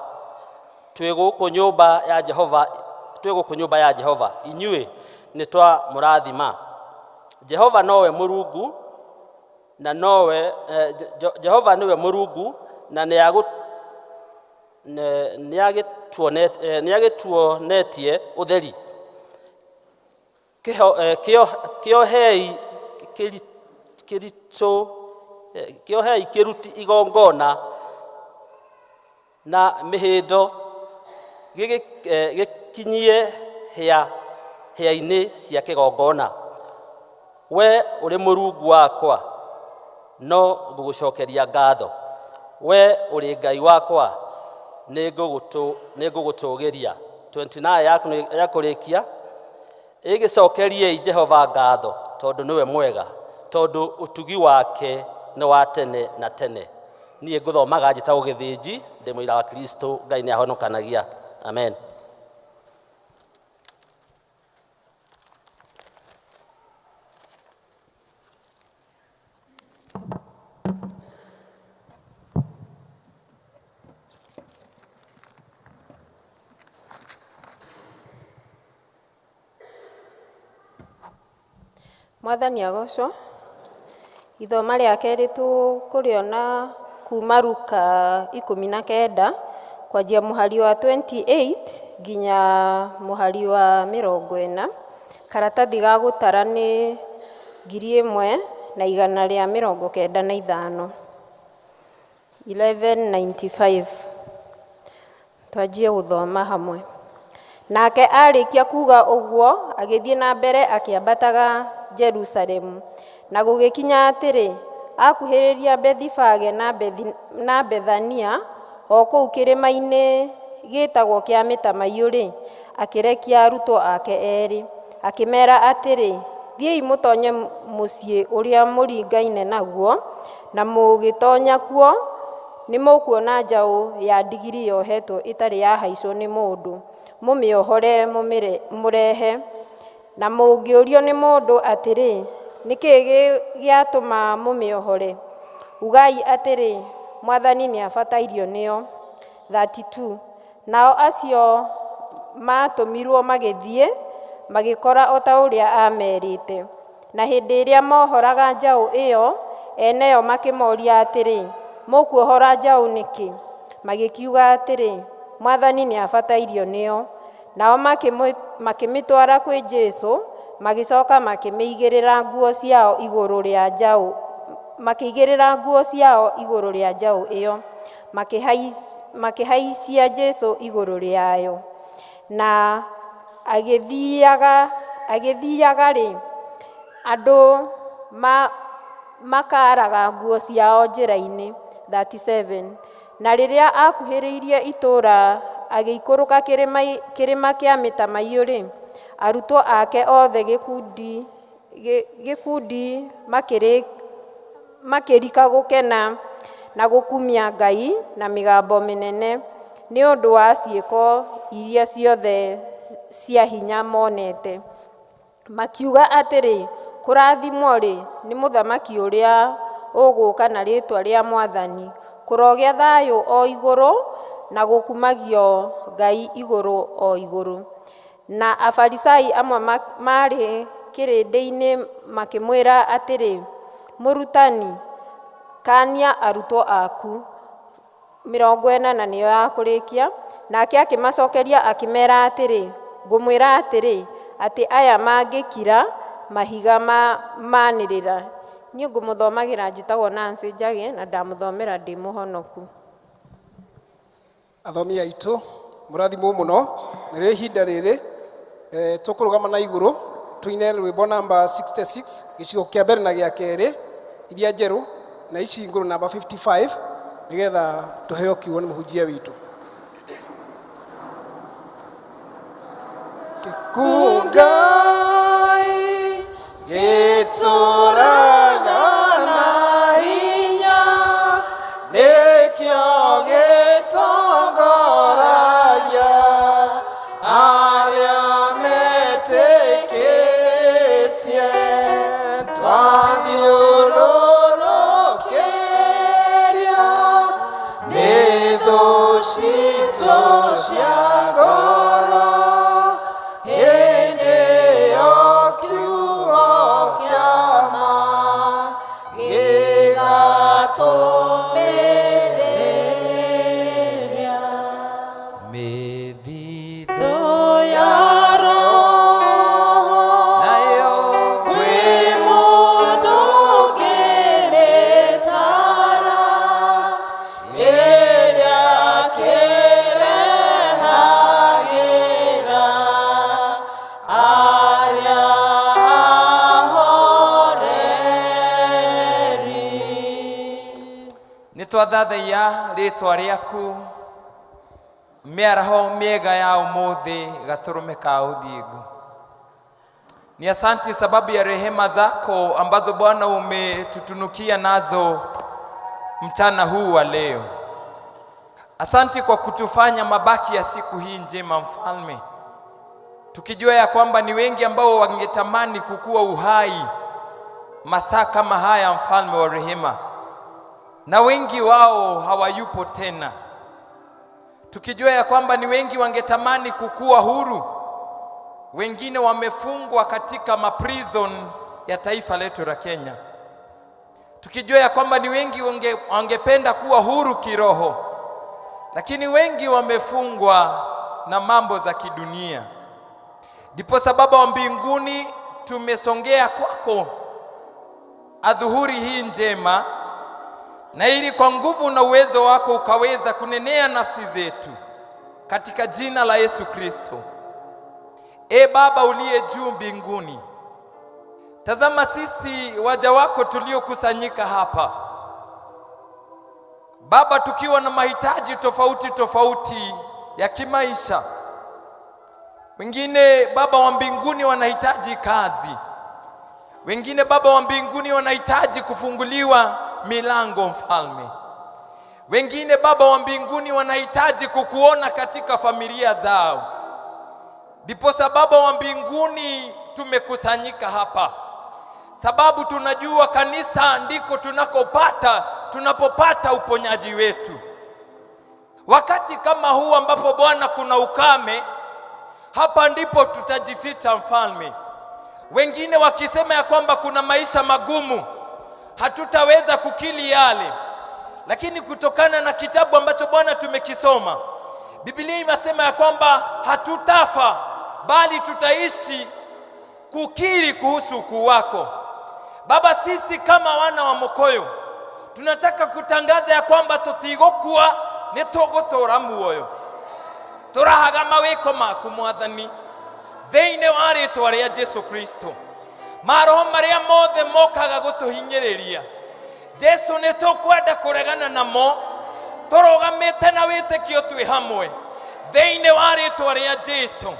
Twĩ gũkũ nyũmba ya Jehova, twĩ gũkũ nyũmba ya Jehova, inyuĩ nĩ twamũrathima. Jehova nowe Mũrungu, na nowe Jehova nĩwe Mũrungu, na nĩagĩtuonetie ũtheri. Kĩohei kĩruti igongona na mĩhĩndo, gĩkinyie hĩa-inĩ cia kĩgongona. We ũrĩ Mũrungu wakwa, no ngũgũcokeria ngatho. We ũrĩ Ngai wakwa, nĩngũgũtũgĩria. 29 ya kũrĩkia, ĩgĩcokeriei Jehova ngatho, tondũ nĩwe mwega, tondũ ũtugi wake nĩ wa tene na tene. Niĩ ngũthomaga njĩtagwo Gĩthĩnji, ndĩ mũira wa Kristo, Ngai nĩ ahonokanagia. Amen. Mwathani agocwo. Ithoma rĩa kerĩ tũkũrĩona kuma Luka 19 kwanjia mũhari wa 28 nginya mũhari wa 40. Karatathi ga gũtara nĩ 1195, 1195. Twanjie gũthoma hamwe. Nake arĩkia kuga ũguo agĩthiĩ na mbere akĩambataga Jerusalemu. Na gũgĩkinya atĩrĩ, akuhĩrĩria Bethifage na Bethania, o kũu kĩrĩma-inĩ gĩtagwo kĩa mĩtamaiyũ-rĩ, akĩrekia arutwo ake erĩ, akĩmeera atĩrĩ, thiĩi mũtonye mũciĩ ũrĩa mũringaine naguo, na mũgĩtonya kuo nĩmũkuona njaũ ya ndigiri yohetwo ĩtarĩ yahaicwo nĩ mũndũ, mũmĩohore mũrehe. Na mũngĩũrio nĩ mũndũ atĩrĩ, nĩ kĩĩ gĩatũma mũmĩohore? Ugai atĩrĩ, Mwathani nĩabatairio nĩyo. 32 Nao acio maatũmirwo magĩthiĩ, magĩkora o ta ũrĩa aamerĩte. Na hĩndĩ ĩrĩa moohoraga njaũ ĩyo, eneyo makĩmoria atĩrĩ, mũkuohora njaũ nĩkĩ? Magĩkiuga atĩrĩ, Mwathani nĩabatairio nĩyo. Nao makĩmĩtwara kwĩ Jesũ, magĩcoka makĩmĩigĩrĩra nguo ciao igũrũ rĩa njaũ, makĩigĩrĩra nguo ciao igũrũ rĩa njaũ ĩyo, makĩhaicia Jesũ igũrũ rĩayo. Na agĩthiaga-rĩ, andũ makaaraga nguo ciao njĩra-inĩ. 37. Na rĩrĩa akuhĩrĩirie itũũra agĩikũrũka kĩrĩma kĩa mĩtamaiyũ-rĩ, arutwo ake othe gĩkundi makĩrika gũkena na gũkumia Ngai na mĩgambo mĩnene nĩ ũndũ wa ciĩko iria ciothe cia hinya monete. Makiuga atĩrĩ, kũrathimwo-rĩ, nĩ mũthamaki ũrĩa ũgũũka na rĩĩtwa rĩa Mwathani, kũrogĩa thayũ o igũrũ na gũkumagio Ngai igũrũ o igũrũ. Na Afarisai amwe maarĩ kĩrĩndĩ-inĩ makĩmwĩra atĩrĩ, Mũrutani, kaania arutwo aku. 40 nĩyo ya kũrĩkia. Nake akĩmacokeria akĩmera atĩrĩ, ngũmwĩra atĩrĩ, atĩ aya mangĩkira, mahiga manĩrĩra. Niĩ ngũmũthomagĩra njĩtagwo Nancy Njagĩ na ndamũthomera ndĩ mũhonoku. Athomi aitũ mũrathimwo mũno nĩrĩo ihinda rĩrĩ tũkũrũgama na igũrũ tũine rwĩmbo namba 66 gĩcigo kĩa mbere na gĩa kerĩ iria njerũ na ici ngũrũ namba 55 nĩgetha tũheo kiugo nĩ mũhunjia witũ. Gĩkũngai gĩtũraga na hinya nĩkĩo gĩtongoragia arĩa metĩkĩtie twathiũrũrũkĩrio nĩ thũ citũ cia ngoro hĩndĩ ĩyo kiugo kĩa ma gĩgatũmĩrĩria Mĩthithũ ya Roho nayo kwĩ mũndũ ũngĩmĩtara ĩrĩa kĩrehagĩra arĩa ahoreri. Nĩ twathathaiya rĩtwa rĩaku mĩaraho mĩega ya ũmũthĩ gatũrũme ka ũthingu. Ni asanti sababu ya rehema zako ambazo Bwana umetutunukia nazo mchana huu wa leo. Asanti kwa kutufanya mabaki ya siku hii njema Mfalme, tukijua ya kwamba ni wengi ambao wangetamani kukua uhai masaa kama haya, Mfalme wa rehema, na wengi wao hawayupo tena, tukijua ya kwamba ni wengi wangetamani kukua huru, wengine wamefungwa katika maprison ya taifa letu la Kenya, tukijua ya kwamba ni wengi wangependa kuwa huru kiroho, lakini wengi wamefungwa na mambo za kidunia. Ndipo sababu wa mbinguni tumesongea kwako adhuhuri hii njema, na ili kwa nguvu na uwezo wako ukaweza kunenea nafsi zetu katika jina la Yesu Kristo. E Baba uliye juu mbinguni, tazama sisi waja wako tuliokusanyika hapa Baba, tukiwa na mahitaji tofauti tofauti ya kimaisha. Wengine Baba wa mbinguni wanahitaji kazi, wengine Baba wa mbinguni wanahitaji kufunguliwa milango Mfalme, wengine Baba wa mbinguni wanahitaji kukuona katika familia zao. Ndiposa Baba wa mbinguni tumekusanyika hapa, sababu tunajua kanisa ndiko tunapopata uponyaji wetu. Wakati kama huu ambapo Bwana kuna ukame, hapa ndipo tutajificha Mfalme. Wengine wakisema ya kwamba kuna maisha magumu, hatutaweza kukili yale, Lakini kutokana na kitabu ambacho Bwana tumekisoma, Biblia inasema ya kwamba hatutafa bali tutaishi kukiri kuhusu ukuu wako. Baba, sisi kama wana wa Mukuyu tunataka kutangaza ya kwamba tutigukua ni tugutura muoyo, turahaga mawiko maku Mwathani thiini wa ritwa ria Jesu Kristo. Maroho maria mothe mokaga gutuhinyiriria, Jesu ni tukwenda kuregana namo, turugamite na witikio twi hamwe thiini wa ritwa ria Jesu.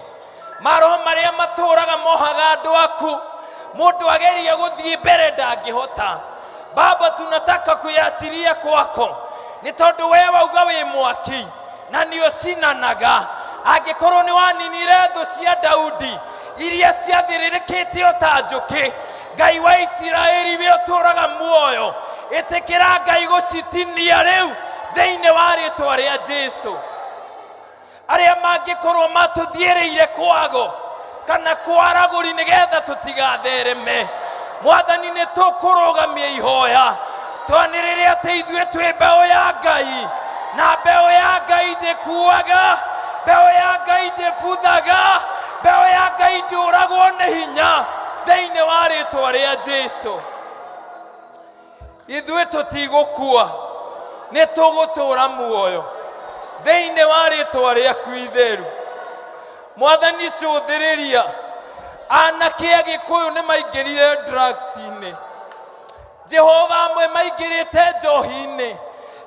Maroho maria maturaga mohaga andu aku, mundu ageria guthii mbere ndangihota. Baba, tunataka kuyachiria kwako ni tondu we wauga wi mwaki na ni ucinanaga. Angikorwo ni waninire thu cia Daudi iria ciathĩrĩrĩkĩte o ta njũkĩ, Ngai wa Isiraeli we ũtũũraga muoyo, ĩtĩkĩra Ngai gũcitinia rĩu thĩinĩ wa rĩtwa rĩa Jesu. Arĩa mangĩkorwo matũthiĩrĩire kwago kana kwaragũri nĩgetha tũtigathereme, Mwathani nĩ tũkũrũgamia ihoya twanĩrĩre atĩ ithuĩ twĩ mbeũ ya Ngai, na mbeũ ya Ngai ndĩkuaga, mbeũ ya Ngai ndĩbuthaga, mbeũ ya Ngai ndĩũragwo nĩ hinya thĩinĩ wa rĩtwa rĩa Jesu. Ithuĩ tũtigũkua, nĩ tũgũtũũra muoyo thĩinĩ wa rĩtwa rĩaku itheru. Mwathani, cũthĩrĩria anake a Gĩkũyũ nĩ maingĩrire drugs-inĩ, Jehova amwe maingĩrĩte njohi-inĩ,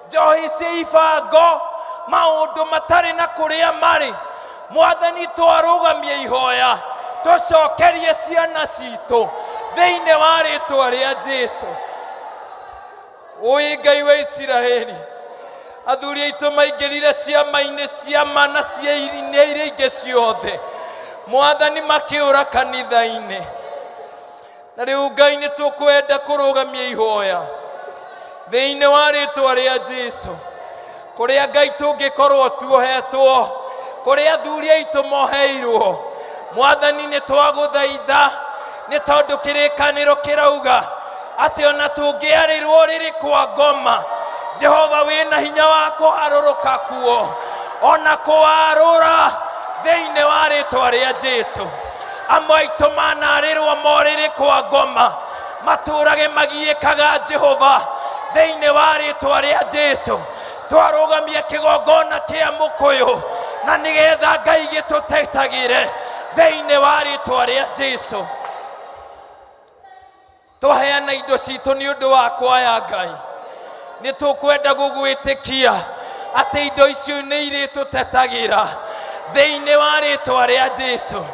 njohi cia ibango, maũndũ matarĩ na kũrĩa marĩ. Mwathani, twarũgamie ihoya tũcokerie ciana citũ thĩinĩ wa rĩtwa rĩa Jesu. Ũĩ Ngai wa Isiraeli, athuri aitũ maingĩrire ciama-inĩ, ciama na cia-inĩ iria ingĩ ciothe, Mwathani makĩũra kanitha-inĩ. Na rĩu Ngai nĩ tũkwenda kũrũgamia ihoya thĩinĩ wa rĩtwa rĩa Jesu, kũrĩa Ngai tũngĩkorwo tuohetwo, kũrĩa athuri aitũ moheirwo, Mwathani nĩ twagũthaitha, nĩ tondũ kĩrĩkanĩro kĩrauga atĩ ona tũngĩarĩrwo rĩrĩ kwa ngoma, Jehova wĩna hinya wa kũharũrũka kuo ona kũwarũra thĩinĩ wa rĩtwa rĩa Jesu. Amwe aitũ manarĩrwo morĩrĩ kwa ngoma, matũrage magiĩkaga Jehova thĩinĩ wa rĩtwa rĩa Jesu. Twarũgamia kĩgongona kĩa Mũkũyũ na nĩgetha Ngai gĩtũtetagĩre thĩinĩ wa rĩtwa rĩa Jesu. Twaheana indo citũ nĩ ũndũ wa kwaya Ngai, nĩ tũkwenda gũgwĩtĩkia atĩ indo icio nĩ irĩtũtetagĩra thĩinĩ wa rĩtwa rĩa Jesu.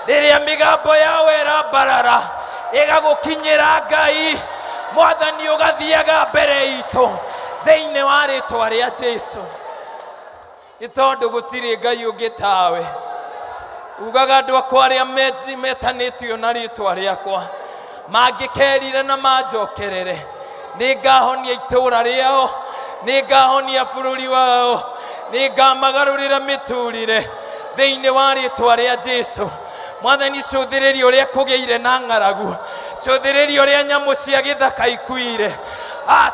Rĩrĩa mĩgambo yao ĩrambarara ĩgagũkinyĩra Ngai, Mwathani ũgathiaga mbere itũ thĩinĩ wa rĩtwa rĩa Jesu. Nĩ tondũ gũtirĩ Ngai ũngĩ tawe. Ugaga andũ akwa arĩa metanĩtio na rĩtwa rĩakwa mangĩkerire na manjokerere, nĩ ngahonia itũũra rĩao, nĩ ngahonia bũrũri wao, nĩ ngamagarũrĩra mĩtũrĩre thĩinĩ wa rĩtwa rĩa Jesu. Mwathani, cũthĩrĩria ũrĩa kũgĩire na ng'aragu, cũthĩrĩria ũrĩa nyamũ cia gĩthaka ikuire.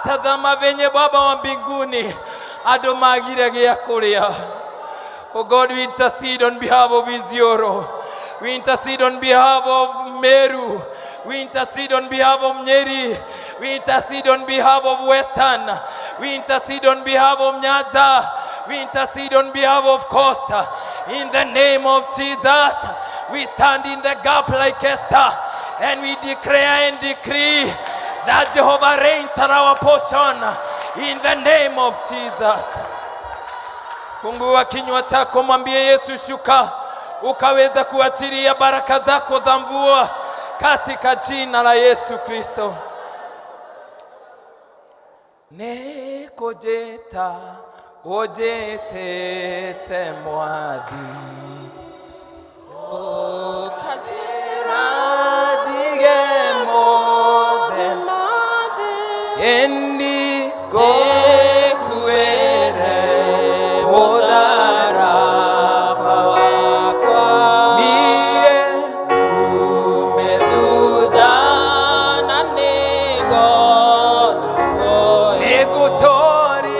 Tazama venye Baba wa mbinguni andũ magire gĩa kũrĩa. Oh God, we intercede on behalf of Isiolo. We intercede on behalf of Meru. We intercede on behalf of Nyeri. We intercede on behalf of Western. We intercede on behalf of Nyanza. We intercede on behalf of Costa. In the name of Jesus, we stand in the gap like Esther, and we declare and decree that Jehovah reigns at our portion. In the name of Jesus. Fungua kinywa chako, mwambie Yesu, shuka ukaweza kuachilia baraka zako za mvua katika jina la Yesu Kristo. Nekojeta ojetete mwathi Ukatira dige mothe endi gokuere mutharaba wakwa niĩ ngume thutha na nĩngona muoyo. Nĩngũtũũria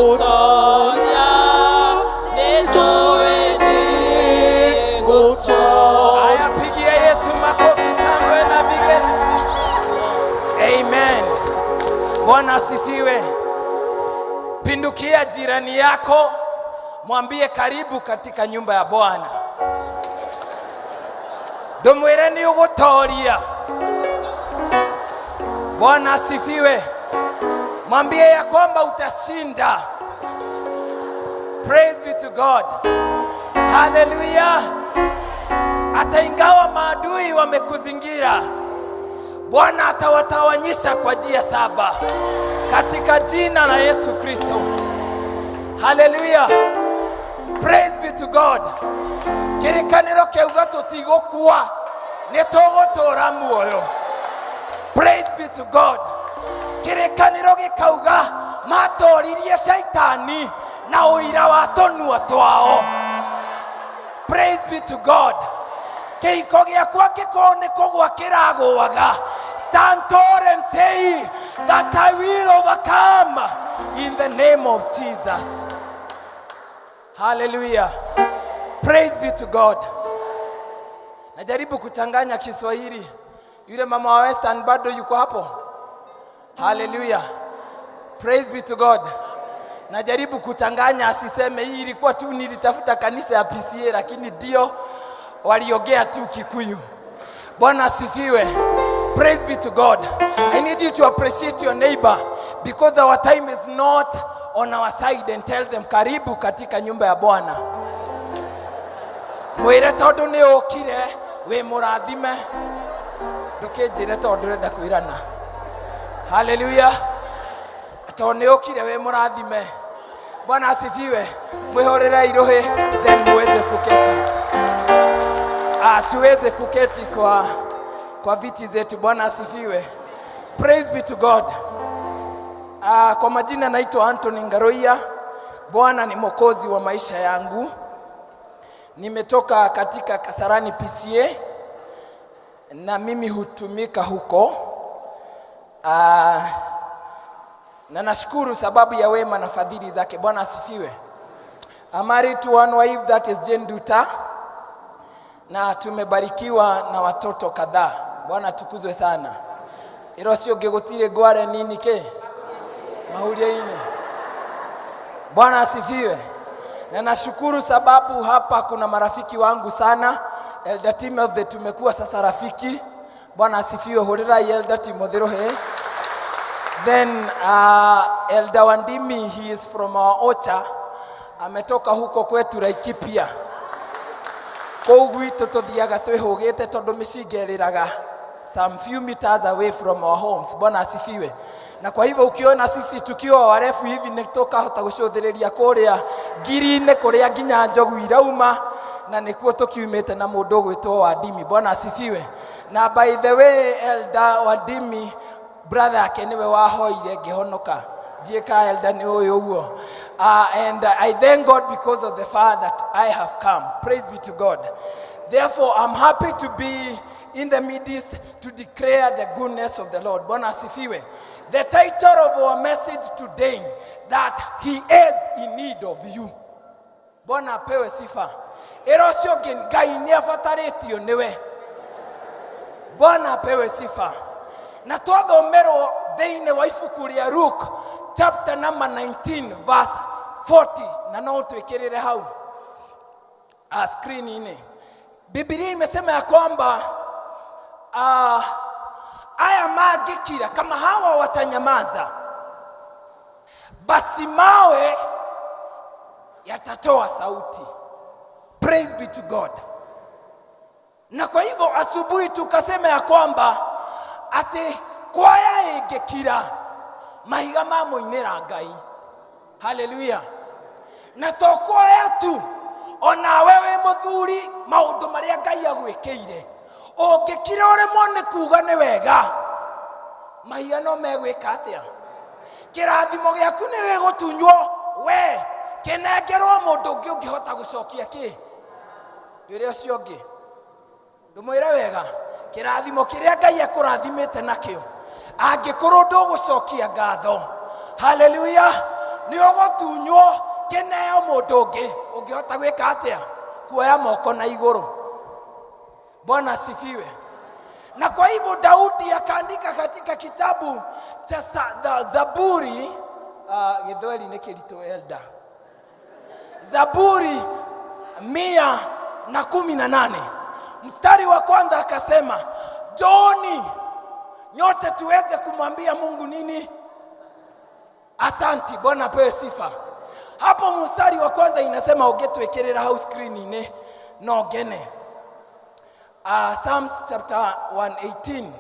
Nĩngũtoria, nĩnjũĩ nĩngũtoria. Haya, pigia Yesu makofi, shangwe na vigelegele. Amen. Bwana asifiwe. Pindukia jirani yako, mwambie karibu katika nyumba ya Bwana. Ndũmwĩre nĩ ũgũtoria. Bwana asifiwe. Mwambie ya kwamba utashinda. Praise be to God. Hallelujah. Hata ingawa maadui wamekuzingira, Bwana atawatawanyisha kwa njia saba katika jina la Yesu Kristo. Haleluya. Praise be to God. Kĩrĩkanĩro kĩauga tũtigũkua nĩ tũgũtũũra muoyo. Praise be to God. Kĩrĩkanĩro gĩkauga matoririe caitani na ũira wa tũnua twao. Praise be to God. Kĩhiko gĩaku angĩkorwo nĩ kũgwa kĩragũaga, stand tall and say that I will overcome in the name of Jesus. Hallelujah. Praise be to God. Najaribu kuchanganya Kiswahili. Yule mama wa Western bado yuko hapo? Hallelujah. Praise be to God. Najaribu kuchanganya asiseme hii ilikuwa tu nilitafuta kanisa ya PCA lakini ndio waliongea tu Kikuyu. Bwana asifiwe. Praise be to God. I need you to appreciate your neighbor because our time is not on our side and tell them karibu katika nyumba ya Bwana. Mwĩre tondũ nĩ ũkire wĩ mũrathime. Ndũkĩnjĩre tondũ ndũrenda kwĩrana. Haleluya. Tondũ nĩ ũkire wĩ mũrathime. Bwana asifiwe. Mwĩhũrĩre irũhĩ then muweze kuketi. Tuweze kuketi kwa viti zetu. Bwana asifiwe. Praise be to God. Kwa majina naitwa Anthony Ngaroia. Bwana ni mwokozi wa maisha yangu. Nimetoka katika Kasarani PCA na mimi hutumika huko. Na nashukuru sababu ya wema na fadhili zake. Bwana asifiwe. I'm married to one wife, that is Jane Duta, na tumebarikiwa na watoto kadhaa. Bwana atukuzwe sana. Ĩro ũcio ũngĩ gũtirĩ ngware nini kĩ mahuria-inĩ. Bwana asifiwe. Na nashukuru sababu hapa kuna marafiki wangu sana. Elder Timothy tumekuwa sasa rafiki. Bwana asifiwe. Hũrĩrai Elder Timothy rũhĩ. Then Elder Wandimi, he is from our Ocha. Ametoka huko kwetu Laikipia. Kũu gwitũ tũthiaga twĩhũgĩte tondũ mĩcinga ĩrĩraga some few meters away from our homes. Bwana asifiwe. Na kwa hivyo ukiona sisi tukiwa warefu hivi nĩ tũkahota gũcũthĩrĩria kũrĩa ngiri-inĩ kũrĩa nginya njogu irauma na nĩkuo tũkiumĩte na mũndũ ũgwĩtwo Wandimi. Bwana asifiwe. Na by the way, Elder Wandimi brother yake nĩwe wahoire ngĩhonoka. Ndiĩ ka elder nĩ ũyũ ũguo. And I thank God because of the far that I have come. Praise be to God. Therefore, I'm happy to be in the midst to declare the goodness of the Lord. Bwana asifiwe. The title of our message today, that he is in need of you. Bwana apewe sifa. Ĩro ũcio ũngĩ Ngai nĩ abatarĩtio nĩwe. Bwana apewe sifa. Na twathomerwo thĩinĩ wa ibuku rĩa Luke chapter number 19 verse 40, na no twĩkĩrĩre hau screen-inĩ. Biblia imesema ya kwamba aya mangĩkira, kama hawa watanyamaza, basi mawe yatatoa sauti. Praise be to God. Na kwa hivyo asubuhi tukasema ya kwamba atĩ kwaya ĩngĩkira mahiga mamũinĩra Ngai. Haleluya. Na to kwaya tu, onawe wĩ mũthuri maũndũ marĩa Ngai agwĩkĩire ũngĩkira ũremwo nĩ kuga nĩ wega, mahiga no megwĩka atĩa? Kĩrathimo gĩaku nĩ gĩgũtunywo we kĩnengerwo mũndũ ũngĩ ũngĩhota gũcokia kĩ rĩrĩa ũcio ũngĩ. Ndũmwĩre wega, kĩrathimo kĩrĩa Ngai akũrathimĩte nakĩo angĩkorwo ndũgũcokia ngatho, haleluya, nĩ Ũgũtunywo kĩneo mũndũ ũngĩ ũngĩhota gwĩka atĩa? Kuoya moko na igũrũ. Bwana asifiwe. Na kwa hivyo Daudi akaandika katika kitabu cha Zaburi, Gĩthweri nĩ kĩritũ elda, Zaburi 118 mstari wa kwanza akasema, njooni nyote tuweze kumwambia Mungu nini? Asanti. Bwana apewe sifa. Hapo mstari wa kwanza inasema ũngĩtwĩkĩrĩra hau screen-inĩ no ngene. Psalms chapter 118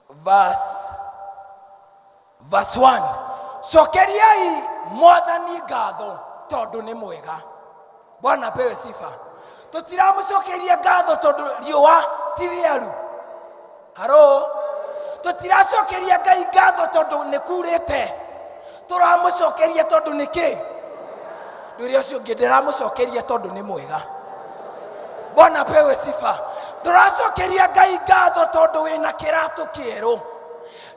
verse 1. Cokeriai mwathani ngatho tondũ nĩ mwega. Bwana apewe sifa. Tũtiramũcokeria ngatho tondũ riũa ti rĩaru. Haro, tũtiracokeria Ngai ngatho tondũ nĩ kurĩte. Tũramũcokeria tondũ nĩ kĩ? Ndũrĩa ũcio ũngĩ ndĩramũcokeria tondũ nĩ mwega. Bwana apewe sifa. Ndũracokeria Ngai ngatho tondũ wĩna kĩratũ kĩerũ.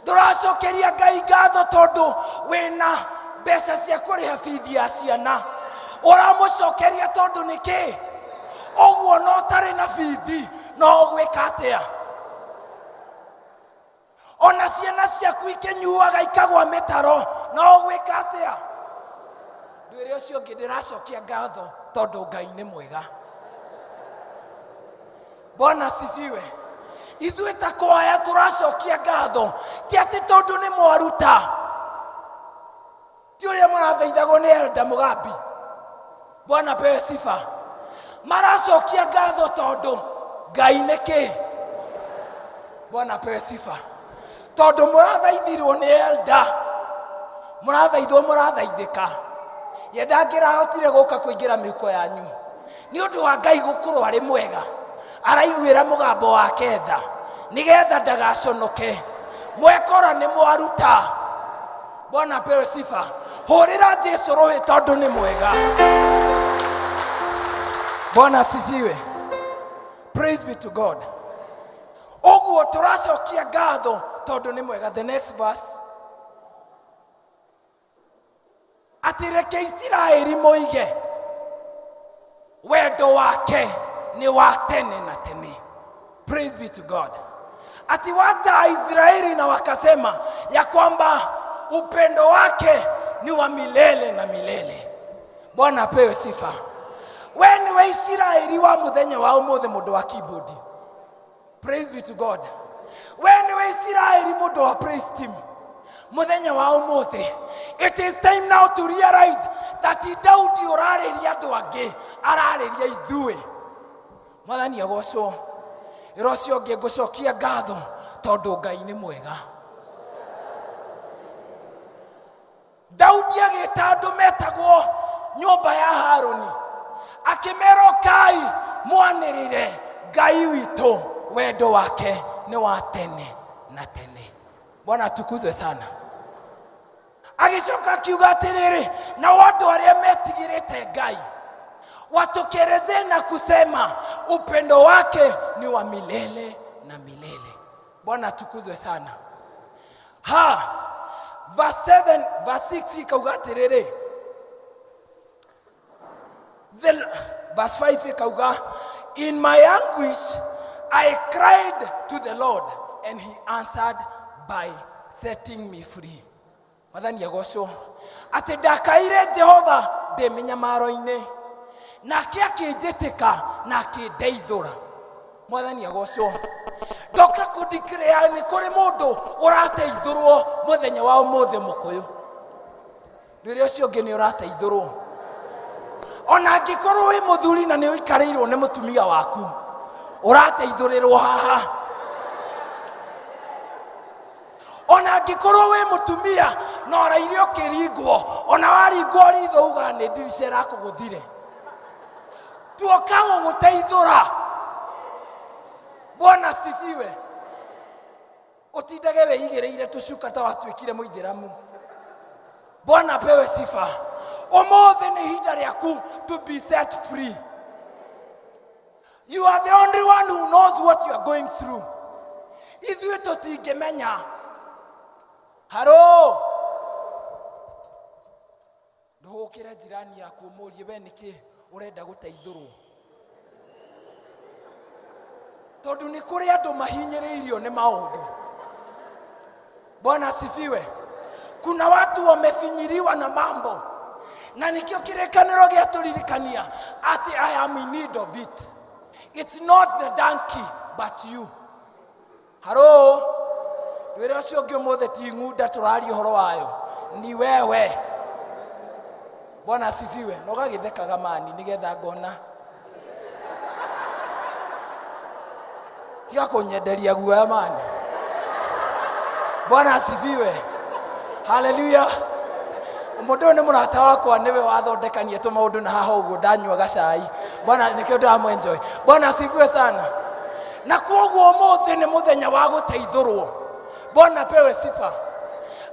Ndũracokeria Ngai ngatho tondũ wĩna mbeca cia kũrĩha bithi ya ciana. Ũramũcokeria tondũ nĩ kĩ? Ũguo no ũtarĩ na bithi no ũgwĩka atĩa? Ona ciana ciaku ikĩnyuaga ikagwa mĩtaro no ũgwĩka atĩa? Ndwĩre ũcio ũngĩ ndĩracokia ngatho tondũ Ngai nĩ mwega. Bwana asifiwe. Ithuĩ ta kwaya tũracokia ngatho ti atĩ tondũ nĩ mwaruta, ti ũrĩa mũrathaithagwo nĩ Elda Mũgambi. Bwana apewe sifa. Maracokia ngatho tondũ Ngai nĩ kĩ? Bwana apewe sifa. Tondũ mũrathaithirwo nĩ Elda, mũrathaithwo mũrathaithĩka. Ye ndangĩrahotire gũka kũingĩra mĩhuko yanyu nĩ ũndũ wa Ngai gũkorwo arĩ mwega. Araiguĩra mũgambo wake tha nĩgetha ndagaconoke. Mwekora nĩ mwaruta. Bwana apewe sifa. Hũrĩra Jesu rũhĩ tondũ nĩ mwega. Bwana asifiwe. Praise be to God. Ũguo tũracokia ngatho tondũ nĩ mwega. The next verse. Atĩ reke Isiraeli moige wendo wake nĩ wa tene na tene. Praise be to God. Ati wacha Israeli na wakasema ya kwamba upendo wake ni wa milele na milele. Bwana apewe sifa. We nĩwe Isiraeli wa mũthenya wa ũmũthĩ mũndũ wa keyboard. Praise be to God. We nĩwe Isiraeli mũndũ wa praise team mũthenya wa ũmũthĩ. It is time now to realize that Daudi ũrarĩria andũ angĩ ararĩria ithuĩ. Mwathani agocwo. Ĩra ũcio ũngĩ ngũcokia ngatho tondũ Ngai nĩ mwega. Daudi agĩta andũ metagwo nyũmba ya Harũni akĩmera ũkai mwanĩrĩre Ngai witũ wendo wake nĩ wa tene na tene. Bwana atukuzwe sana. Agĩcoka akiuga atĩrĩrĩ, nao andũ arĩa metigĩrĩte Ngai watokelezee na kusema upendo wake ni wa milele na milele. Bwana atukuzwe sana. Ha, verse 7, verse 6 ikauga atĩrĩrĩ, verse 5 ikauga, in my anguish I cried to the Lord and he answered by setting me free. Mwathani agocwo. Atĩ ndakaire Jehova ndĩ mĩnyamaro-inĩ, nake akĩnjĩtĩka na akĩndeithũra. Mwathani agocwo. Ndoka kũndikĩrĩa nĩ kũrĩ mũndũ ũrateithũrwo mũthenya wa ũmũthĩ mũkũyũ. Rĩrĩa ũcio ũngĩ nĩ ũrateithũrwo. Ona angĩkorwo wĩ mũthuri na nĩ ũikarĩirwo nĩ mũtumia waku, ũrateithũrĩrwo haha. Ona angĩkorwo wĩ mũtumia na ũraire ũkĩringwo, ona waringwo ritho ugaga nĩ ndirica ĩrakũgũthire, tuoka gũgũteithũra. Bwana asifiwe. Ũtindage wĩigĩrĩire tũcuka ta watuĩkire mũithĩramu. Bwana apewe sifa. Ũmũthĩ nĩ ihinda rĩaku to be set free. You are the only one who knows what you are going through. Ithuĩ tũtingĩmenya. Haro. Hũndũkĩra jirani yaku ũmũrie we nĩkĩ ũrenda gũteithũrwo. Tondũ nĩ kũrĩ andũ mahinyĩrĩirio nĩ maũndũ. Bwana asifiwe. Kuna watu wamefinyiliwa na mambo, na nikio kĩrĩkanĩro gĩatũririkania atĩ I am in need of it. It's not the donkey but you. Haro, wĩra ũcio ũngĩ ũmũthĩ ti ng'unda tũraria ũhoro wayo, ni wewe. Bwana asifiwe. Na ũgagĩthekaga mani nĩgetha ngona. Tiga kũnyenderia guoya mani. Bwana asifiwe. Haleluya. Mũndũ ũyũ nĩ mũrata wakwa nĩwe wathondekania tũmaũndũ na haha ũguo ndanyua gacai. Bwana nĩkĩo ndamwenjoy. Bwana asifiwe sana. Na kwoguo ũmũthĩ nĩ mũthenya wa gũteithũrwo. Bwana pewe sifa.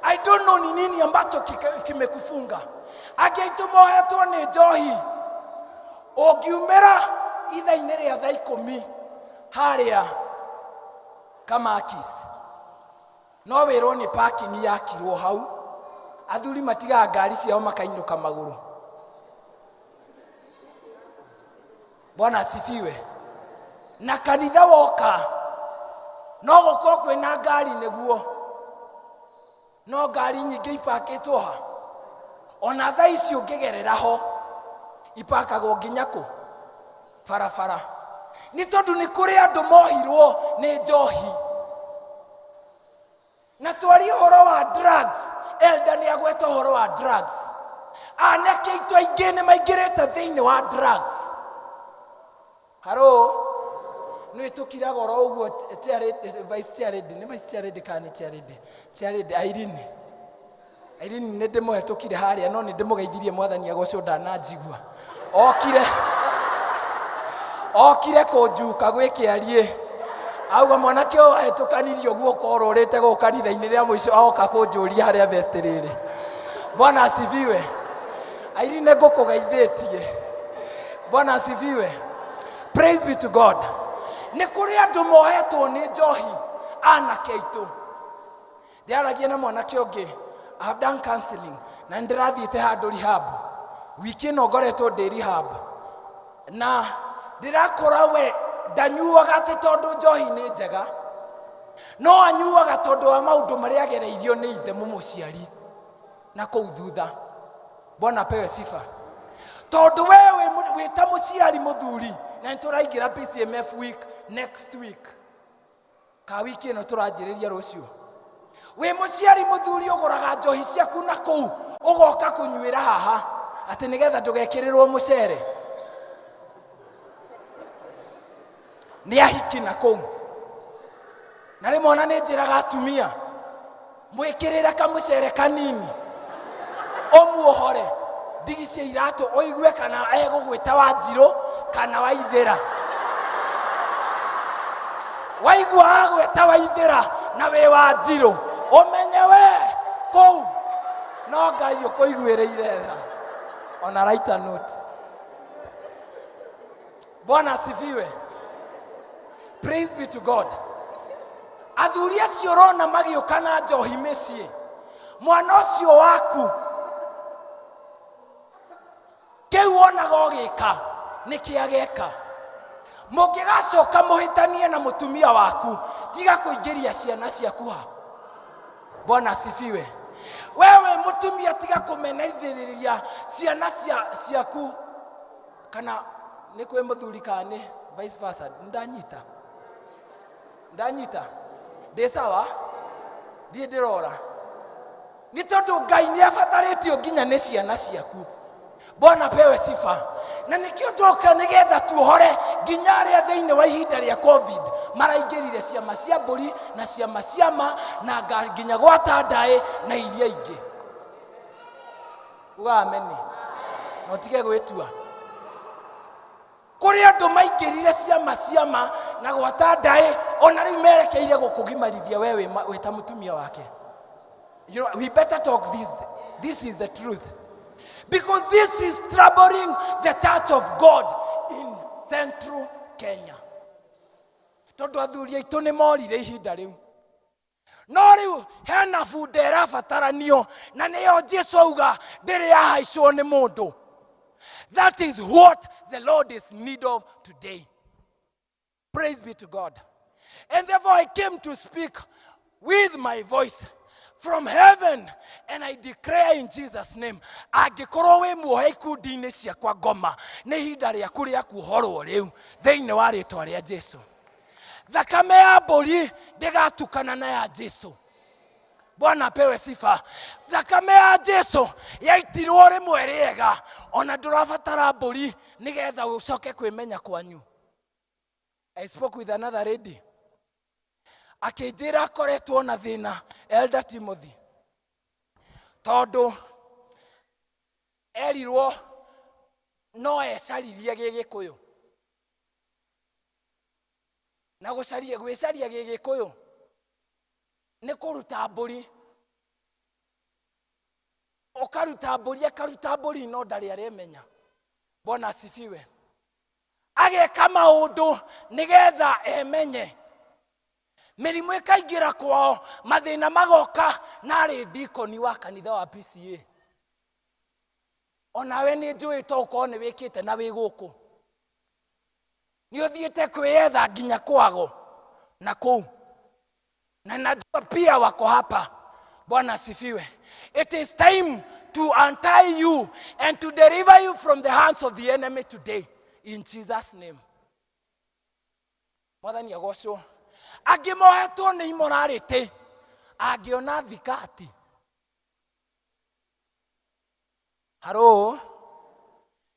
I don't know ni nini ambacho kimekufunga. Angĩ aitũ mohetwo nĩ njohi. Ũngiumĩra ithaa-inĩ rĩa thaa ikũmi harĩa Kamakis, no wĩrwo nĩ parking yakirwo hau. Athuri matigaga ngari ciao makainũka magũrũ. Bwana asifiwe. Na kanitha woka no gũkorwo kwĩna ngari nĩguo, no ngari nyingĩ ipakĩtwo ha. Ona thaa ici ũngĩgerera ho ipakagwo nginya kũ? Barabara. Nĩ tondũ nĩ kũrĩ andũ mohirwo nĩ njohi. Na twarie ũhoro wa drugs, elder nĩ agweta ũhoro wa drugs. Anake aitũ aingĩ nĩ maingĩrĩte thĩinĩ wa drugs. Haro, nĩ tũkiraga oro ũguo vice chair lady, nĩ vice chair lady kana nĩ chair lady? Chair lady Irene. Irene nĩ ndĩmũhetũkire harĩa no nĩ ndĩmũgeithirie mwathani agocwo ndananjigua. Okire okire kũnjuka gwĩ kĩariĩ. Auga mwanake ũyũ ahetũkanirie ũguo ũkorũrĩte gũkũ kanitha-inĩ rĩa mũico agoka kũnjũria harĩa vest rĩrĩ. Bwana asifiwe. Irene ngũkũgeithĩtie. Bwana asifiwe. Praise be to God. Nĩ kũrĩ andũ mohetwo nĩ njohi anake aitũ. Ndĩaragia na mwanake ũngĩ, I have done counseling na nĩ ndĩrathiĩte handũ rehab. Wiki ĩno ngoretwo ndĩ rehab. Na ndĩrakora we ndanyuaga atĩ tondũ njohi nĩ njega, no anyuaga tondũ wa maũndũ marĩa agereirio nĩ ithe mũmũciari na kũu thutha. Bwana apewe sifa. Tondũ we wĩ ta mũciari mũthuri, na nĩ tũraingĩra PCMF week next week, ka wiki ĩno tũranjĩrĩria rũciũ. Wĩ mũciari mũthuri ũgũraga njohi ciaku na kũu ũgoka kũnyuĩra haha atĩ nĩgetha ndũgekĩrĩrwo mũcere. Nĩ ahiki na kũu. Na rĩmwe ona nĩ njĩraga atumia mwĩkĩrĩre kamũcere kanini ũmuohore ndigi cia iratũ ũigue kana egũgwĩta Wanjirũ kana Waithĩra. Waigua agwĩta Waithĩra na wĩ Wanjirũ ũmenye we kũu no Ngai ũkũiguĩrĩire tha. On a lighter note. Bwana asifiwe. Praise be to God. Athuri acio ũrona magĩũka na njohi mĩciĩ, mwana ũcio waku kĩu wonaga ũgĩka nĩkĩ ageka. Mũngĩgacoka mũhĩtanie na mũtumia waku, tiga kũingĩria ciana ciaku ha. Bwana asifiwe. Wewe mũtumia tiga kũmeneithĩrĩria ciana ciaku kana nĩ kwĩ mũthuri kana nĩ vice versa. Ndanyita ndanyita ndĩ sawa, ndiĩ ndĩrora nĩ tondũ Ngai nĩ abatarĩtio nginya nĩ ciana ciaku. Bwana pewe sifa. Na nĩkĩo ndoka nĩgetha tuohore nginya arĩa thĩinĩ wa ihinda rĩa COVID maraingĩrire ciama cia mbũri na ciama ciama na nginya gwata ndaĩ na iria ingĩ. Uga ameni. Na ũtige gwĩtua. Kũrĩ andũ maingĩrire ciama ciama na gwata ndaĩ ona rĩu merekeire gũkũgimarithia we wĩ ta mũtumia wake. You know, we better talk this. This is the truth. Because this is troubling the church of God in central Kenya. Tondũ athuri aitũ nĩ morire ihinda rĩu. No rĩu hena bunda ĩrabataranio, na nĩyo Jesu auga ndĩrĩ yahaicwo nĩ mũndũ. That is what the Lord is need of today. Praise be to God. And therefore I came to speak with my voice from heaven, and I declare in Jesus' name, angĩkorwo wĩ muohe ikundi-inĩ ciakwa ngoma, nĩ ihinda rĩaku rĩa kuohorwo rĩu thĩinĩ wa rĩtwa rĩa Jesu. Thakame ya mbũri ndĩgatukana na ya Jesu. Bwana apewe sifa. Thakame ya Jesu yaitirwo rĩmwe rĩega, ona ndũrabatara mbũri nĩgetha ũcoke kwĩmenya kwanyu. I spoke with another lady, akĩnjĩra akoretwo na thĩna, Elder Timothy, tondũ erirwo no ecaririe gĩgĩkũyũ, na gũcaria gwĩcaria gĩgĩkũyũ nĩ kũruta mbũri, ũkaruta mbũri, akaruta mbũri, no ndarĩ aremenya. Bwana asifiwe. Ageka maũndũ nĩgetha emenye, mĩrimũ ĩkaingĩra kwao, mathĩna magoka, na arĩ ndikoni wa kanitha wa PCA. Onawe nĩ njũĩ to ũkorwo nĩ wĩkĩte na wĩ gũkũ, nĩ ũthiĩte kwĩyetha nginya kwago na kũu, na najua pia wako hapa. Bwana asifiwe. It is time to untie you and to deliver you from the hands of the enemy today in Jesus' name. Mwathani agocwo. Angĩ mohetwo nĩ immorality, angĩona thikati haro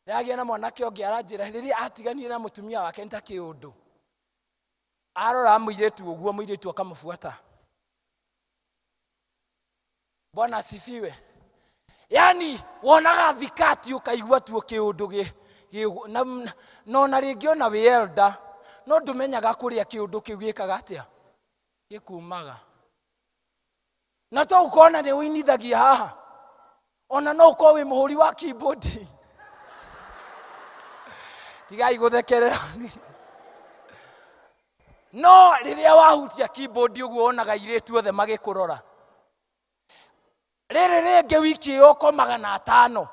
ndĩragĩa na mwanake ũngĩ aranjĩra rĩrĩa atiganire na mũtumia wake nĩ ta kĩũndũ, arora mũirĩtu ũguo, mũirĩtu akamũbuata. Bwana asifiwe. Yani wonaga thikati ũkaigua tu kĩũndũ gĩ na no na rĩngĩ ona wĩ elder, no ndũmenyaga kũrĩa kĩũndũ kĩu gĩkaga atĩa, gĩkumaga. Na to ũkona nĩ ũinithagia haha, ona no ũkorwo wĩ mũhũri wa keyboard. Tigai gũthekerera. No rĩrĩa wahutia keyboard ũguo, wonaga airĩtu othe magĩkũrora. Rĩrĩ rĩngĩ wiki ĩyo ũko 500.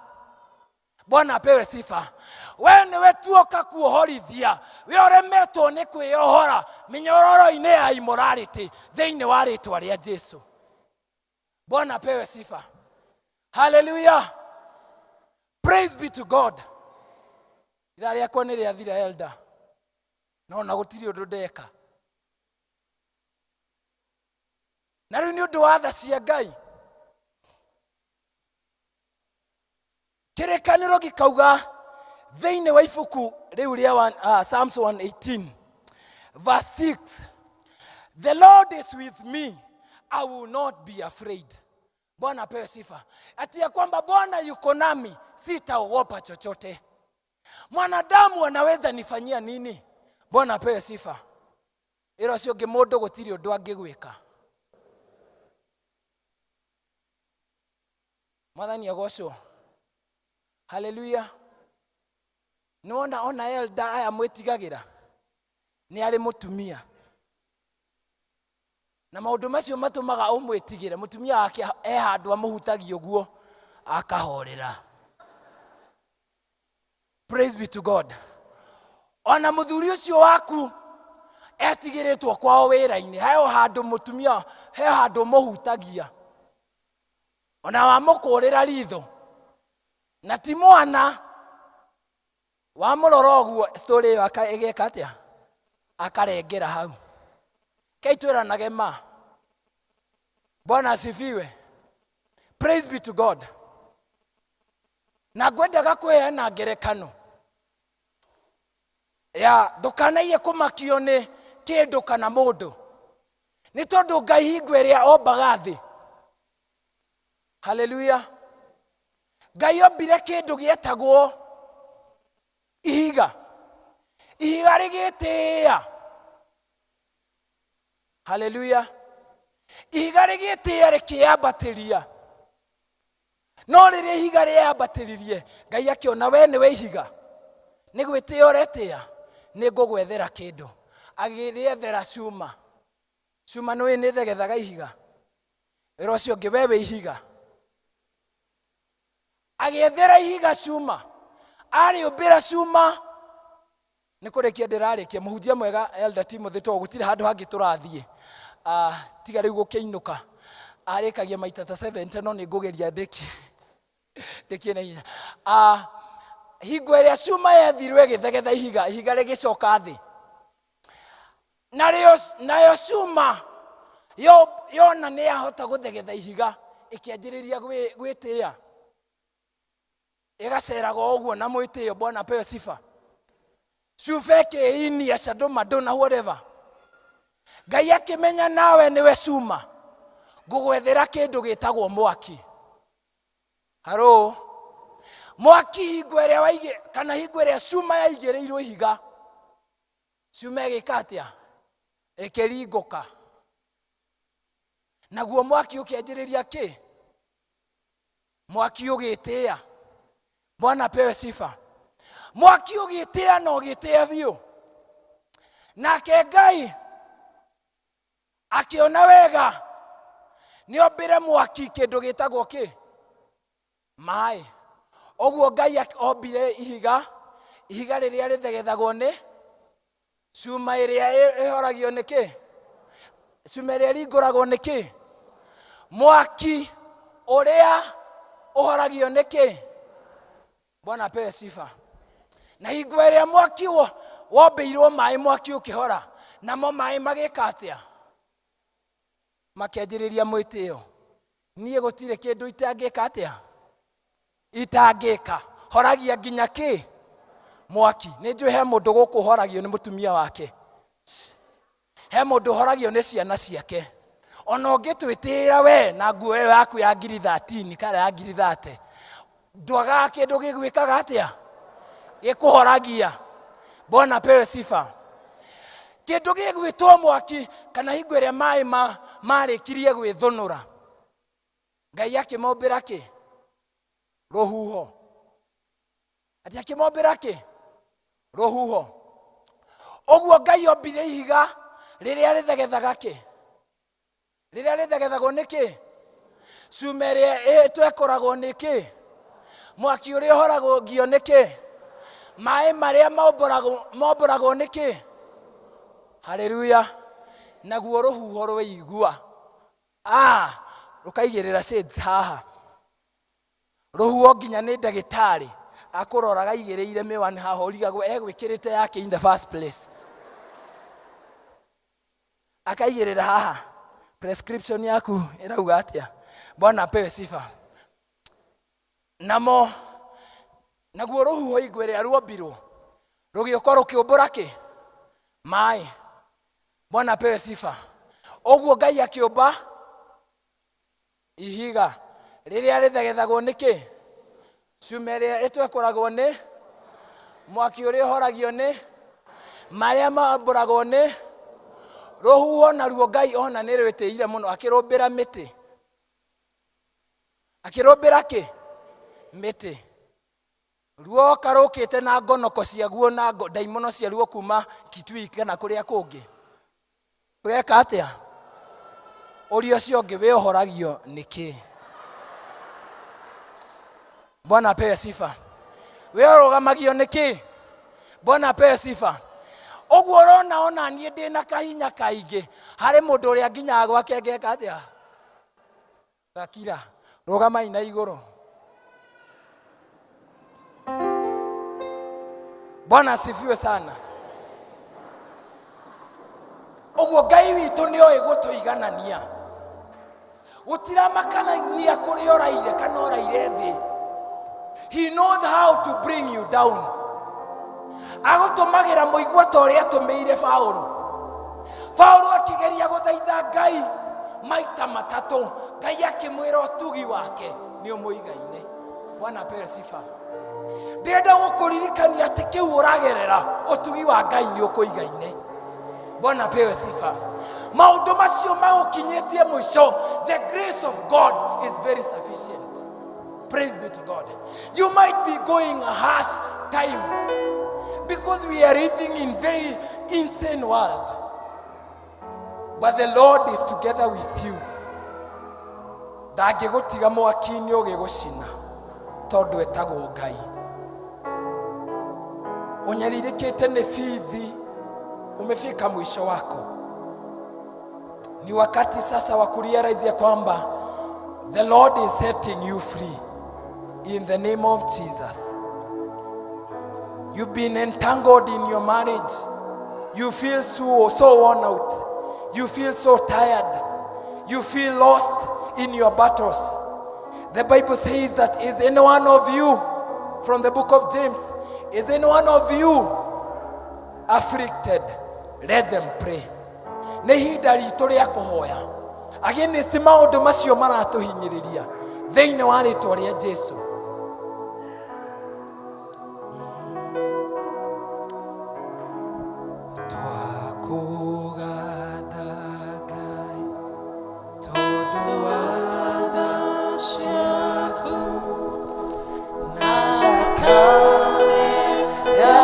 Bwana apewe sifa. We nĩwe tuoka kuohorithia, we ũremetwo nĩ kwĩyohora mĩnyororo-inĩ ya immorality thĩinĩ wa rĩtwa rĩa Jesu. Bwana apewe sifa. Hallelujah. Praise be to God. Ithaa rĩakwa nĩ rĩathira, elder, no na gũtirĩ ũndũ ndeka. Na rĩu nĩ ũndũ wa tha cia Ngai, kĩrĩkanĩro gĩkauga thĩinĩ wa ibuku rĩu rĩa Psalms 118 verse 6, "The Lord is with me, I will not be afraid." Bwana apewe sifa. Ati ya kwamba Bwana yuko nami, sitaogopa chochote. Mwanadamu anaweza nifanyia nini? Bwana apewe sifa. Ĩro ũcio ũngĩ mũndũ gũtirĩ ũndũ angĩgwĩka. Mwathani agocwo. Haleluya. Nĩwona ona elder aya mwĩtigagĩra nĩ arĩ mũtumia, na maũndũ macio matũmaga ũmwĩtigĩre. Mũtumia wake e handũ amũhutagia ũguo akahorera. Praise be to God. Ona mũthuri ũcio waku etigĩrĩtwo kwao wĩra-inĩ, he handũ mũtumia, he handũ mũhutagia, ona wamũkũrĩra ritho na ti mwana, wamũrora ũguo, story ĩyo ĩgeka atĩa, akarengera hau. Kei twĩranage ma. Bwana asifiwe. Praise be to God. Na ngwendaga kũheana ngerekano ya ndũkanaiye kũmakio nĩ kĩndũ kana mũndũ, nĩ tondũ Ngai hingo ĩrĩa ombaga thĩ, haleluya, Ngai ombire kĩndũ gĩetagwo ihiga, ihiga rĩgĩtĩĩa. Haleluya. Ihiga rĩgĩtĩĩa rĩkĩambatĩria, no rĩrĩa ihiga rĩambatĩririe, Ngai akĩona we nĩwe ihiga, nĩ gwĩtĩĩa ũretĩĩa, nĩ ngũgwethera kĩndũ. Agĩrĩethera cuma. Cuma nĩũĩ nĩ thegethaga ihiga. Wĩra ũcio ũngĩ we wĩ ihiga. Agĩethera ihiga cuma, arĩũmbĩra cuma. Nĩ kũrĩkia ndĩrarĩkia. Mũhunjia mwega Elder Timothy, tondũ gũtirĩ handũ hangĩ tũrathiĩ, tiga rĩu gũkĩinũka. Arĩkagia maita ta 70, no nĩ ngũgeria ndĩkie ndĩkie na ihenya. Hingo ĩrĩa cuma yethirwo ĩgĩthegetha ihiga, ihiga rĩgĩcoka thĩ. Narĩo nayo cuma yona nĩ yahota gũthegetha ihiga, ĩkĩanjĩrĩria gwĩtĩĩa, ĩgaceraga o ũguo na mwĩtĩo. Bwana apewe sifa. Cuba ĩkĩinia cando mando na whatever. Ngai akĩmenya nawe nĩwe cuma, ngũgwethera kĩndũ gĩtagwo mwaki. Haro mwaki, hingo ĩrĩa waigĩ kana hingo ĩrĩa cuma yaigĩrĩirwo ihiga, cuma ĩgĩka atĩa? Ĩkĩringũka. Naguo mwaki ũkĩanjĩrĩria kĩ? Mwaki ũgĩtĩĩa. Bwana apewe sifa. Mwaki ũgĩtĩĩa na ũgĩtĩĩa biũ. Nake Ngai akĩona wega nĩ ombĩre mwaki kĩndũ gĩtagwo kĩ? Maĩ. Ũguo Ngai ombire ihiga, ihiga rĩrĩa rĩthegethagwo nĩ cuma ĩrĩa ĩhoragio nĩ kĩ? Cuma ĩrĩa ĩringũragwo nĩ kĩ? Mwaki ũrĩa ũhoragio nĩ kĩ? Bwana apewe sifa. Na hingo ĩrĩa mwaki wombĩirwo maĩ, mwaki ũkĩhora, namo maĩ magĩka atĩa? Makĩanjĩrĩria mwĩtĩo. Niĩ gũtirĩ kĩndũ itangĩka atĩa? Itangĩka. Horagia nginya kĩ? Mwaki. Nĩ njũĩ he mũndũ gũkũ ũhoragio nĩ mũtumia wake, he mũndũ ũhoragio nĩ ciana ciake. Ona ũngĩtwĩtĩĩra we na nguo ĩyo yaku ya ngiri 13 kana ya ngiri 30, ndwagaga kĩndũ gĩgwĩkaga atĩa? Gĩkũhoragia. Bwana apewe sifa. Kĩndũ gĩgwĩtwo mwaki, kana hingo ĩrĩa maĩ marĩkirie gwĩthũnũra, Ngai akĩmombĩra kĩ? Rũhuho. Atĩ akĩmombĩra kĩ? Rũhuho. Ũguo Ngai ombire ihiga rĩrĩa rĩthegethaga kĩ? Rĩrĩa rĩthegethagwo nĩ kĩ? Cuma ĩrĩa ĩtwekoragwo nĩ kĩ? Mwaki ũrĩa ũhoragwo ngio nĩ kĩ? Maĩ marĩa mombũragwo nĩ kĩ? Haleluya. Naguo rũhuho rweigua, rũkaigĩrĩra shades haha. Rũhuho nginya nĩ ndagĩtarĩ akũroraga aigĩrĩire mĩwani haha, ũrigagwo egwĩkĩrĩte yake in the first place. Akaigĩrĩra haha, prescription yaku ĩrauga atĩa? Bwana apewe sifa. Namo naguo rũhuho, hingo ĩrĩa ruombirwo, rũgĩũka rũkĩũmbũra kĩ? Maĩ. Bwana apewe sifa. Ũguo Ngai akĩũmba ihiga rĩrĩa rĩthegethagwo nĩ kĩ? Cuma ĩrĩa ĩtwekũragwo nĩ mwaki, ũrĩa ũhoragio nĩ marĩa mambũragwo nĩ rũhuho. Naruo Ngai ona nĩ rwĩtĩire mũno, akĩrũmbĩra mĩtĩ. Akĩrũmbĩra kĩ? Mĩtĩ. Ruoka rũkĩte na ngonoko ciaguo na ndaimono ciaruo kuma Kitui kana kũrĩa kũngĩ, ũgeka atĩa? Ũria ũcio ũngĩ, wĩ ũhoragio nĩ kĩ? Bwana apewe sifa. Wĩ ũrũgamagio nĩ kĩ? Bwana apewe sifa. Ũguo ũrona ona niĩ ndĩna kahinya kaingĩ harĩ mũndũ ũrĩa nginyaga gwake ngeka atĩa? Gakira. Rũgamai na igũrũ. Bwana asifiwe sana. Ũguo Ngai witũ nĩ oĩ gũtũiganania. Gũtiramakanania kũrĩa ũraire kana ũraire thĩ. He knows how to bring you down. Agũtũmagĩra mũigua ta ũrĩa atũmĩire Paũlũ. Paũlũ akĩgeria gũthaitha Ngai maita matatũ, Ngai akĩmwĩra ũtugi wake nĩ ũmũigaine. Bwana apewe sifa. Ndĩrenda gũkũririkania atĩ kĩu ũragerera, ũtugi wa Ngai nĩ ũkũigaine. Bwana apewe sifa. Maũndũ macio magũkinyĩtie mũico, the grace of God is very sufficient. Praise be to God. You might be going a harsh time because we are living in very insane world, but the Lord is together with you. Ndangĩgũtiga mwaki-inĩ ũgĩgũcina tondũ etagwo Ngai. Ũnyarirĩkĩte nĩ bithi, umefika mwisho wako. Ni wakati sasa wa kurealize ya kwamba the Lord is setting you free in the name of Jesus. You've been entangled in your marriage. You feel so worn out. You feel so tired. You feel lost in your battles. The Bible says that is any one of you, from the book of James, is any one of you afflicted? Let them pray. Nĩ ihinda ritũ rĩa kũhoya against maũndũ macio maratũhinyĩrĩria thĩinĩ wa rĩtwa rĩa Jesu. Twakũgatha Ngai tondũ wa tha ciaku na thakame ya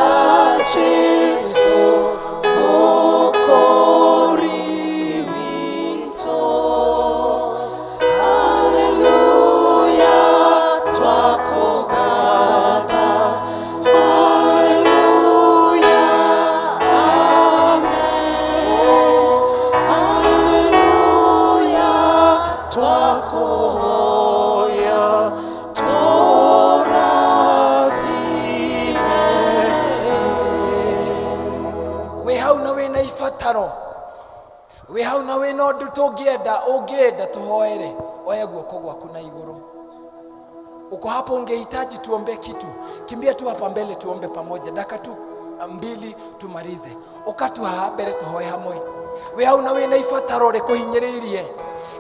Jesu Mwokozi witũ. Haleluya, twakũgatha. Haleluya, amen. Haleluya, twakũhoya tũrathime. Wĩ hau na wĩna ibataro, wĩ hau na wĩna ũndũ tũngĩenda ũngĩenda tũhoere, oya guoko gwaku na igũrũ. Uko hapo ungehitaji tuombe kitu, kimbia tu hapa mbele tuombe pamoja, dakika tu mbili tumalize. Ũka tu haha mbere tũhoe hamwe. Wĩ hau na wĩna ibataro rĩkũhinyĩrĩirie,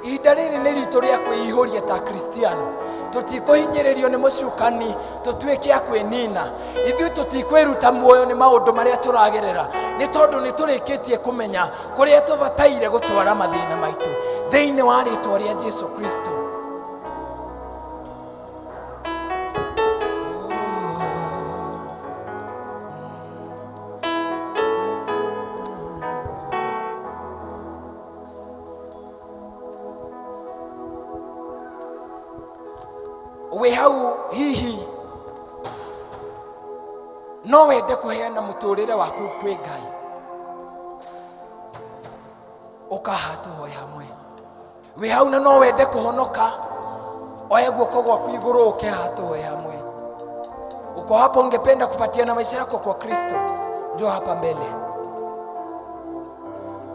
ihinda rĩrĩ nĩ ritũ rĩa kwĩihũria ta Kristiano. Tũtikũhinyĩrĩrio nĩ mũcukani tũtuĩke a kwĩnina. Ithuĩ tũtikwĩruta muoyo nĩ maũndũ marĩa tũragerera, nĩ tondũ nĩ tũrĩkĩtie kũmenya kũrĩa tũbataire gũtwara mathĩna maitũ thĩinĩ wa rĩtwa rĩa Jesu Kristo. Wĩ hau hihi no wende kũheana mũtũrĩre waku kwĩ Ngai, ũkaha tũhoe hamwe. Wĩ hau na no wende kũhonoka, oya guoko gwaku igũrũ ũke haha tũhoe hamwe. Uko hapo ungependa kupatiana maisha yako kwa Kristo, njoo hapa mbele.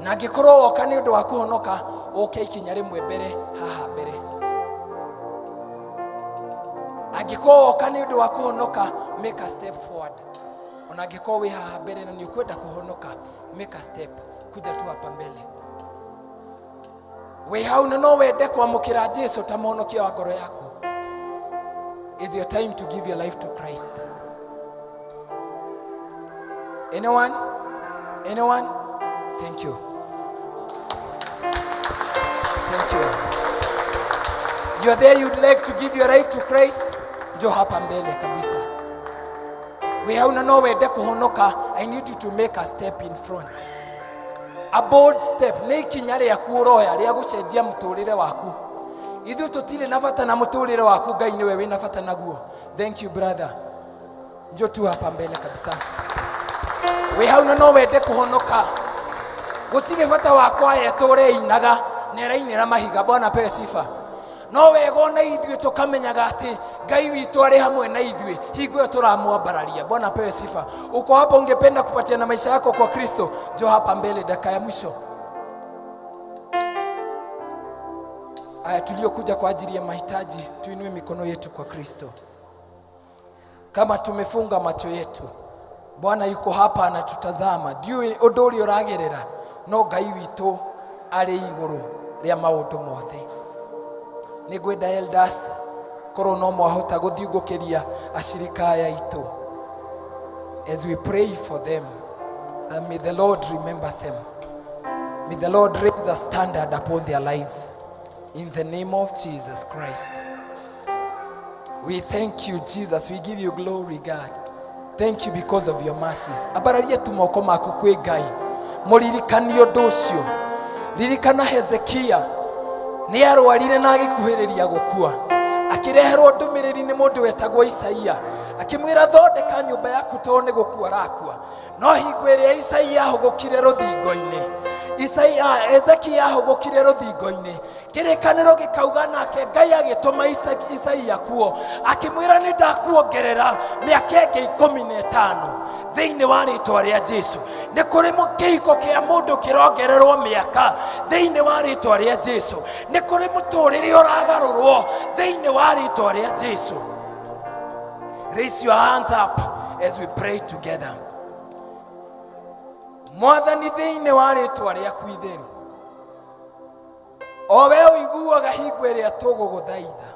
Na angĩkorwo woka nĩ ũndũ wa kũhonoka, ũke ikinya rĩmwe mbere haha mbere. Angĩkorwo woka nĩ ũndũ wa kũhonoka, make a step forward. Ona angĩkorwo wĩ haha mbere na nĩ ũkwenda kũhonoka, make a step, kuja tu hapa mbele. Wĩ hau na no wende kwamũkĩra Jesu ta mũhonokia wa ngoro yaku, is your time to give your life to Christ. Anyone? Anyone? Thank you. Thank you. You are there, you'd like to give your life to Christ? Njoo hapa mbele kabisa. Wĩ hau na no wende kũhonoka, I need you to make a step in front. A bold step, nĩ ikinya rĩaku ũroya rĩa gũcenjia mũtũrĩre waku. Ithuĩ tũtirĩ na bata na mũtũrĩre waku, Ngai nĩwe wĩna bata naguo. Thank you brother. Njoo tu hapa mbele kabisa. Wĩ hau na no wende kũhonoka, gũtirĩ bata wa kwaya ĩtũre ĩinaga na ĩrainĩra mahiga. Bwana apewe sifa. No wega ona ithuĩ tũkamenyaga atĩ Ngai witũ arĩ hamwe na ithuĩ hingo ĩyo tũramwambararia. Bwana apewe sifa. Uko hapo ungependa kupatiana maisha yako kwa Kristo, njoo hapa mbele, dakika ya mwisho. Aya, tuliokuja kwa ajili ya mahitaji, tuinue mikono yetu kwa Kristo. Kama tumefunga macho yetu, Bwana yuko hapa anatutazama. Ndiũĩ ũndũ ũrĩa ũragerera, no Ngai witũ arĩ igũrũ rĩa maũndũ mothe. Nĩ ngwenda elders korwo no mwahota gũthiũngũkĩria acirika aya aitũ as we pray for them, that may the Lord remember them. May the Lord raise a standard upon their lives in the name of Jesus Christ. We thank you, Jesus. We give you glory, God. Thank you because of your mercies. Ambararia tu moko maku kwĩ Ngai, mũririkanie ũndũ ũcio. Ririkana Hezekia. Nĩ arwarire na agĩkuhĩrĩria gũkua. Akĩreherwo ndũmĩrĩri nĩ mũndũ wetagwo Isaia, akĩmwĩra thondeka nyũmba yaku tondũ nĩ gũkua arakua. No hingo ĩrĩa Isaia ahũgũkire rũthingo-inĩ, Isaia Ezekia ahũgũkire rũthingo-inĩ, kĩrĩkanĩro gĩkauga nake Ngai agĩtũma Isaia kuo akĩmwĩra nĩ ndakuongerera mĩaka ĩngĩ 15 thĩinĩ wa rĩtwa rĩa Jesu. Nĩ kũrĩ kĩhiko kĩa mũndũ kĩrongererwo mĩaka thĩinĩ wa rĩtwa rĩa Jesu. Nĩ kũrĩ mũtũrĩre ũragarũrwo thĩinĩ wa rĩtwa rĩa Jesu. Raise your hands up as we pray together. Mwathani, thĩinĩ wa rĩtwa rĩaku itheru, o we ũiguaga hingo ĩrĩa tũgũgũthaitha,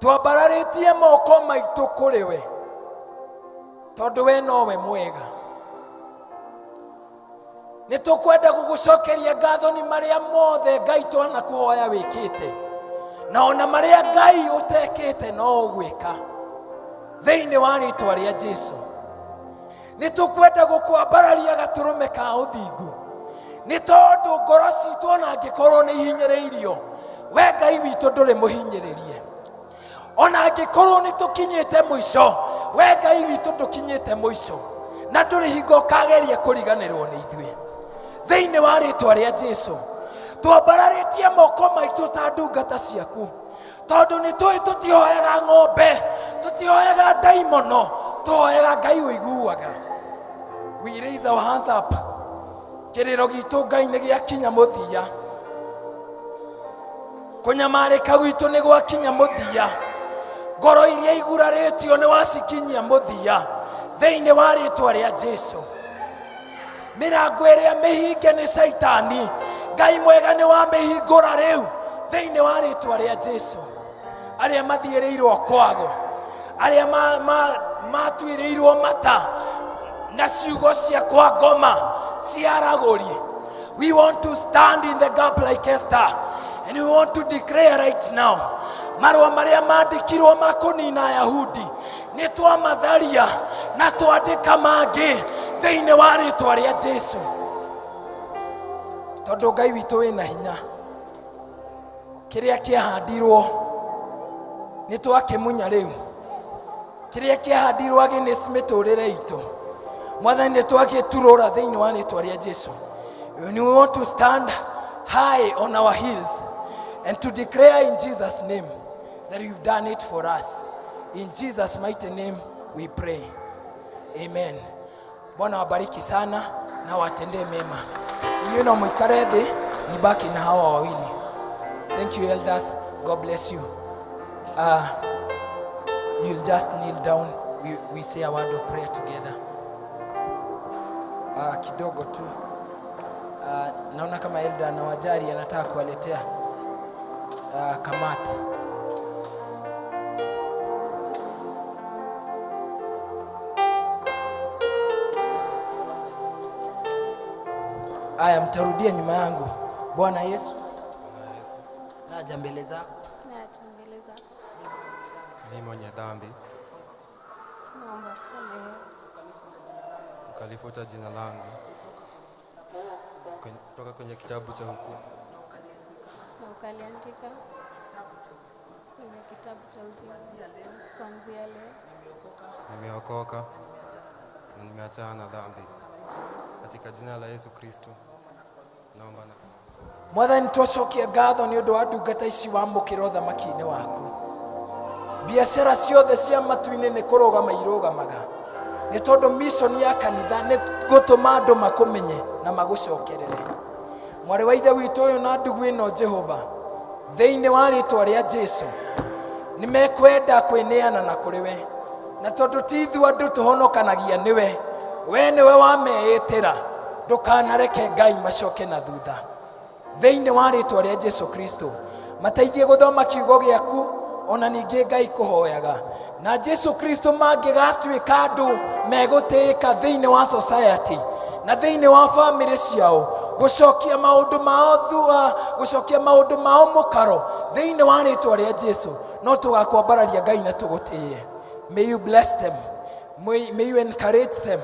twambararĩtie moko maitũ kũrĩ we, tondũ we nowe mwega. Nĩ tũkwenda gũgũcokeria ngatho nĩ marĩa mothe Ngai twanakũhoya wĩkĩte, na ona marĩa Ngai ũtekĩte no ũgwĩka thĩinĩ wa rĩtwa rĩa Jesu. Nĩ tũkwenda gũkwambararia gatũrũme ka ũthingu, nĩ tondũ ngoro citũ ona angĩkorwo nĩ ihinyĩrĩirio, we Ngai witũ ndũrĩ mũhinyĩrĩrie. Ona angĩkorwo nĩ tũkinyĩte mũico, we Ngai witũ ndũkinyĩte mũico, na ndũrĩ hingo ũkageria kũriganĩrwo nĩ ithuĩ. Thĩinĩ wa rĩtwa rĩa Jesu, twambararĩtie moko maitũ ta ndungata ciaku, tondũ nĩ tũĩ tũtihoyaga ng'ombe, tũtihoyaga ndaimono, tũhoyaga Ngai ũiguaga. We raise our hands up. Kĩrĩro gitũ Ngai nĩ gĩakinya mũthia, kũnyamarĩka gwitũ nĩ gwakinya mũthia, ngoro iria igurarĩtio nĩ wacikinyia mũthia thĩinĩ wa rĩtwa rĩa Jesu. Mĩrango ĩrĩa mĩhinge nĩ Caitani, Ngai mwega nĩ wamĩhingũra rĩu thĩinĩ wa rĩtwa rĩa Jesu. Arĩa mathiĩrĩirwo kwago, arĩa matuĩrĩirwo mata na ciugo cia kwa ngoma cia aragũri, we want to stand in the gap like Esther, and we want to declare right now, marũa marĩa mandĩkirwo ma kũnina Ayahudi nĩ twamatharia na twandĩka mangĩ thĩinĩ wa rĩtwa rĩa Jesu, tondũ Ngai witũ wĩna hinya. Kĩrĩa kĩahandirwo nĩ twakĩmunya rĩu, kĩrĩa kĩahandirwo against mĩtũrĩre itũ, Mwathani, nĩ twagĩturũra thĩinĩ wa rĩtwa rĩa Jesu. And we want to stand high on our heels and to declare in Jesus' name that you've done it for us. In Jesus' mighty name we pray, amen. Bwana wabariki sana na watendee mema. Inyuĩ no mũikare thĩ, nibaki na hawa wawili. Thank you, elders. God bless you. You'll just kneel down. We say a word of prayer together. Kidogo tu. Naona kama elder na wajari anataka kuwaletea kamati. Aya, mtarudia nyuma yangu. Bwana Yesu, naja mbele zako. Naja mbele zako. Mimi mwenye dhambi. Naomba kusamehewa. Ukalifuta jina langu kutoka kwenye kitabu cha hukumu na ukaliandika kwenye kitabu cha uzima. Kuanzia leo nimeokoka na nimeachana na dhambi. Katika jina la Yesu Kristo naomba na Mwathani, twacokia ngatho nĩ ũndũ wa ndungata ici wamũkĩra ũthamaki-inĩ waku. Biacara ciothe cia matu-inĩ nĩ kũrũgama irũgamaga, nĩ tondũ mission ya kanitha nĩ gũtũma andũ makũmenye na magũcokerere. Mwarĩ wa ithe witũ ũyũ na ndugu ĩno, Jehova, thĩinĩ wa rĩtwa rĩa Jesu, nĩ mekwenda kwĩneana na kũrĩ we, na tondũ ti ithuĩ andũ tũhonokanagia nĩwe, we nĩwe wameĩtĩra, ndũkanareke Ngai macoke na thutha. Thĩinĩ wa rĩtwa rĩa Jesu Kristo, mateithie gũthoma kiugo gĩaku, ona ningĩ Ngai kũhoyaga na Jesu Kristo, mangĩgatuĩka andũ megũtĩĩka thĩinĩ wa society na thĩinĩ wa famĩlĩ ciao, gũcokia maũndũ mao thua, gũcokia maũndũ mao mũkaro thĩinĩ wa rĩtwa rĩa Jesu, no tũgakwambararia Ngai na tũgũtĩe. May you bless them. May you encourage them.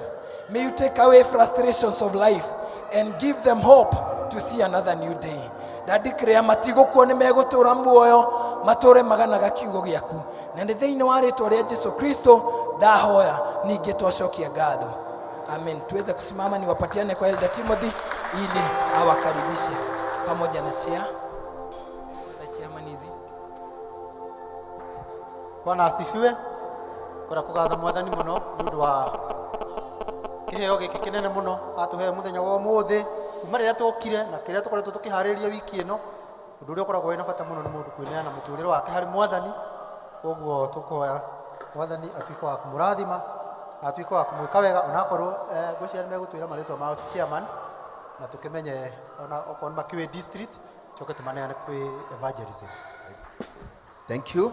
May you take away frustrations of life and give them hope to see another new day. Ndandikĩrĩa matigũkua nĩ megũtũra muoyo matũre maganaga kiugo gĩaku, na nĩ thĩinĩ wa rĩtwa rĩa Jesu Kristo ndahoya, ningĩ twacokia ngatho, amen. Tuweze kusimama niwapatiane kwa Elder Timothy ili awakaribishe pamoja na chair. The chairman is in. Bwana asifiwe. Kwenda kũgatha mwathani mũno nĩ ũndũ wa kĩheo gĩkĩ kĩnene mũno atũhe mũthenya wa ũmũthĩ, kuma rĩrĩa twokire na kĩrĩa tũkoretwo tũkĩharĩrĩria wiki ĩno. Ũndũ ũrĩa ũkoragwo wĩna bata mũno nĩ mũndũ kwĩneana mũtũrĩre wake harĩ mwathani. Koguo tũkũhoya mwathani atuĩke wa kũmũrathima na atuĩke wa kũmwĩka wega, onakorwo ngwĩciria nĩ megũtwĩra marĩtwa mao chairman, na tũkĩmenye ona okorwo nĩ makĩũĩ district, tũke tũmaneane kwĩ evangelism. Thank you.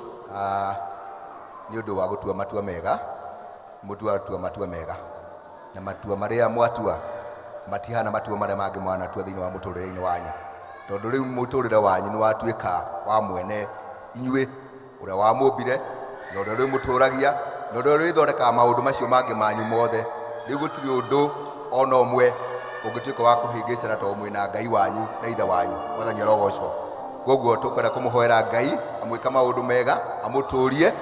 Nĩ ũndũ wa gũtua matua mega, mũtua matua mega, na matua marĩa mwatua matihana matua marĩa mangĩ mwanatua thĩinĩ wa mũtũrĩre-inĩ wanyu, tondũ rĩu mũtũrĩre wanyu nĩ watuĩka wa mwene inyuĩ, ũrĩa wamũmbire na ũrĩa rĩu mũtũragia na ũrĩa rĩthondekaga maũndũ macio mangĩ manyu mothe. Rĩu gũtirĩ ũndũ ona ũmwe ũngĩtuĩka wa kũhĩngĩcana, tondũ mwĩna Ngai wanyu na ithe wanyu. Mwathani arogocwo. Koguo tũkwenda kũmũhoera Ngai amwĩka maũndũ mega, amũtũrie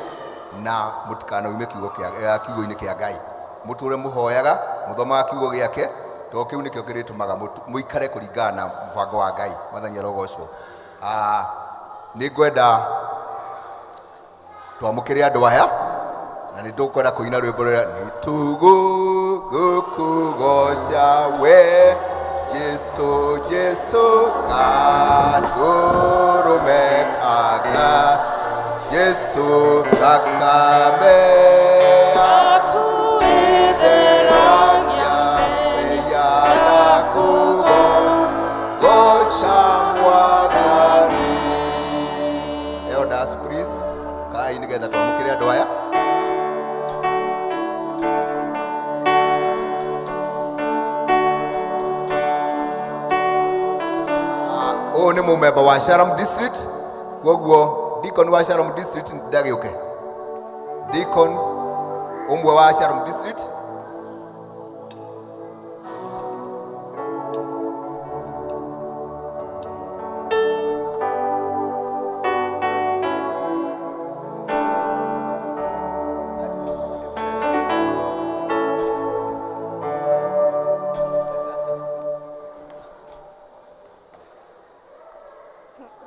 na mũtikanaume kiugo kĩa kiugo-inĩ kĩa Ngai. Mũtũre mũhoyaga, mũthomaga kiugo gĩake, tondũ kĩu nĩkĩo kĩrĩtũmaga mũikare kũringana na mũbango wa Ngai. Mwathani arogocwo. Nĩ ngwenda twamũkĩre andũ aya, na nĩ tũkwenda kũina rwĩmbo rũrĩa nĩ tũgũkũgoca we Jesu, Jesu gatũrũme kaga Jesu, thakame yaku itheragia yanakugoca Mwathani. Elders, please, kai nĩgetha twamũkĩre andũ aya. Ũyũ nĩ mũmemba wa Shalom District, koguo deacon wa Shalom District ndagĩũke. Deacon ũmwe wa Shalom District.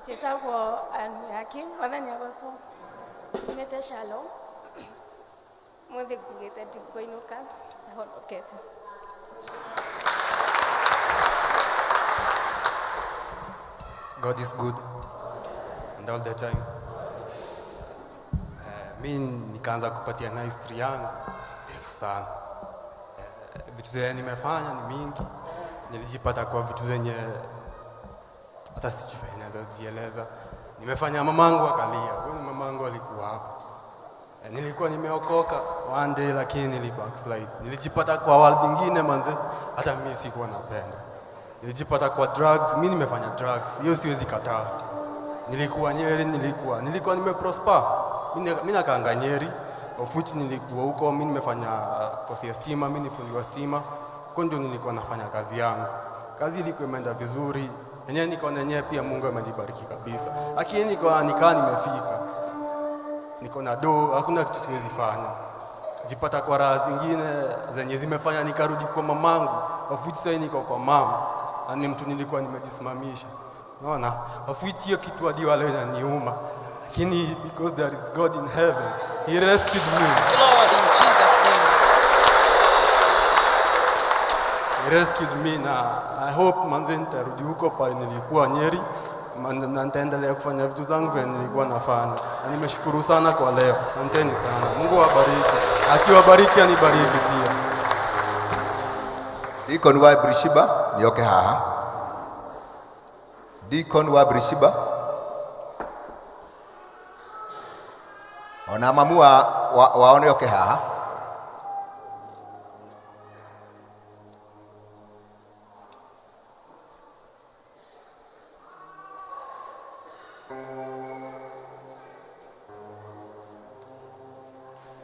Njĩtagwo Ann Mũyaki, mwathani agocwo. Nyumĩte Shalom. Mũthĩ ngugĩte ndikũinũka, ndahonokete. God is good and all the time. Mi nikaanza kupatia na history yangu ndefu sana. Vitu zenye nimefanya ni mingi. Nilijipata kwa vitu zenye hata sijui venye naweza zieleza. Nimefanya mamangu akalia. Huyu mamangu alikuwa hapa. Nilikuwa nimeokoka one day, lakini nili backslide. Nilijipata kwa world nyingine manze, hata mimi sikuwa napenda. Nilijipata kwa drugs, mimi nimefanya drugs, hiyo siwezi kataa. Nilikuwa Nyeri, nilikuwa nimeprosper. Mimi nakaanga Nyeri, of which nilikuwa huko, mimi nimefanya kosi ya stima, mimi ni fundi wa stima. Huko ndio nilikuwa nafanya kazi yangu. Kazi ilikuwa imeenda vizuri. Yenyewe nikaona yenyewe pia Mungu amenibariki kabisa. Lakini nikaa nimefika. Niko na do, hakuna kitu siwezi fanya. Jipata kwa raha zingine zenye zimefanya nikarudi kwa mamangu. Of which sasa niko kwa mama. Na ni mtu nilikuwa nimejisimamisha. Unaona? Of which hiyo kitu hadi wa leo inaniuma. Lakini because there is God in heaven, he rescued me. Lord, in Jesus' name. He rescued me, na I hope manze nitarudi huko pale nilikuwa Nyeri, na nitaendelea kufanya vitu zangu vile nilikuwa nafanya. Na nimeshukuru sana kwa leo. Asanteni sana. Mungu awabariki. Akiwabariki anibariki pia. Deacon wa Brishiba nioke haha. Deacon wa Brishiba. Ona mamu wao nioke haha.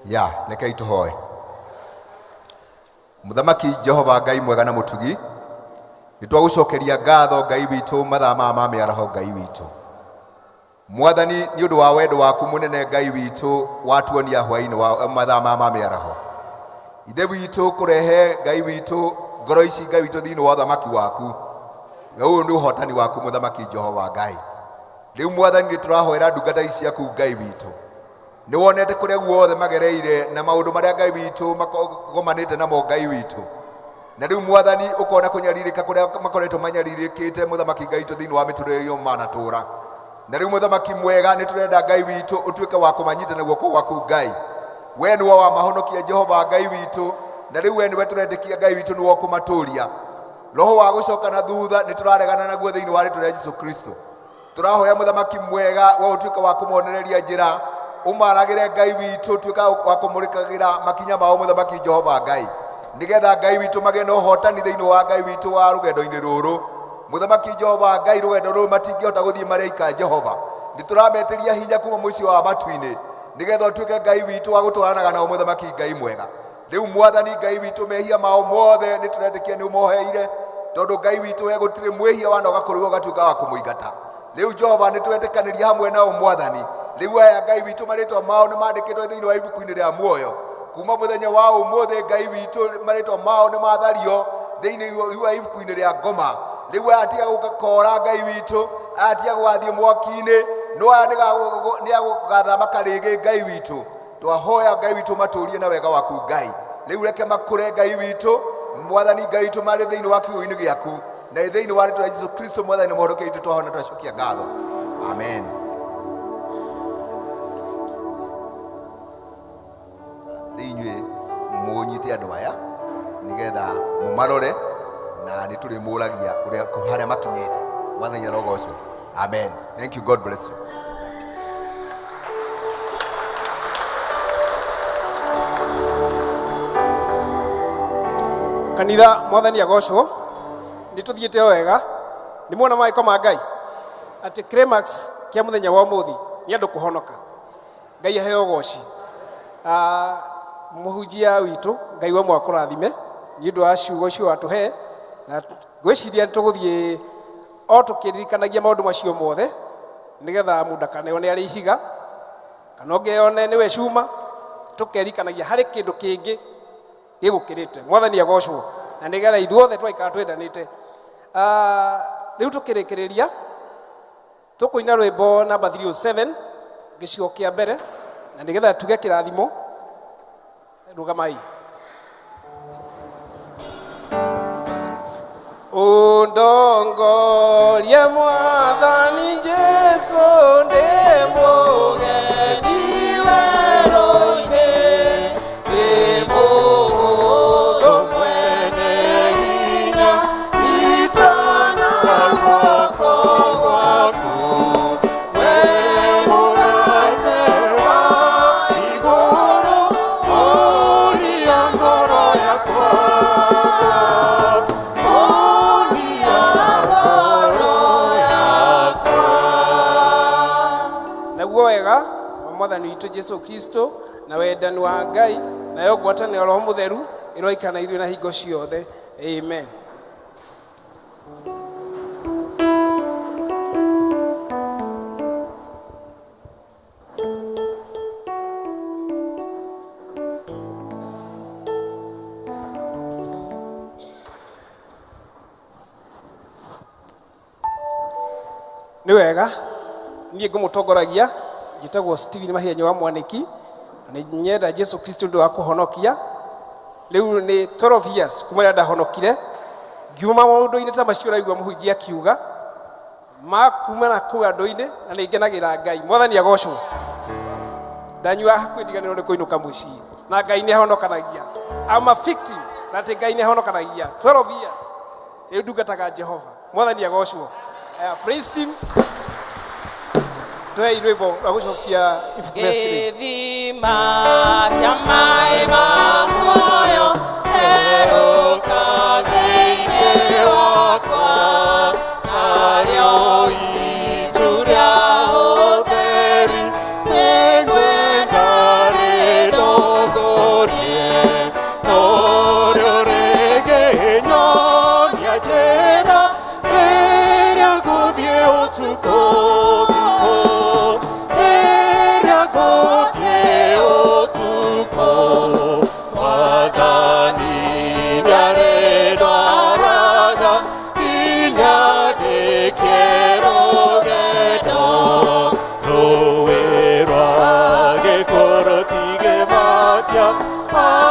Ya, rekei tũhoe. Mũthamaki Jehova Ngai mwega na mũtugi, Nĩ twagũcokeria ngatho Ngai witũ mathaa maya ma mĩaraho Ngai witũ. Mwathani nĩ ũndũ wa wendo waku mũnene Ngai witũ watuonia hwaĩ-inĩ wa mathaa maya ma mĩaraho. Ithe witũ kũrehe Ngai witũ ngoro ici Ngai witũ thĩinĩ wa ũthamaki waku. Ũyũ nĩ ũhotani waku mũthamaki Jehova Ngai. Rĩu mwathani nĩ tũrahoera ndungata ici ciaku Ngai witũ. Nĩ wonete kũrĩa guothe magereire na maũndũ marĩa Ngai witũ magomanĩte namo Ngai witũ. Na rĩu mwathani ũkona kũnyarirĩka kũrĩa makoretwo manyarirĩkĩte mũthamaki Ngai witũ thĩinĩ wa mĩtũrĩre ĩyo manatũra. Na rĩu mũthamaki mwega nĩ tũrenda Ngai witũ ũtuĩke wa kũmanyita na guoko gwaku Ngai. We nĩwe wamahonokia Jehova Ngai witũ, na rĩu we nĩwe tũretĩkia Ngai witũ nĩwe ũkũmatũria. Roho wa gũcoka na thutha nĩ tũraregana naguo thĩinĩ wa rĩtwa rĩa Jesu Kristo. Tũrahoya mũthamaki mwega we ũtuĩke wa kũmonereria njĩra, ũmaragĩre Ngai witũ, ũtuĩke wa kũmũrĩkagĩra makinya mao mũthamaki Jehova Ngai, nĩgetha Ngai witũ magĩe na ũhotani thĩinĩ wa Ngai witũ wa rũgendo-inĩ rũrũ. Mũthamaki Jehova Ngai, rũgendo rũrũ matingĩhota gũthiĩ marĩ aika Jehova. Nĩ tũrametĩria hinya kuma mũciĩ wa matu-inĩ, nĩgetha ũtuĩke Ngai witũ wa gũtwaranaga nao mũthamaki Ngai mwega. Rĩu mwathani Ngai witũ mehia mao mothe nĩ tũretĩkia nĩ ũmoheire, tondũ Ngai witũ we gũtirĩ mwĩhia wanoga kũrĩ we ũgatuĩka wa kũmũingata. Rĩu Jehova nĩ twetĩkanĩria hamwe nao mwathani. Rĩu aya Ngai witũ marĩtwa mao nĩ mandĩkĩtwo thĩinĩ wa ibuku-inĩ rĩa muoyo. Kuma mũthenya wa ũmũthĩ Ngai witũ marĩtwa mao nĩ mathario thĩinĩ wa ibuku-inĩ rĩa ngoma. Rĩu aya tiga gũkora Ngai witũ, aya tiga gũgathiĩ mwaki-inĩ, no aya nĩ agũgathamaka rĩngĩ Ngai witũ. Twahoya Ngai witũ matũrie na wega waku Ngai. Rĩu reke makũre Ngai witũ, mwathani Ngai witũ marĩ thĩinĩ wa kiugo-inĩ gĩaku, na thĩinĩ wa rĩtwa rĩa Jesu Kristo mwathani na mũhonokia witũ twahoya na twacokia ngatho. Amen. Rĩu inyuĩ mũnyite andũ aya nĩgetha mũmarore na nĩ tũrĩmũragia ũrĩa harĩa makinyĩte. Mwathani arogocwo. Amen. Thank you. God bless you. Kanitha mwathani agocwo nĩ tũthiĩte o wega nĩ muona maĩko ma Ngai atĩ climax kĩa mũthenya wa ũmũthĩ nĩ andũ kũhonoka. Ngai aheo ũgoci. Mũhunjia witũ Ngai we mwakũrathime nĩ ũndũ wa ciugo icio watũhe, na ngwĩciria nĩ tũgũthiĩ o tũkĩririkanagia maũndũ macio mothe nĩgetha mũndũ ndakaneyone arĩ ihiga kana ũngĩone nĩwe cuma, tũkerikanagia harĩ kĩndũ kĩngĩ gĩgũkĩrĩte. Mwathani agocwo, na nĩgetha ithuothe twaikara twendanĩte. Rĩu tũkĩrĩkĩrĩria tũkũina rwĩmbo namba 307 gĩcigo kĩa mbere, na nĩgetha tuge kĩrathimo. Rũgamai. Ũndongorie mwathani Jesu ndĩ mũgeni werũ-inĩ, ndĩ mũhũthũ mwene hinya, itana guoko gwaku, we mũgate wa igũrũ, ũria ngoro yakwa, ũria ngoro yakwa. Naguo wega wa mwathani witũ Jesu Kristo na wendani wa Ngai nayo ngwatanĩro Roho Mũtheru ĩroikara na ithuĩ na hingo ciothe. Amen. Nĩ wega niĩ ngũmũtongoragia, njĩtagwo Stephen Mahienyo wa Mwanĩki, na nĩ nyenda Jesu Kristo ũndũ wa kũhonokia. Rĩu nĩ 12 years kuma rĩrĩa ndahonokire, ngiuma maũndũ-inĩ ta macio ũraigua mũhunjia akiuga ma kuma na kũu andũ-inĩ, na nĩ ngenagĩra Ngai. Mwathani agocwo. Ndanyua hakuhĩ ndiganĩrwo nĩ kũinũka mũciĩ, na Ngai nĩ ahonokanagia. I'm a victim na atĩ Ngai nĩ ahonokanagia. 12 years rĩu ndungataga Jehova. Mwathani agocwo. Praise team, twei rwĩmbo rwa gũcokia ibuku verse 3. Gĩthima kĩa maĩ ma muoyo therũka thĩinĩ wakwa, narĩo itu rĩa ũtheri nĩngwenda rĩndongorie, norĩo rĩngĩnyonia njĩra Kĩo.